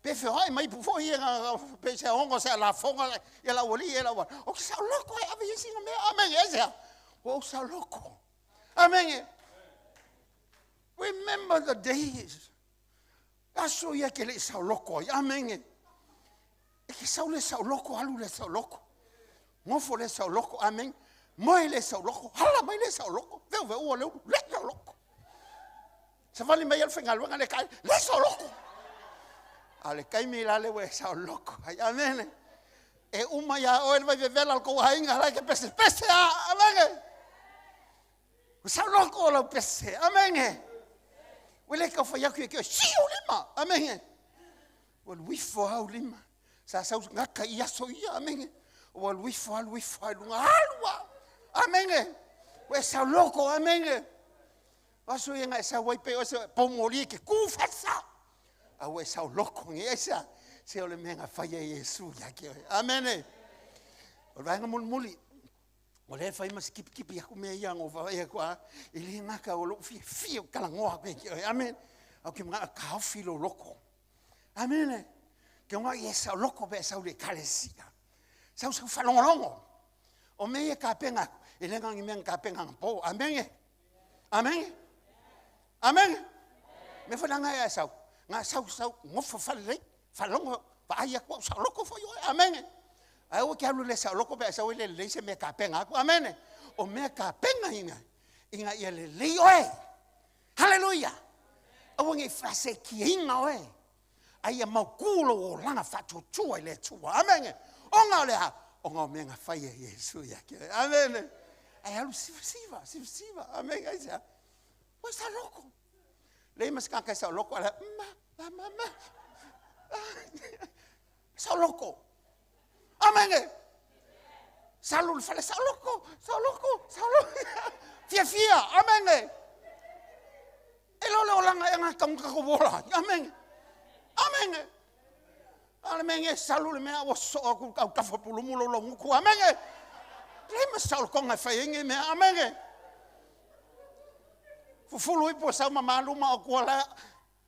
Pe feoai mai ipu foi ia pe se aoga se alafoga ia lau alii ia lau ala. Ou te saoloko e ave i ai sina mea. Amene. Aisea? Ua ou saoloko. Amene. Remember the days. Aso ia ke le i saoloko ai. Amene. E ke sau le saoloko, alu le saoloko. Gofo le saoloko, amen. Moe le saoloko, hala mai le saoloko. Veu veu o le ulu, le saoloko. Savali mai al faigaluega le kai, le saoloko. A le taimi la le ua e saoloko ai. Amene. E uma iā oe le vai vevela o le tou aiga la e ke pesepese a. Amene. Ua saoloko o lau pese. Amene. Ua le tau fai atu ia ke oe, sii ou lima. Amene. Ua alu ifo lava ou lima. Sa sau gata i aso ia. Amene. Ua alu ifo, alu ifo lava i luga. Alu lava. Amene. Ua e saoloko. Amene. O aso ia na e sau ai pei o se poumoli e ke kū faasao. A ua e saoloko nei. Aisea? Se o le mea na fai e Iesu ia te oe. Amene. O le vaega mulimuli, o lea e fai ma sikipikipi aku mea ia na ou vaavaai atu a, e le gata o lou fiafia o talanoa atu ia te oe. Amene. Ae ou te manao e taofi lou loto. Amene. Ke ona i e saoloko pe a e sau i le ekalesia. Sau sau faalogologo. O mea ia e tapena atu, e le na o ni mea na tapena anapo. Amene. Amene. Amene. Mea foi la e sau. Na sau sau gofo faalelei, faalogo, vaai atu au saoloko foi oe. Amene. Ae aua e te alu le saoloko pe a e sau e le lelei se mea e tapena atu. Amene. O mea e tapena ina, ina ia lelei oe. Haleluia! Aua ne i faaseetiaina oe, a ia mautū lou olaga faatuatua i le Atua. Amene. Ona o le a? Ona o mea na fai e Iesu ia te oe. Amene. Ae alu sivasiva, sivasiva. Amene. Aisea? Ua saoloko. Leai ma se tagata e saoloko, a ma, ma, ma, ma. Saoloko. Amene. Salu le fale saoloko, saoloko, saoloko. Fiafia. Amene. E le o le olaga e gata ma tatou ola ai. Amene. Amene. A le mea e salu le mea ua soo atu au tafa pulumu lou laugutu. Amene. Leai ma se saolotoga e fai ai nei mea. Amene. Fufulu ipu e sau ma maluma o tua la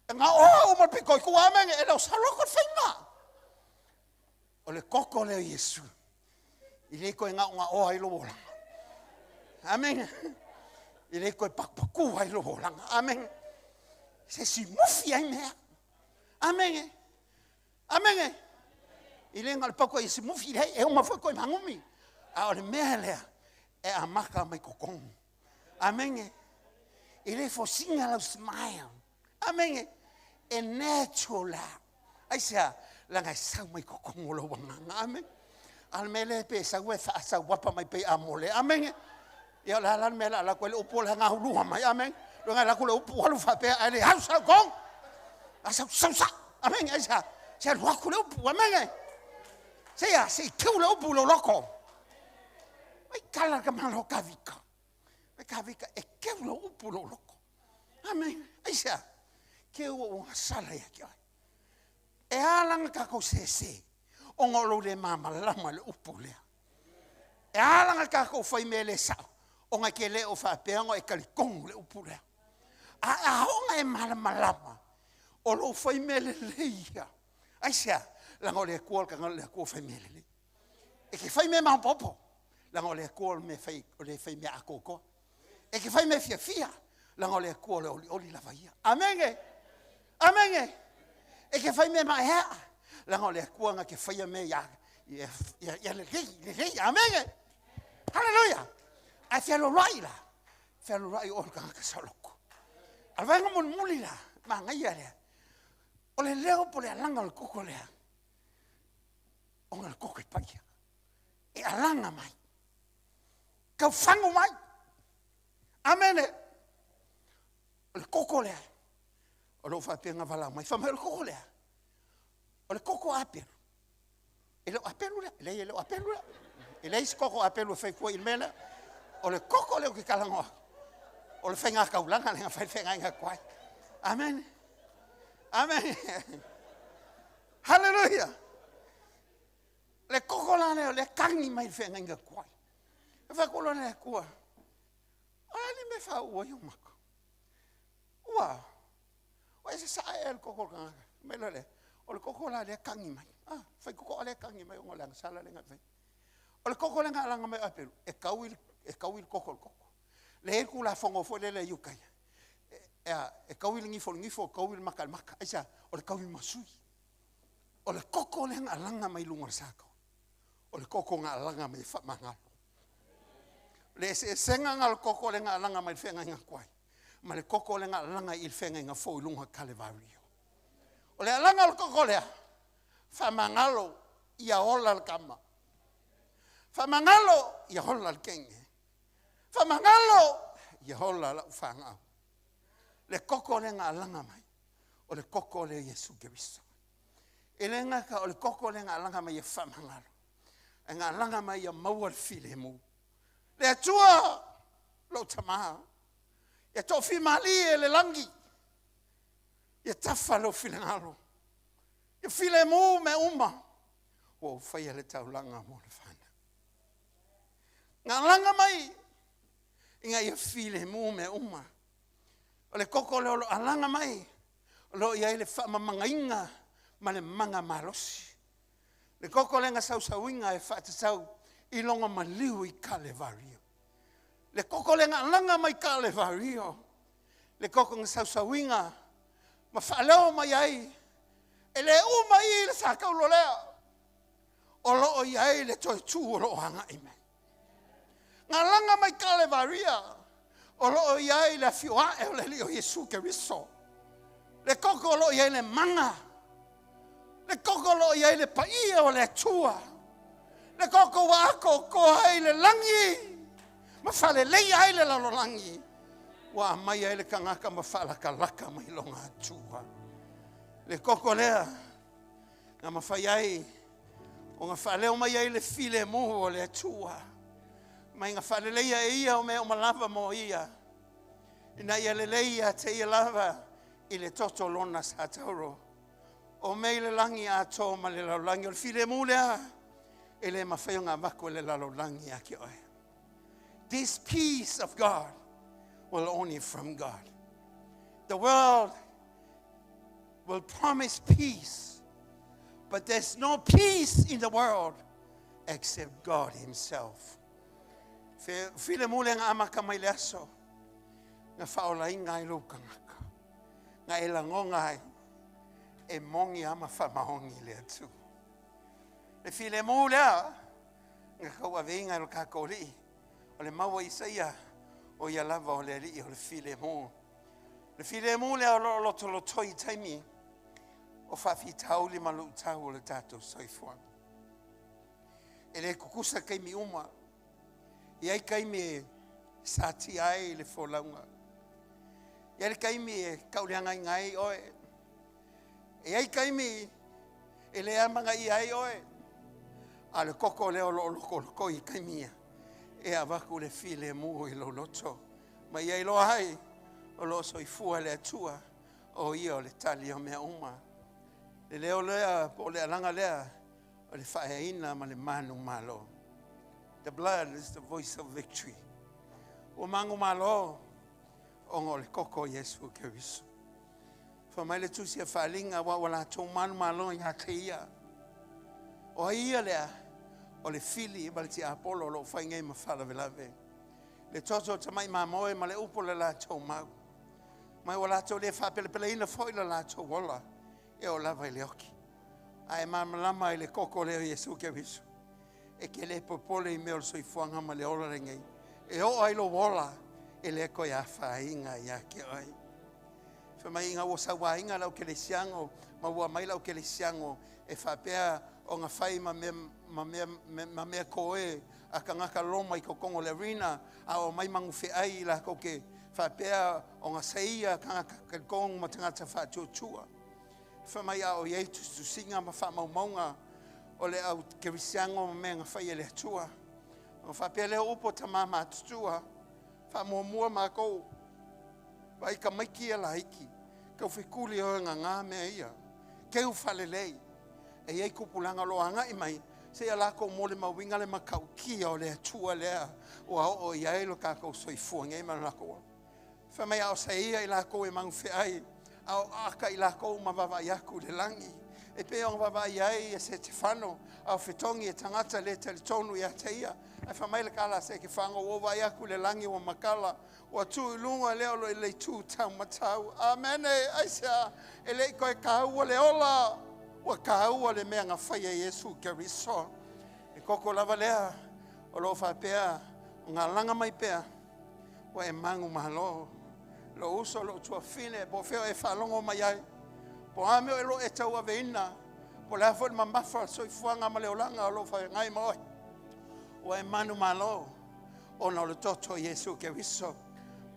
e gaoa uma le pito i tua. Amene. E le o saoloko le faiga. O le toto lea o Iesu i le toe gaogaoa ai lou olaga. Amene. I le toe patupatu ai lou olaga. Amene. Se simufi ai mea. Amene. Amene. I le na o le pau koe i simufi le e uma foi koe magumi. A o le mea lea e amata mai totonu. Amene. I le fosiga lau smile. Amene. E natural la. Aisea? Leaga e sau mai totonu o lou agaga. Amene. A o le mea lea pe e sau e faasauapa mai pei a mole. Amene. Ia o le a la le mea o le a alu atu ai le upu o le agaulua mai. Amene. Loga e alu atu le upu alu faapea ae le au sau tonu. A sau sau sa. Amene. Aisea? Se alu atu le upu. Amene. Se a se i keu le upu i lou loto. Mai kala ka malo kavika. Mai kavika e keu lou upu i lou loto. Amene. Aisea? Keu o ua sala ia te oe. E ala ona tatou sese, ona o lou le malamalama i le upu lea. E ala ona tatou fai mea le sao, ona e te le o faapea ona e talitonu le upu lea. A aoga e malamalama, o lou fai mea lelei ia. Aisea? Leaga o le Atua o le tagata o le Atua fai mea lelei. E te fai mea maopoopo, leaga o le Atua o le mea fai, o le fai mea atoatoa. E te fai mea fiafia, leaga o le Atua o le olioli lava ia. Amene! Amene! E te fai mea maeaea, Leaga o le Atua na te faia mea ia, ia, ia, ia lelei, lelei. Amene. Haleluia. Ae fealoaloai la. Fealoaloai o le tagata saoloto. A o le vaega mulimuli la, manaia lea. O le leo po o le alaga o le koko lea, ona o le koko e paia. E alaga mai. Taufagu mai. Amene. O le koko lea, o lo o faapea ona valaau mai. Fai mai o le koko lea, o le koko apelu. E le o apelu lea, leai e le o apelu lea. E leai se koko apelu e fai fua i le mea lea. O le koko lea ou te talanoa atu, o le faigataulaga lea na fai le feagaiga atu ai. Amen. Amen. Hallelujah. Le koko la lea o lea tagi mai le feagaiga atu ai. E fai atu loa le Atua, o le a le mea e faauu ai ou maka? Ua, ua e sasaa ea i le koko o le tagata. Fai mai loa lea, o le koko la lea e tagi mai. Ah, fai totoa lea e tagi mai ona o le agasala lea na e faia. O le koko lea na alaga mai o Apelu, e tau i le, e tau i le koko o le koko. Lea e i ai le tulafono foi lele a Iutaia, e, e, e tau i le gifo i le gifo, e tau i le maka i le maka. Aisea? O le tauimasui. O le koko lea na alaga mai luga o le sa o le koko na alaga mai e faamagalo. O le eseesega na o le koko lea na alaga mai le feagaiga tuai, ma le koko lea na alaga i le feagaiga fou i luga o Kalevario. O le alaga o le koko lea, faamagalo ia ola le tama. Faamagalo ia ola le teine. Faamagalo ia ola lau fanau. Le koko lea na alaga mai, o le koko lea Iesu Keriso. E le gata o le koko lea na alaga mai e faamagalo, ae na alaga mai ia maua le filemu. Le Atua, lou Tama, ia toafimalie le lagi, ia tafa lou finagalo, ia filemu mea uma, ua ou faia le taulaga mo le fanau. Na alaga mai ina ia filemu mea uma. O le koko lea o lo o alaga mai, o lo o i ai le faamamagaina ma le maga malosi. Le koko lea na sausauina e faatatau i lona maliu i Kalevario. Le koko lea na alaga mai Kalevario, le koko na sausauina ma faaleo mai ai, e le uma i le sakaulo lea, o lo o i ai le toe tu o lo o agai mai. Na alaga mai Kalevaria, o lo o i ai le afio ae o le Alii o Iesu Keriso. Le koko o lo o i ai le maga, le koko o lo o i ai le paia o le Atua, le koko ua atoatoa ai le lagi ma faaleleia ai le lalolagi, ua aumai ai le tagata ma faalakalaka mai lona Atua. Le koko lea na mafai ai ona faaleo mai ai le filemu o le Atua, mai na faaleleia e ia o mea uma lava mo ia, ina ia lelei ia te ia lava i le toto lona sa tauro. O mea i le lagi atoa ma le lalolagi, o le filemu lea e le mafai ona avatu e le lalolagi ia te oe. This peace of God will only from God. The world will promise peace, but there's no peace in the world except God Himself. Filemu lea na amata mai le aso na faaolaina ai lou tagata, na e lagona ai e moni lava ma faamaoni le Atua. Le filemu lea na tauaveina e lo tatou Alii, o le mau a Isaia, o ia lava o le Alii o le filemu. Le filemu lea o lo o lotolotoi i taimi o faafitauli ma luitau o le tatou soifuaga. E le tutusa taimi uma, e i ai taimi e satia ai le folauga, e i ai le taimi e tauleagaina ai oe, e i ai taimi e le amanaia ai oe, a o le koko lea o lo o lotolotoi i taimi ia, e avatu le filemu i lou loto. Ma ia iloa ai o lo o soifua le Atua, o ia o le tali o mea uma. Le leo lea po o le alaga lea o le faaeaina ma le manumalo. The blood is the voice of victory. Ua manumalo ona o le koko o Iesu Keriso. Fai mai le tusi a Faaliga, aua ua latou manumalo ia te ia. O ai ia lea? O le fili ma le tiapolo o lo o fai nei ma faalavelave. Le toto o tamai mamoe ma le upu o le latou mau. Mai ua latou le faapelepeleina foi le latou ola e oo lava i le oki. Ae malamalama i le koko lea o Iesu Keriso. E ke le popole i mea o le soifuaga ma le ola lenei. E oo ai lou ola e le toe afaina ia te oe. Fai mai ina ua sauaina le aukelesiano ma ua mai le aukelesiano e faapea ona fai ma mea, ma mea, ma mea koe a tagata Roma i totonu o le arena, a o mai magufeai i latou te faapea ona seia tagata talitonu ma tagata faatuatua. Fai mai a o i ai tusitusiga ma faamaumauga o le au kerisiano ma mea na fai e le Atua. Ona faapea lea o upu a tama matutua, faamuamua matou, vaai tamaiti ia laiti, tau fetuli o e gagā mea ia, teu faalelei, e i ai tupulaga o lo o agai mai, seia latou molimauina le matautia o le Atua lea ua oo i ai lo tatou soifua nei ma lo latou ola. Fai mai a o seia i latou e magufeai, a o ata i latou ma vaavaai atu i le lagi, e pei ona vaavaai ai e Setefano, a o fetogi e tagata le talitonu ia te ia. Ae fai mai le tala a Setefano, ua ou vaai atu i le lagi ua matala, ua tu i luga lea o lo o i le itu taumatau. Amene. Aisea? E le i toe taua le ola, ua taua le mea na faia e Iesu Keriso. E koko lava lea o lo o faapea ona alaga mai pea, ua e manumalo. Lou uso, lou tuafafine, po o fea o e faalogo mai ai, po o a mea o lo o e tauaveina, po o le a foi le mamafa o le soifuaga ma le olaga o lo o feagai ma oe, ua e manumalo ona o le toto o Iesu Keriso.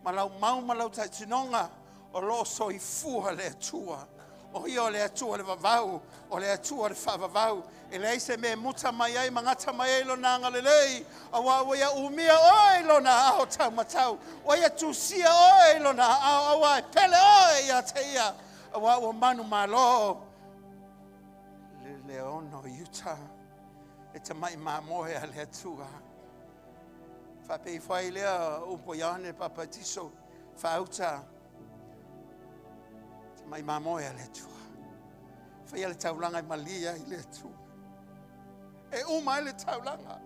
Ma lau mau ma lau taitinoga, o lo o soifua le Atua. O ia o le Atua le vavau, o le Atua le faavavau. E leai se mea e muta mai ai ma gata mai ai lona agalelei, auā ua ia umia oe i lona aao taumatau, ua ia tusia oe i lona aao, auā e pele oe ia te ia, auā ua manumalo le leona o Iuta, le tamai mamoe a le Atua. Faapea ifo ai lea upu a Ioane Papatiso, faauta tamai mamoe a le Atua. Faia le taulaga e malie ai le Atua. E uma ai le taulaga.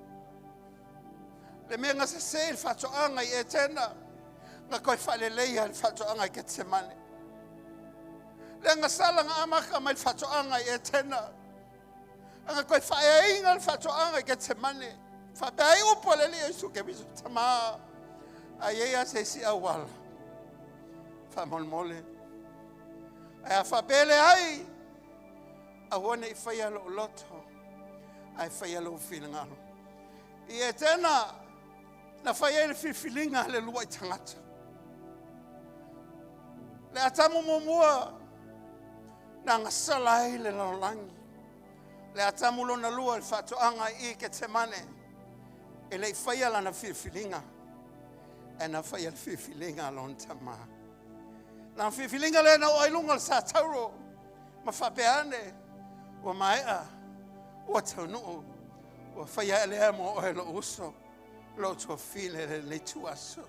Le mea na sese i le faatoaga i Etena, na toe faaleleia le faatoaga i Ketsemane. Le agasala na amata mai le faatoaga i Etena, na toe faaeaina le faatoaga i Ketsemane. Faapea ai upu a le Alii Iesu Keriso, Tama, a i ai lava se isi auala, faamolemole. Ae a faapea e leai, aua ne i faia lou loto, ae faia lou finagalo. I Etena, na fai ai le filifiliga a le uluai tagata. Le Atamu muamua, na agasala ai le lalolagi. Le Atamu lona lua, le faatoaga i Ketsemane, e le i faia lana filifiliga, ae na faia le filifiliga a lona tama. Lana filifiliga lea na oo ai luga o le satauro, ma faapea ane, ua maea, ua taunuu, ua faia lea mo oe lou uso, lou tuafafine lenei ituaso.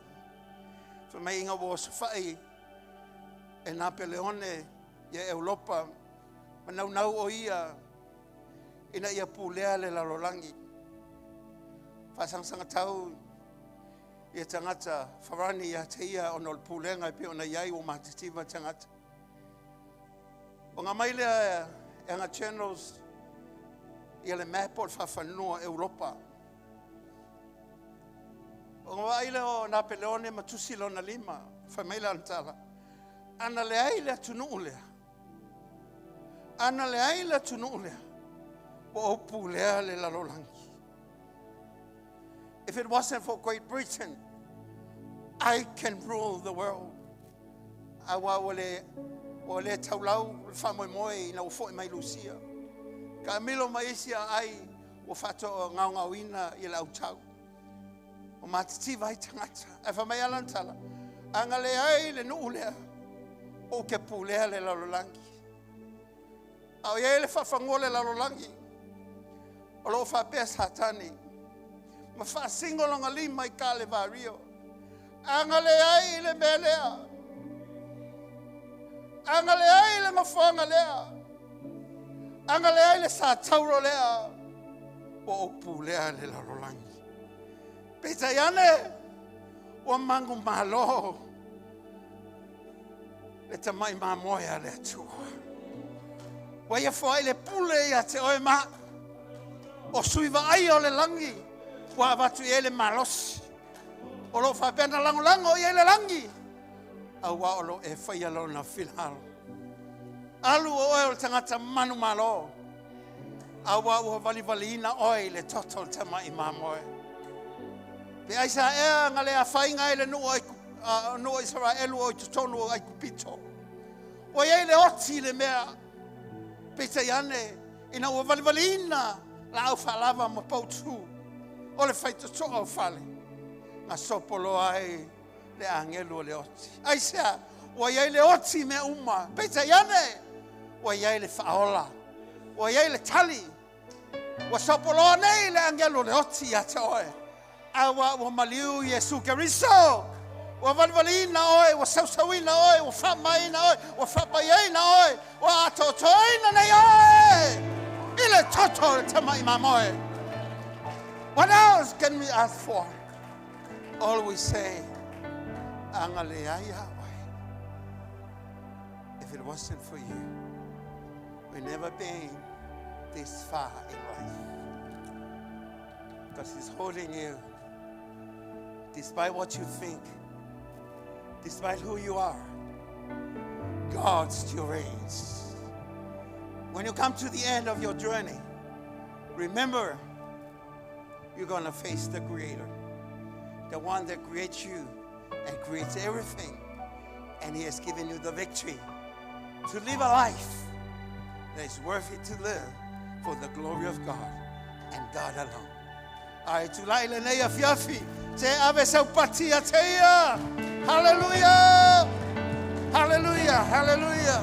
Fai mai ina ua osofai e Napeleone ia Europa, ma naunau o ia ina ia pulea le lalolagi. Faasagasagataua ia tagata Farani ia te ia ona o le pulega e pei ona i ai ua matitiva tagata. Ona aumai lea e ana generals ia le map o le faafanua Europa. Ona vaai lea o Napeleone ma tusi lona lima, fai mai lana tala, ana leai le atunuu lea, ana leai le atunuu lea, ua ou pulea le lalolagi. If it wasn't for Great Britain, I can rule the world. Auā ua le, ua le taulau le faamoemoe ina ua foi mai Lusia. Taamilo ma isi aai ua faatoagaogaoina i le autau. Ua matitiva ai tagata. Ae fai mai lava lana tala, ana leai le nuu lea, ou te pulea le lalolagi. A o i ai le faafanua o le lalolagi, o lo o faapea Satani, ma faasino lona lima i Kalevario. Ana leai le mea lea, ana leai le nofoaga lea, ana leai le satauro lea, ua ou pulea le lalolagi. Peitai ane, ua manumalo le tamai mamoe a le Atua. Ua ia foai le pule ia te oe ma. O sui vaai o le langi. Ua avatu i ai le malosi. O loo faapea na lagolago i ai le lagi. Auā o loo e faia lona finagalo. Alu o oe o le tagata manumalo. Auā ua valivaliina oe i le toto o le tamai mamoe. Pe aisea ea na le afaina ai le nuu o Isaraelu o i totonu o Aikupito. Ua i ai le oti i le mea. Peitai ane, ina ua valivaliina laau faalava ma poutu o le faitotoa o fale, na sopoloa ai le agelu o le oti. Aisea? Ua i ai le oti i mea uma. Peitai ane, ua i ai le faaola, ua i ai le tali. Ua sopoloa nei le agelu o le oti ia te oe. Auā ua maliu Iesu Keriso. Ua valivaliina oe, ua sausauina oe, ua faamamaina oe, ua faapaiaina oe, ua atoatoaina nei oe i le toto o le tamai mamoe. What else can we ask for? All we say, a na leai ia oe. If it wasn't for you, we never been this far in life. Because he's holding you, despite what you think, despite who you are, God still reigns. When you come to the end of your journey, remember you're going to face the Creator, the one that creates you and creates everything, and He has given you the victory to live a life that is worthy to live for the glory of God and God alone. Ai tulai lenei afiafi, te ave sau pati ia te ia. Hallelujah! Hallelujah! Hallelujah!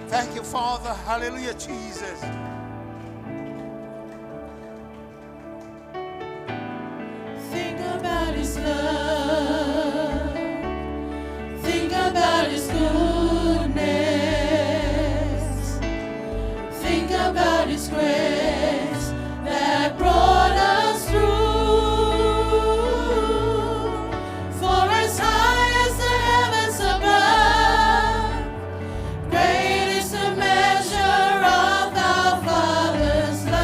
Thank you, Father. Hallelujah, Jesus. Think about His love. Think about His goodness. Think about His grace that brought us through. For as high as the heavens above, great is the measure of our Father's love.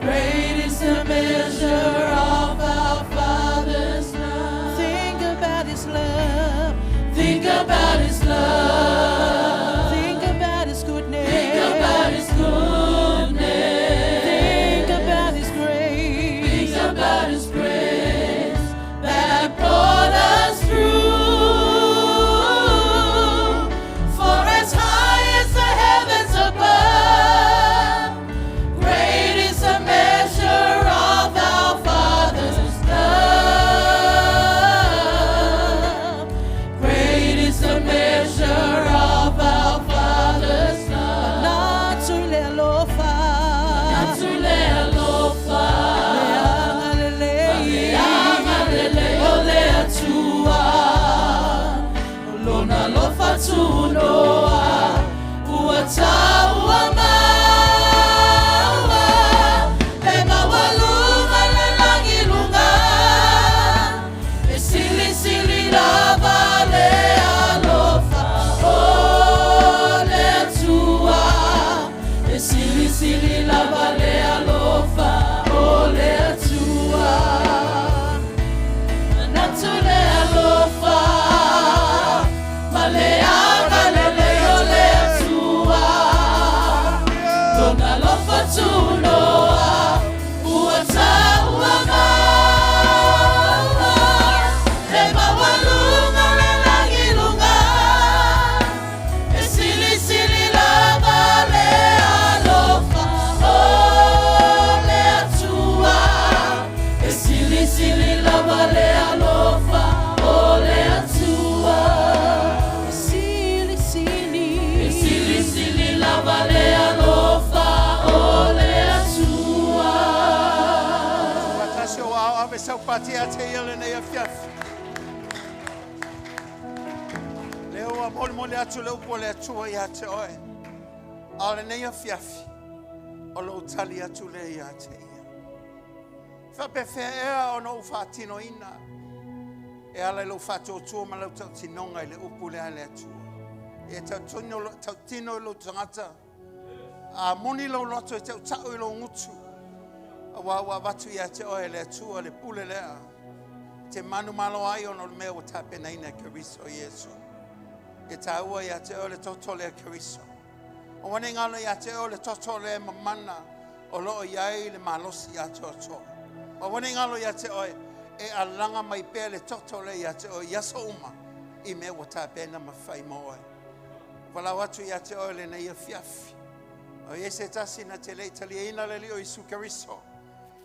Great is the measure of our Father's love. Think about His love. Think about His love. Think about His goodness. Think about His goodness. Think about His grace. Think about His grace that brought us through. For as high as the heavens above, great is the measure of our Father's love. Great is the measure of our Father's love. Manatu le alofa. Manatu le alofa. Le Agalelei o le Atua. Lona alofa tunoa. Ua taua maua. E maualuga le lagi luga. E silisili lava le alofa o le Atua. E silisili lava le alofa o le Atua. Manatu le alofa, ma le agalelei o le Atua. Lona alofa tunoa, ua taua maua. E maualuga le lagi luga, e silisili lava le alofa o le Atua. E silisili lava le alofa o le Atua. Sili sili. E silisili lava le alofa o le Atua. Fatasi o ao ave sau pati a te ia lenei afiafi. Lea ua molimoli atu le upu o le Atua ia te oe. A o lenei afiafi, o lou tali atu le ia te ia. Faapefea ea ona ou faatinoina. E ala i lou faatuatua ma lau tautinoga i le upu lea a le Atua. E tautino i lou tagata. A moni lou loto e tautau i lou gutu. Auā ua avatu iā te oe e le Atua le pule lea. Te manumalo ai ona o le mea ua tapenaina e Keriso Iesu. E tāua iā te oe le toto lea Keriso. Aua ne i galo iā te oe le toto lea mamana o loo i ai le malosi atoatoa. Aua ne i galo iā te oe e alaga mai pea le toto lea iā te oe i aso uma i mea ua tapena ma fai mo oe. Valaau atu iā te oe lenei afiafi. O i ai se tasi na te le i taliaina le Alii o Iesu Keriso.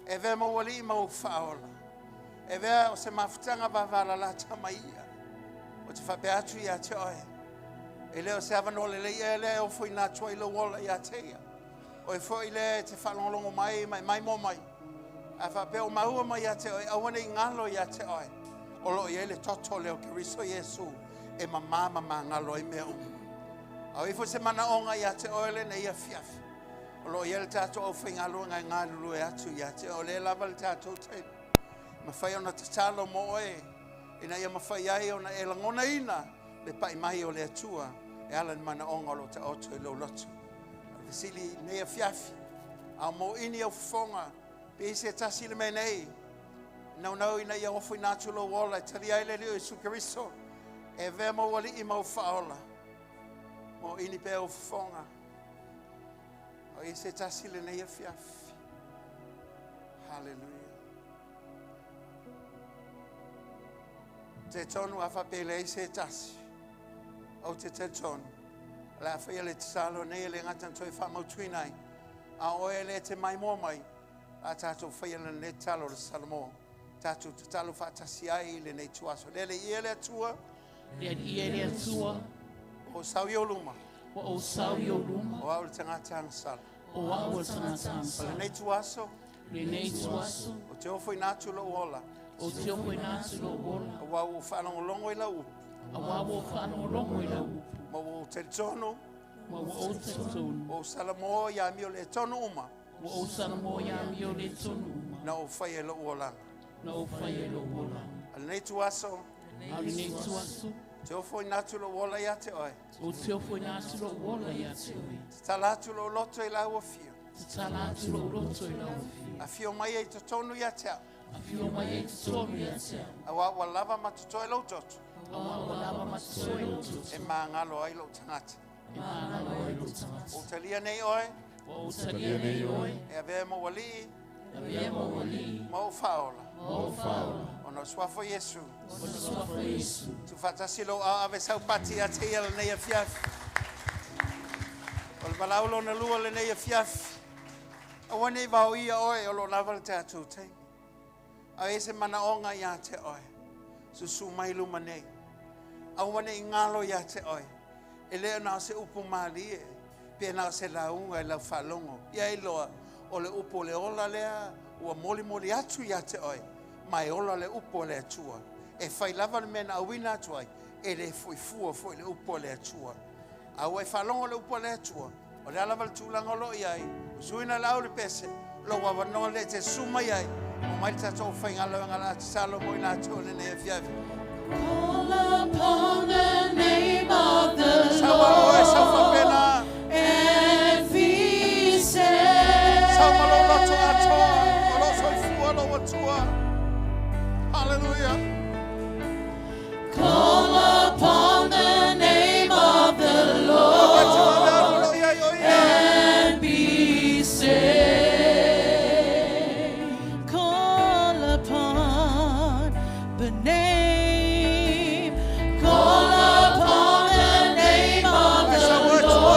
E avea ma ou alii ma ou faaola. E avea o se mafutaga vavalalata mai ia. Ou te faapea atu ia te oe. E le o se avanoa lelei ea lea e ofoina atu ai lou ola ia te ia. Oe foi lea e te faalogologo mai ma e maimoa mai. A faapea o maua mai ia te oe, aua ne i galo ia te oe. O lo o i ai le toto lea o Keriso Iesu e mamā ma magalo ai mea uma. A o i ai foi se manaoga ia te oe lenei afiafi. O lo o i ai le tatou aufaigaluega e galulue atu ia te oe. O lea e lava le tatou taimi. E mafai ona tatalo mo oe ina ia mafai ai ona e lagonaina le pai mai o le Atua e ala i le manaoga o lo o taoto i lou loto. O le fesili i lenei afiafi, a o moini au fofoga, pe i ai se tasi i le mea nei, naunau ina ia ofoina atu lou ola e talia ai le Alii o Iesu Keriso, e avea ma ou alii ma ou faaola. Moini pea ou fofoga. O i ai se tasi i lenei afiafi. Haleluia. Talitonu a faapea e leai se tasi, ou te talitonu, o le a faia le tatalo nei e le gata na toe faamautuina ai, a o oe lea e te maimoa mai, a tatou faia lenei tatalo o le Salamo, tatou tatalo faatasi ai i lenei ituaso. Le Alii e le Atua, Le Alii e le Atua, ua ou sau i ou luma, ua ou sau i ou luma, o au le tagata agasala. O au le tagata agasala. O lenei ituaso, O lenei ituaso, ou te ofoina atu lou ola, Ou te ofoina atu lou ola, auā ua ou faalogologo i lau upu, Auā ua ou faalogologo i lau upu, ma ua ou talitonu, Ma ua ou talitonu, ua ou salamo i amio le tonu uma, Ua ou salamo i amio le tonu uma, na ou faia i lou olaga. Na ou faia i lou olaga. A lenei ituaso, A o lenei ituaso, te ofoina atu lou ola ia te oe, Ou te ofoina atu lou ola ia te oe, tatala atu lou loto i lau afio, Tatala atu lou loto i lau afio, afio mai ai i totonu ia te au, Afio mai ai i totonu ia te au, auā ua lava ma totoe lou toto, Auā ua lava ma totoe lou toto, e magalo ai lou tagata. E magalo ai lou tagata. Ua ou talia nei oe, Ua ou talia nei oe, e avea ma ou alii, Avea ma ou alii, ma ou faaola, Ma ou faaola, ona o suafa o Iesu. Ona o suafa o Iesu. Tuufaatasi lou aao ave sau pati ia te ia lenei afiafi. O le valaau lona lua lenei afiafi. Aua ne i vaoia oe o lo o lava le tatou taimi. A e se manaoga iā te oe. Susu mai luma nei. Aua ne i galo iā te oe. E le o na o se upu malie, pe na o se lauga i lau faalogo. Ia iloa, o le upu o le ola lea ua molimoli atu iā te oe, ma e ola le upu a le Atua. E fai lava le mea na auina atu ai, e le foi fua foi le upu a le Atua. A ua e faalogo i le upu a le Atua, o le a lava le tulaga o lo o i ai, ua suina le au le pese, lou avanoa lea e te susu mai ai, omai le tatou aufaigaluega o le a tatalo mo i latou i lenei afiafi. Call upon the name of the Sau a oe, sau Lord faapena. and be saved. Sau ma lou loto atoa, o lo o soifua lou Atua. Hallelujah. Call upon the name of the Lord and be saved. Call upon the name. Call upon the name of the Lord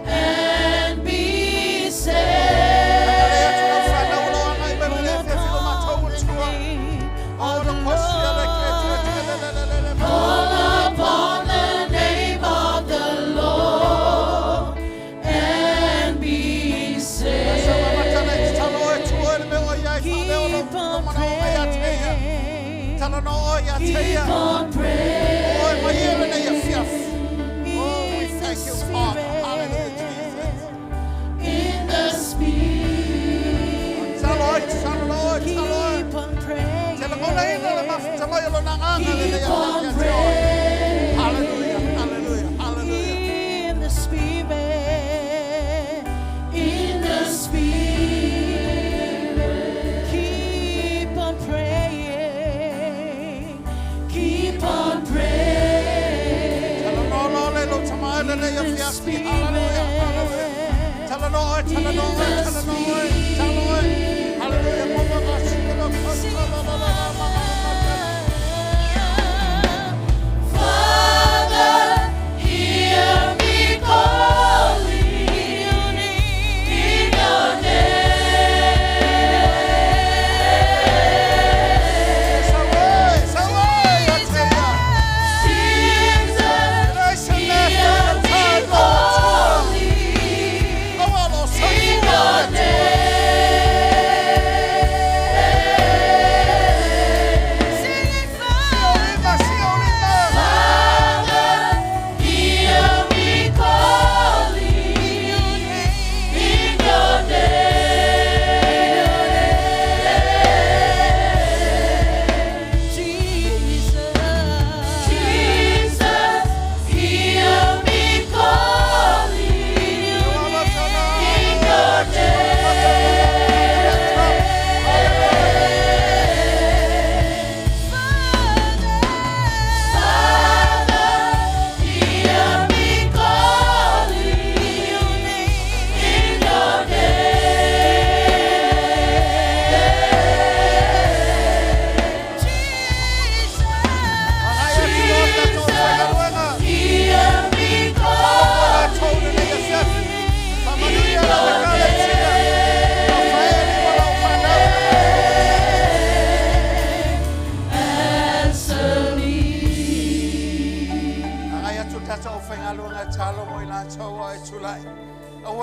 and be saved. Call upon the name of the Lord. Call upon the name of the Lord and be saved. Keep on praying. Keep on praying. Oh, we In the thank you, Father. Hallelujah, Jesus. In the Spirit. Keep on praying. Keep on praying. Hallelujah, hallelujah.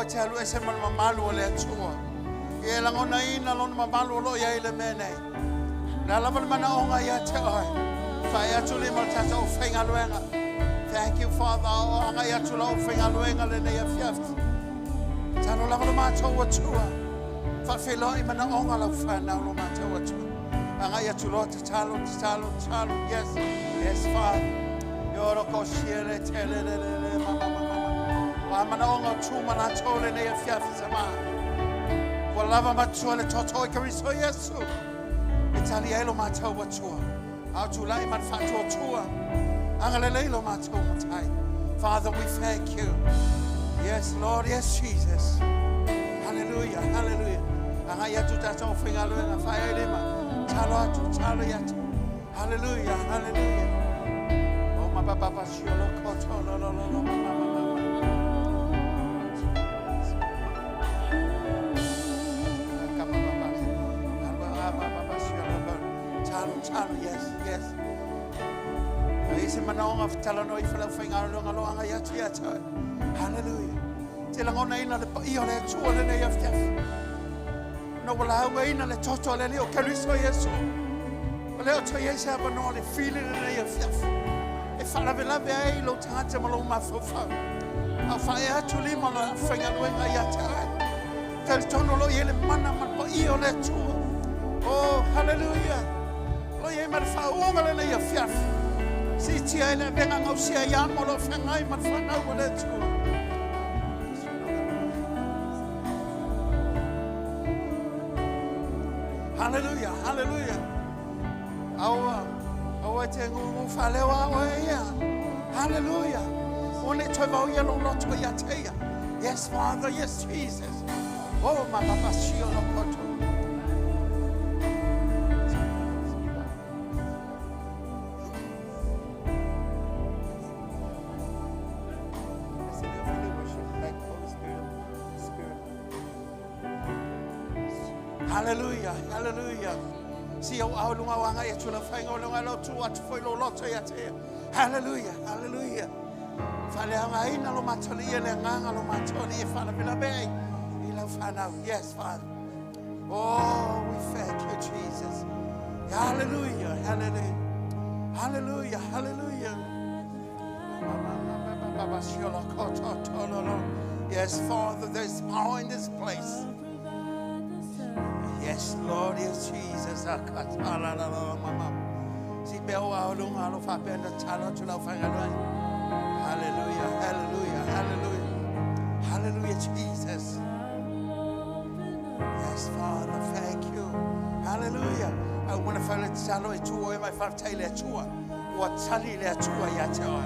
Aua te alu ese ma le mamalu o le Atua. Ia e lagonaina lona mamalu o lo o i ai i le mea nei. O le a lava le manaoga ia te oe. Faaee atu lima o le tatou aufaigaluega. Thank you, Father. O agai atu lau aufaigaluega lenei afiafi. Talo lava lo matou Atua. Faafeiloai manaoga lau fanau lo matou Atua. Agai atu loa tatalo, tatalo, tatalo. Yes, yes, Father. Yoro ko siele tele le le le ma ma ma ma ma. O a manaoga o tu ma latou lenei afiafi sama. Ua lava matua le toto i Keriso Iesu. E tali ai lo matou Atua. A o tulai ma le faatuatua. Agalelei lo matou Matai. Father, we thank you. Yes, Lord, yes, Jesus. Hallelujah, hallelujah. Agai atu tatou aufaigaluega, faaee ai lima. Talo atu, talo i atu. Hallelujah, hallelujah. Oh, ma ba ba ba shio lo koto lo lo lo lo ma ma ma ma ma. Ka ba ba ba. Ba ba ba ba shio lo lo. Talo, talo, yes, yes. A i se manaoga talanoa ifo le aufaigaluega lo agai atu ia te oe. Hallelujah. Te lagonaina le paia o le Atua lenei afiafi. Na ua laugaina le toto o le Alii o Keriso Iesu. O lea o toe i ai se avanoa le fili lenei afiafi. E faalavelave ai lou tagata ma lou mafaufau. A o faaea atu lima o le aufaigaluega ia te oe. Talitonu o lo o i ai le mana ma le paia o le Atua. Oh, hallelujah. O lo o i ai ma le faauuga lenei afiafi. Siitia ai le avega gausia ia mo lo o feagai ma le fanau a le Atua. Hallelujah, hallelujah. Aua, aua te ngungu whalewa oe ia. Hallelujah. Ua nei toe vao ia lou loto ia te ia. Yes, Father, yes, Jesus. Oh, ma papa sio lo koto. Hallelujah, hallelujah. Si au au lunga o agai atu la whainga o lunga lau tu atu foi lo loto ia te ia. Hallelujah, hallelujah. Whaleanga aina lo matoli ia le nganga lo matoli e whalavela ai i lau whanau. Yes, Father. Oh, we thank you, Jesus. Hallelujah, hallelujah. Hallelujah, hallelujah. Yes, Father, there's power in this place. Yes, Lord, yes, Jesus. Si pe o ao lunga alo whapea na talo atu lau whangaluanga. Hallelujah, hallelujah, hallelujah. Hallelujah, Jesus. Yes, Father, thank you. Hallelujah. Au mana whaule te talo e tua e mai whaatai le Atua. Ua tali le Atua ia te oe.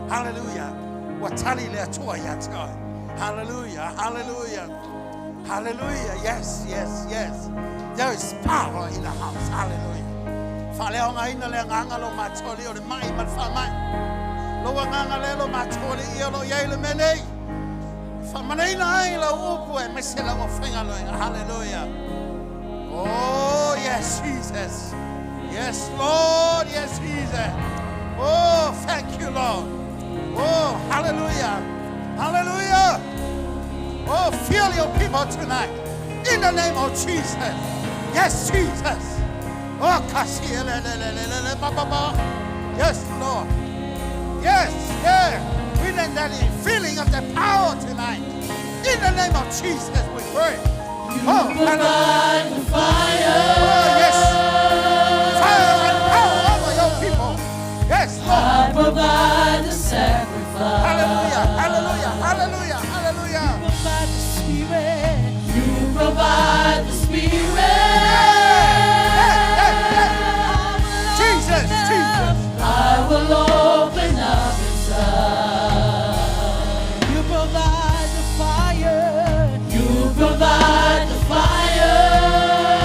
Hallelujah. Ua tali le Atua ia te oe. Hallelujah, hallelujah. Hallelujah. Yes, yes, yes. There is power in the house. Hallelujah. Whaleaongaina le anganga lo matoli o le mai ma le whamai. Lo anganga le lo matoli ia lo iai le mea nei. Whamanaina ai lau upu e mese lau aufaigaluega. Hallelujah. Oh, yes, Jesus. Yes, Lord. Yes, Jesus. Oh, thank you, Lord. Oh, hallelujah. Hallelujah. Oh, fill your people tonight. In the name of Jesus. Yes, Jesus. Oh, kasi le le le le le le ba ba ba. Yes, Lord. Yes, yeah. We need that feeling of the power tonight. In the name of Jesus, we pray. Oh, Provide the fire. Oh, yes. Fire and power over your people. Yes, Lord. I provide the sacrifice. Hallelujah, hallelujah, hallelujah, hallelujah. Provide the Spirit. You provide the Spirit. Yeah, yeah, yeah. Jesus, Jesus. I will open up inside. You provide the fire. You provide the fire.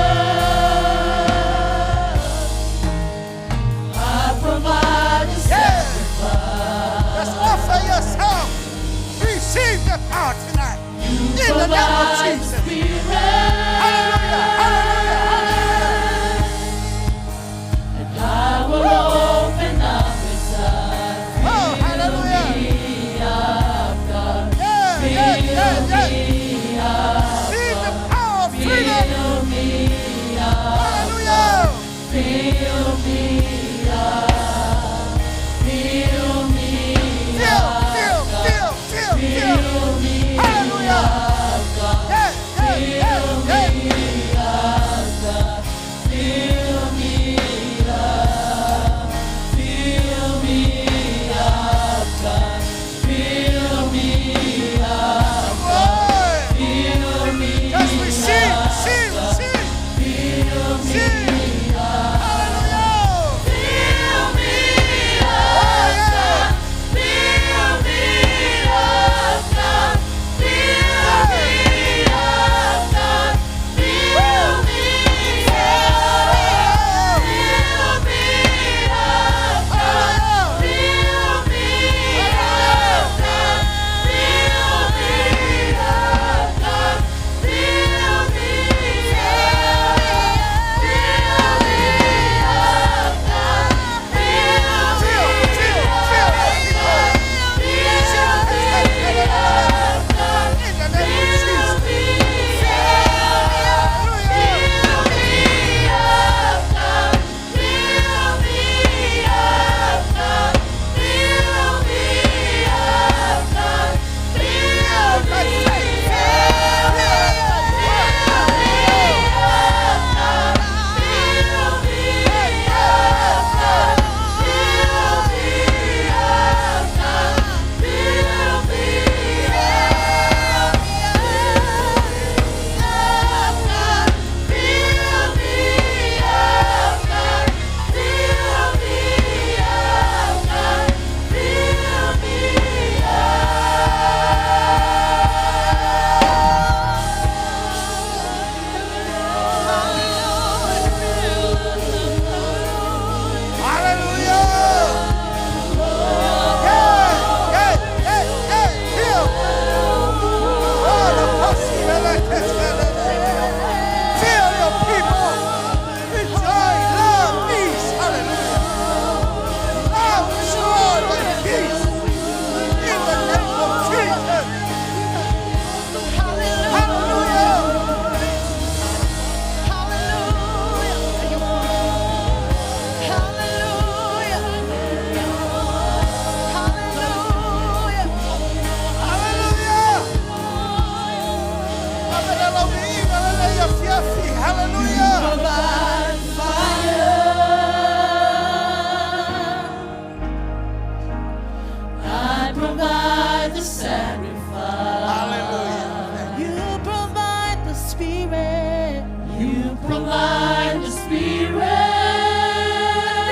Provide the Spirit.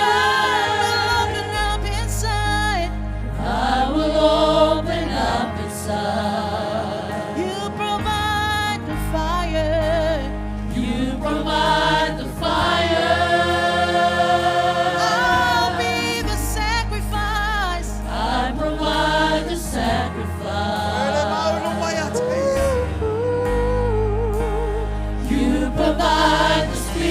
I will open up inside. I will open up inside. You provide the fire. You provide the fire. I'll be the sacrifice. I provide the sacrifice. You provide the Spirit.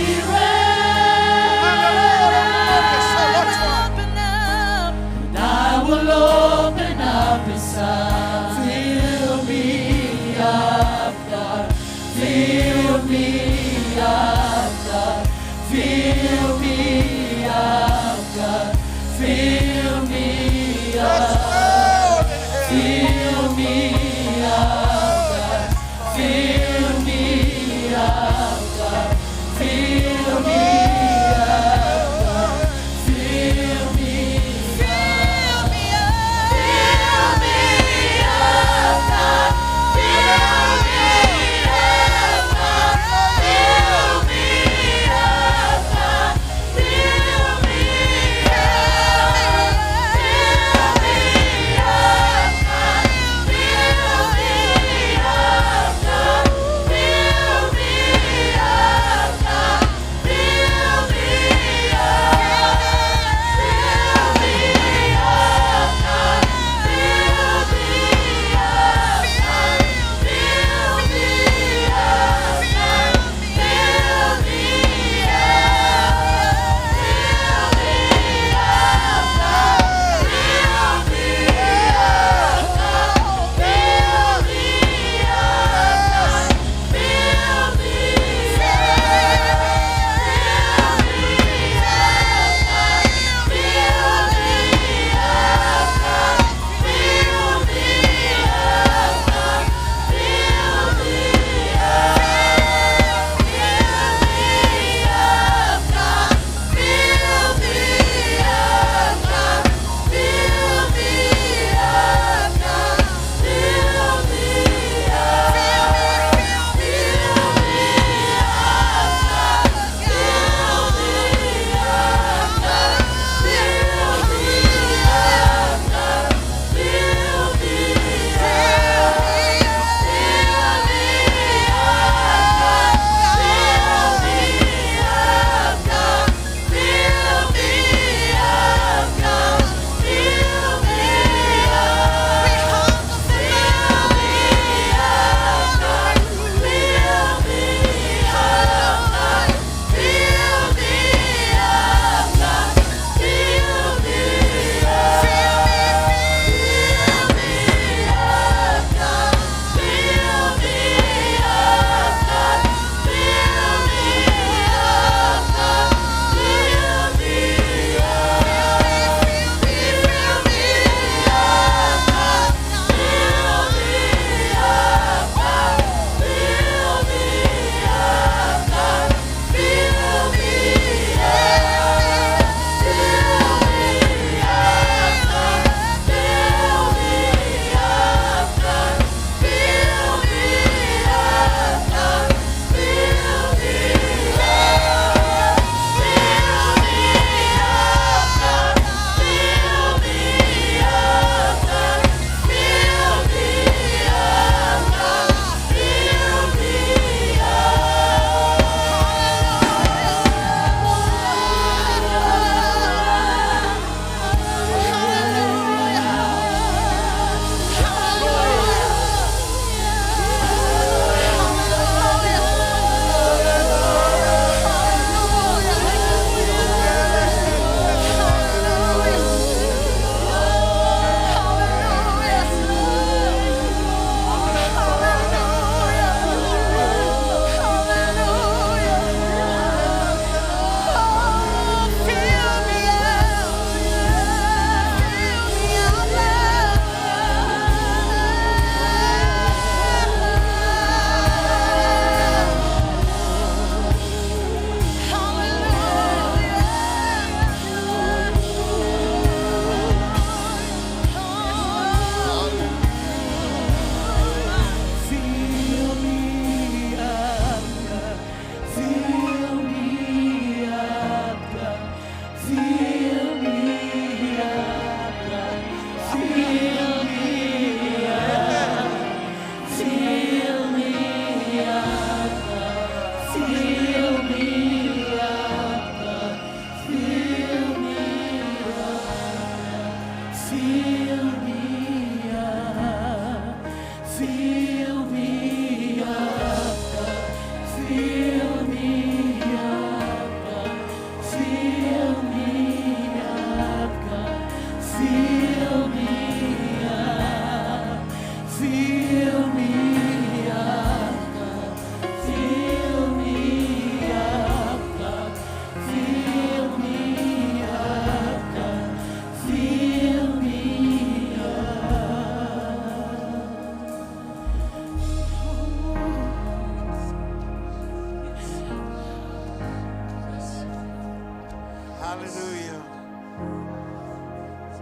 Hallelujah.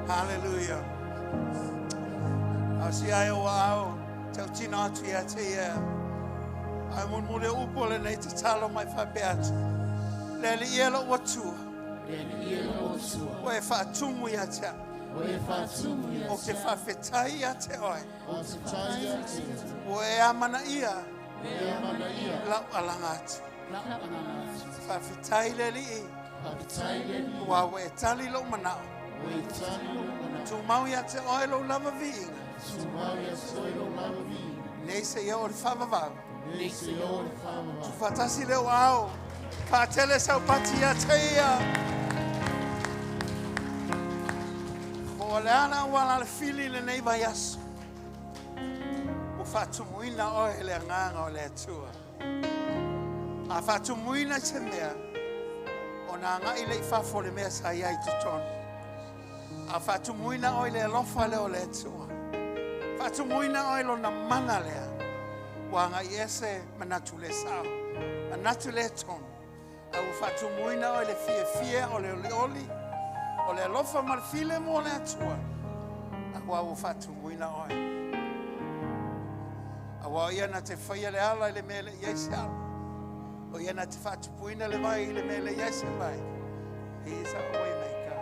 Hallelujah. Au si ai o au, tau tino atu ia te ia. Ai mun mule upo le nei te talo mai whapea atu. Le li ia lo watua. O e whaatumu ia te O te whawhetai ia te oe. O e amana ia. Lau alanga atu. Whawhetai le li i. Ua ua e tali lo manao. Tu mau ia te oe lo lava viinga. Nei se ia o le whavavau. Tu whatasi leo ao. Whaatele sau pati ia te ia. O le ana wala le fili le nei vai aso. O whaatumuina oe le anganga o le atua. A whaatumuina te mea. O nā ngai le i whafo le mea sa iai te tonu. A whaatumuina oe le alofa le o le atua. Whaatumuina oe lo na mana lea. Wa ngai ese manatu le sao. Manatu le tonu. A ua whaatumuina oe le fie fie o le oli oli. O le alofa ma le file mo le atua. A ua ua whaatumuina oe. A ua ia na te whaia le ala i le mea le iai se ala. O ia na te whaatupuina le vai i le mea le iai se vai. He is our way maker.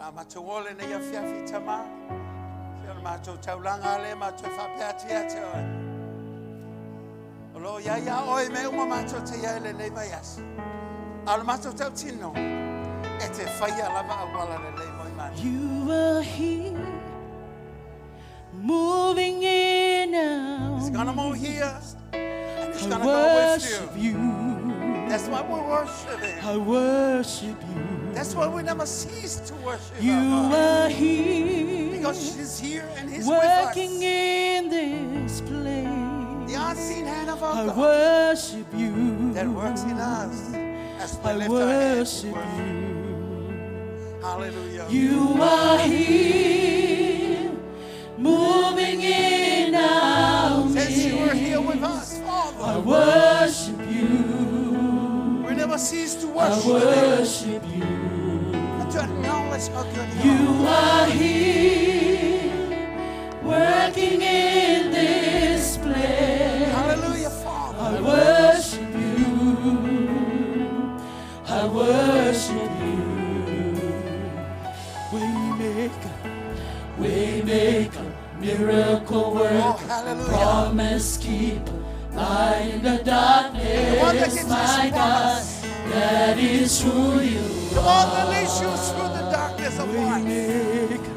A matou ole nei a fiafi tama. Se o matou taulanga le matou whapeati a te oe. O lo ia ia oe me uma matou te ia le nei vai aso. A le matou tau tino. E te whaia lava a wala le nei moi mani. You are here, moving in our It's gonna move here and it's I gonna go with worship you. you. That's why we worship him. I worship you. That's why we never cease to worship You our God. are here, Because he's here and he's with us. working in this place. The unseen hand of our I God worship you. that works in us as we I lift our hands. worship in worship. you. Hallelujah. You are here, moving in our Since you are here with midst. us, I Father, worship you. we never cease to I worship you worship you. and to acknowledge how good you You are. are here, working in this place. Hallelujah, I Father. worship you. I worship you. Waymaker, Waymaker, miracle Oh, worker, hallelujah. promise keeper, light in the The one that darkness, gives us my God, promise. that is who you The one that leads you through the darkness of life. Waymaker,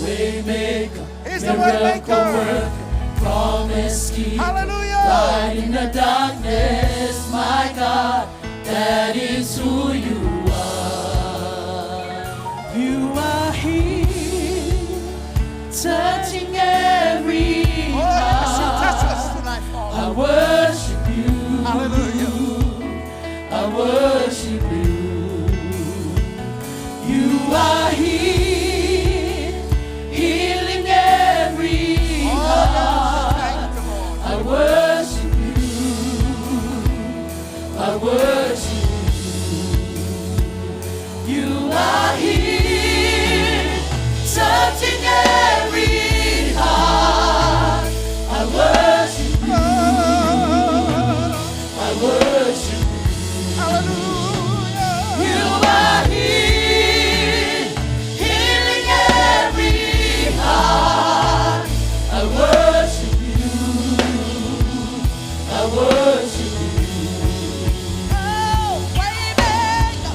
Waymaker, He's the miracle waymaker. worker, promise keeper, Hallelujah. light in the darkness, my God, that is who you are. You are here, Touching every Oh, yes, you touch heart. us tonight, I Father. worship you. Hallelujah. I worship you. You are here, healing every Oh, heart. yes, thank the Lord. I worship you. I worship you. You are here, touching every heart. I worship you. I worship you. Hallelujah. You are here, healing every heart. I worship you. I worship you. oh, waymaker,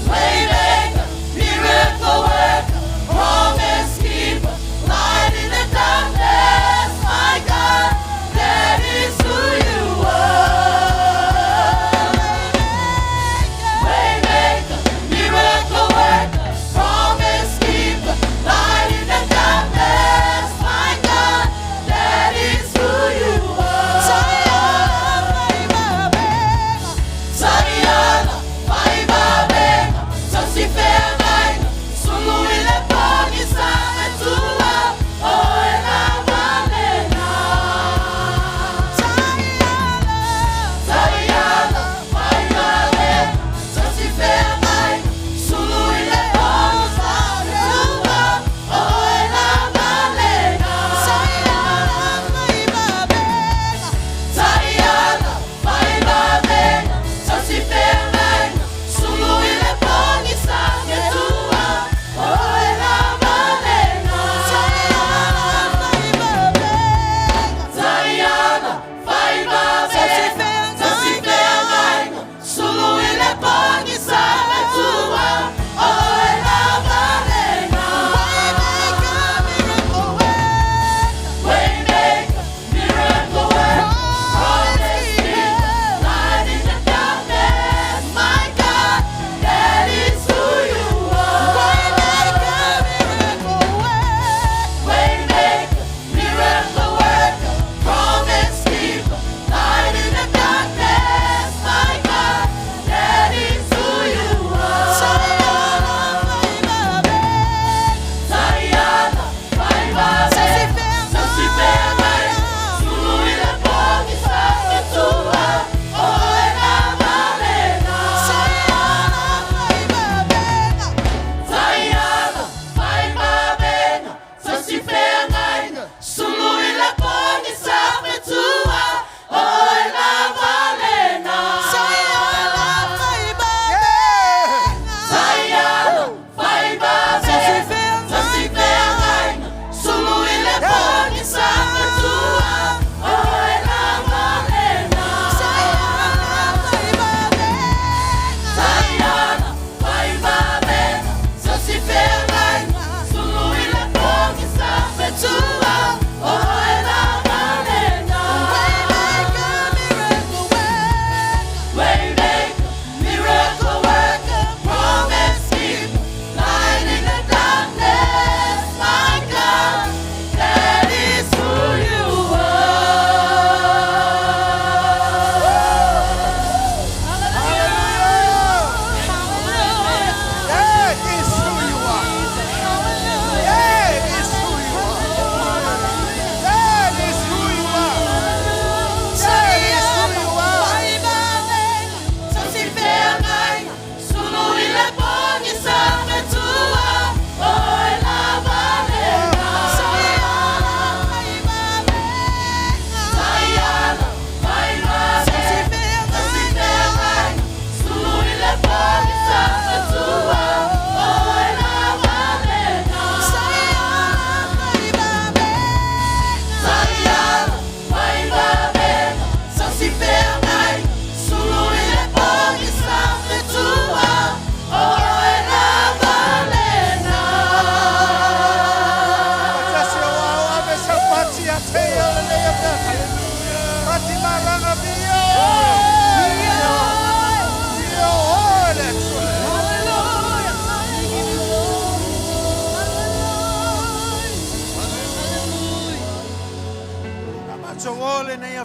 Waymaker, miracle worker, promise keeper, light in the darkness, my God, that is who you are. Waymaker, miracle worker, promise keeper, light in the darkness, my God, that is who you are.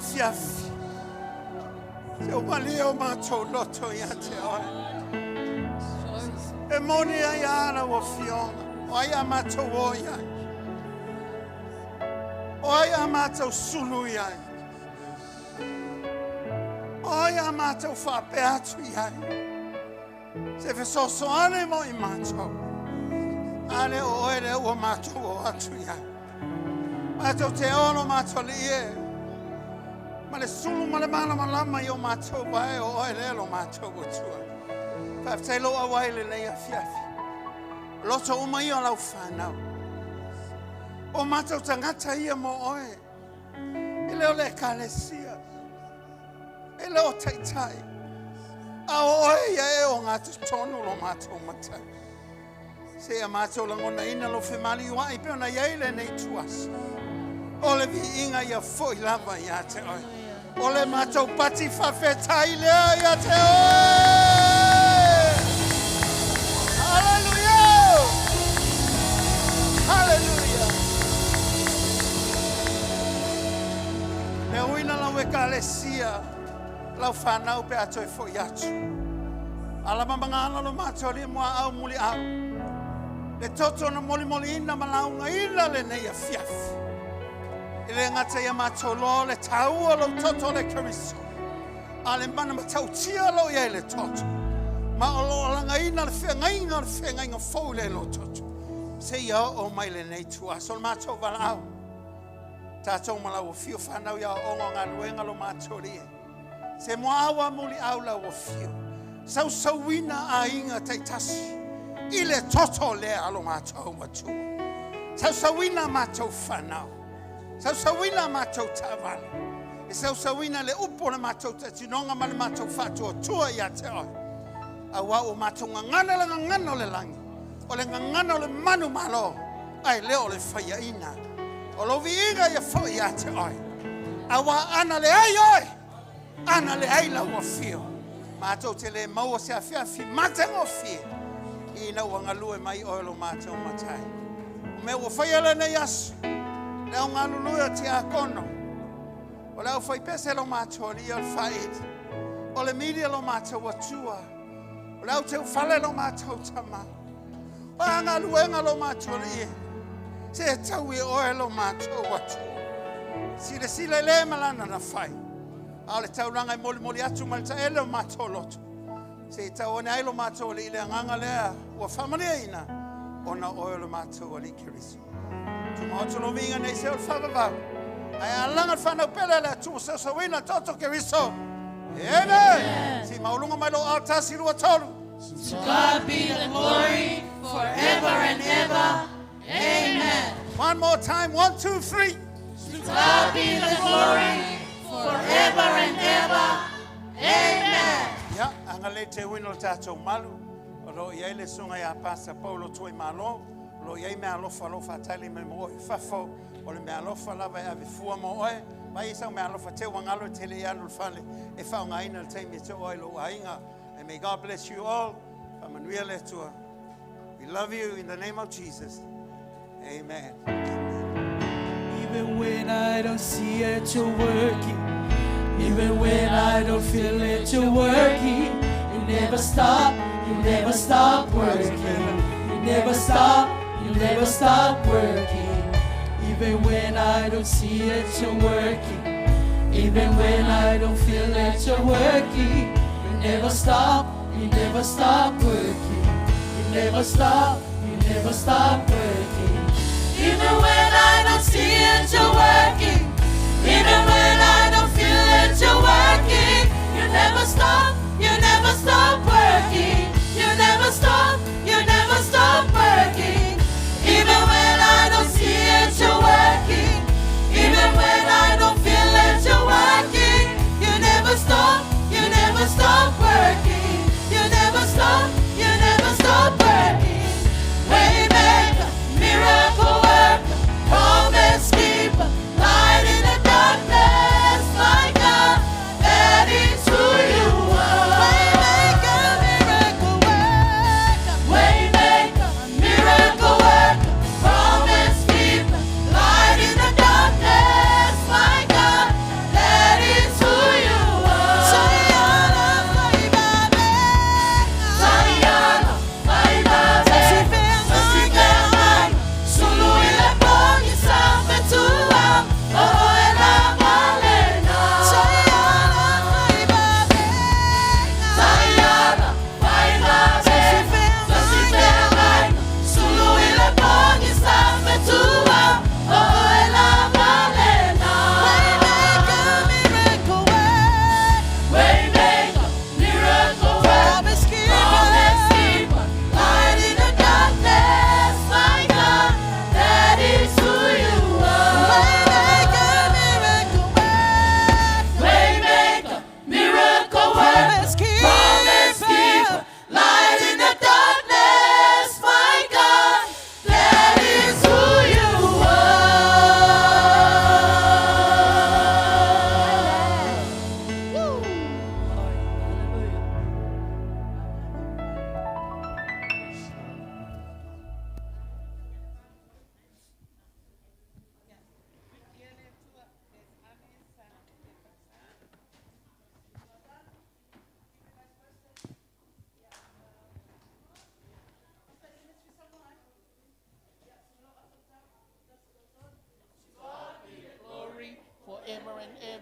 afiafi. Se o malie o mātou loto ia te oe. E moni ai ana o fionga. O ai a mātou o iai. O ai a mātou sulu iai. O ai a mātou whapea atu iai. Se fesoso ane mo i mātou. Ale o oe le ua mātou o atu iai. Mātou te ono mātou li e. Ma le sulu ma le mana malama i o mātou wae o oe le lo mātou o tua. Whawhtai lo a wai le nei afiafi. Loto uma i o lau whanau. O mātou tangata ia mo oe. E leo le kalesia. E leo taitai. A o oe ia e o ngā tonu lo mātou matai. Se a mātou langona ina lo whemali ua i pe ona iai le nei tuasa. O le vi inga ia foi lava ia te oe. O le mātou pati whawhetai lea ia te oe. Hallelujah! Hallelujah! Le uina lau e kalesia, lau whanau pe ato e foi atu. Ala mamangana lo mātou li mua au muli au. Le toto na moli moli ina malaunga ina le nei a fiafi. I le ngata ia mātou lo le taua lo toto le kariso. A le mana matautia lo ia le toto. Ma o lo alanga ina le whengainga fau le lo toto. Se ia o mai le nei tua. So le mātou wala au. Tātou malau o whio whanau ia o ongo ngā luenga lo mātou lie. Se mua awa muli au lau o whio. Sau sauina a inga teitasi. I le toto le alo mātou matua. Sau sauina mātou whanau. Sau sauina mātou tāwale. E sau sauina le upo le mātou te tinonga ma le mātou whātua tua ia te oe. Aua o mātou ngangana le ngangana o le langi. O le ngangana o le manu malo. Ai leo le whaia ina. O lo viinga ia fo ia te oe. Aua ana le ai oe. Ana le ai lau o whio. Mātou te le maua se awhiawhi matengo whie. I na ua ngalue mai oe lo mātou matai. O mea ua whaia le nei aso. Le au ngalului o te akono. O le au whai pese lo mātou ali o le whaedi. O le media lo mātou atua. O le au te ufale lo mātou tama. O a ngaluenga lo mātou ali e. Se tau i oe lo mātou atua. Sile sile le malana na whai. A o le tauranga e moli moli atu ma le taele o mātou loto. Se tau one ai lo mātou ali i le anganga lea ua whamania ina. Ona oe lo mātou ali keriso. Tu maoto lo vinga nei se o le whavavau. Ai alanga le whanau pele le atu o sawina toto keriso. Amen. Si maulunga mai lo autasi lua tolu. To God be the glory forever and ever. Amen. One more time. 1, 2, 3. To God be the glory forever and ever. Amen. Ia, anga le te wino le tātou malu. O lo iai le sunga ia Pasa Paulo Tui Malo. O lo iai mea alofa alofa tali me mo oe fafo. O le mea alofa lava e ave fua mo oe. Mai isau mea alofa te wangalo te le ianu le fale. E whaonga ina le teimi te oe lo ainga. And may God bless you all. Whamanuia le Atua. We love you in the name of Jesus. Amen. Even when I don't see it, you're working. Even when I don't feel it, you're working. You never stop, you never stop working. You never stop, you never stop working. Even when I don't see it, you're working. Even when I don't feel it, you're working. You never stop, you never stop working. You never stop, you never stop working. Even when I don't see it, you're working. Even when I don't feel it, you're working. You never stop, you never stop working. You never stop, you never stop working. Even when I don't see it, you're working. Even when I don't feel it, you're working. You never stop, you never stop working. You never stop, you never stop working. Waymaker, miracle worker, promise keeper, light in the darkness.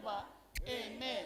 ever. Amen.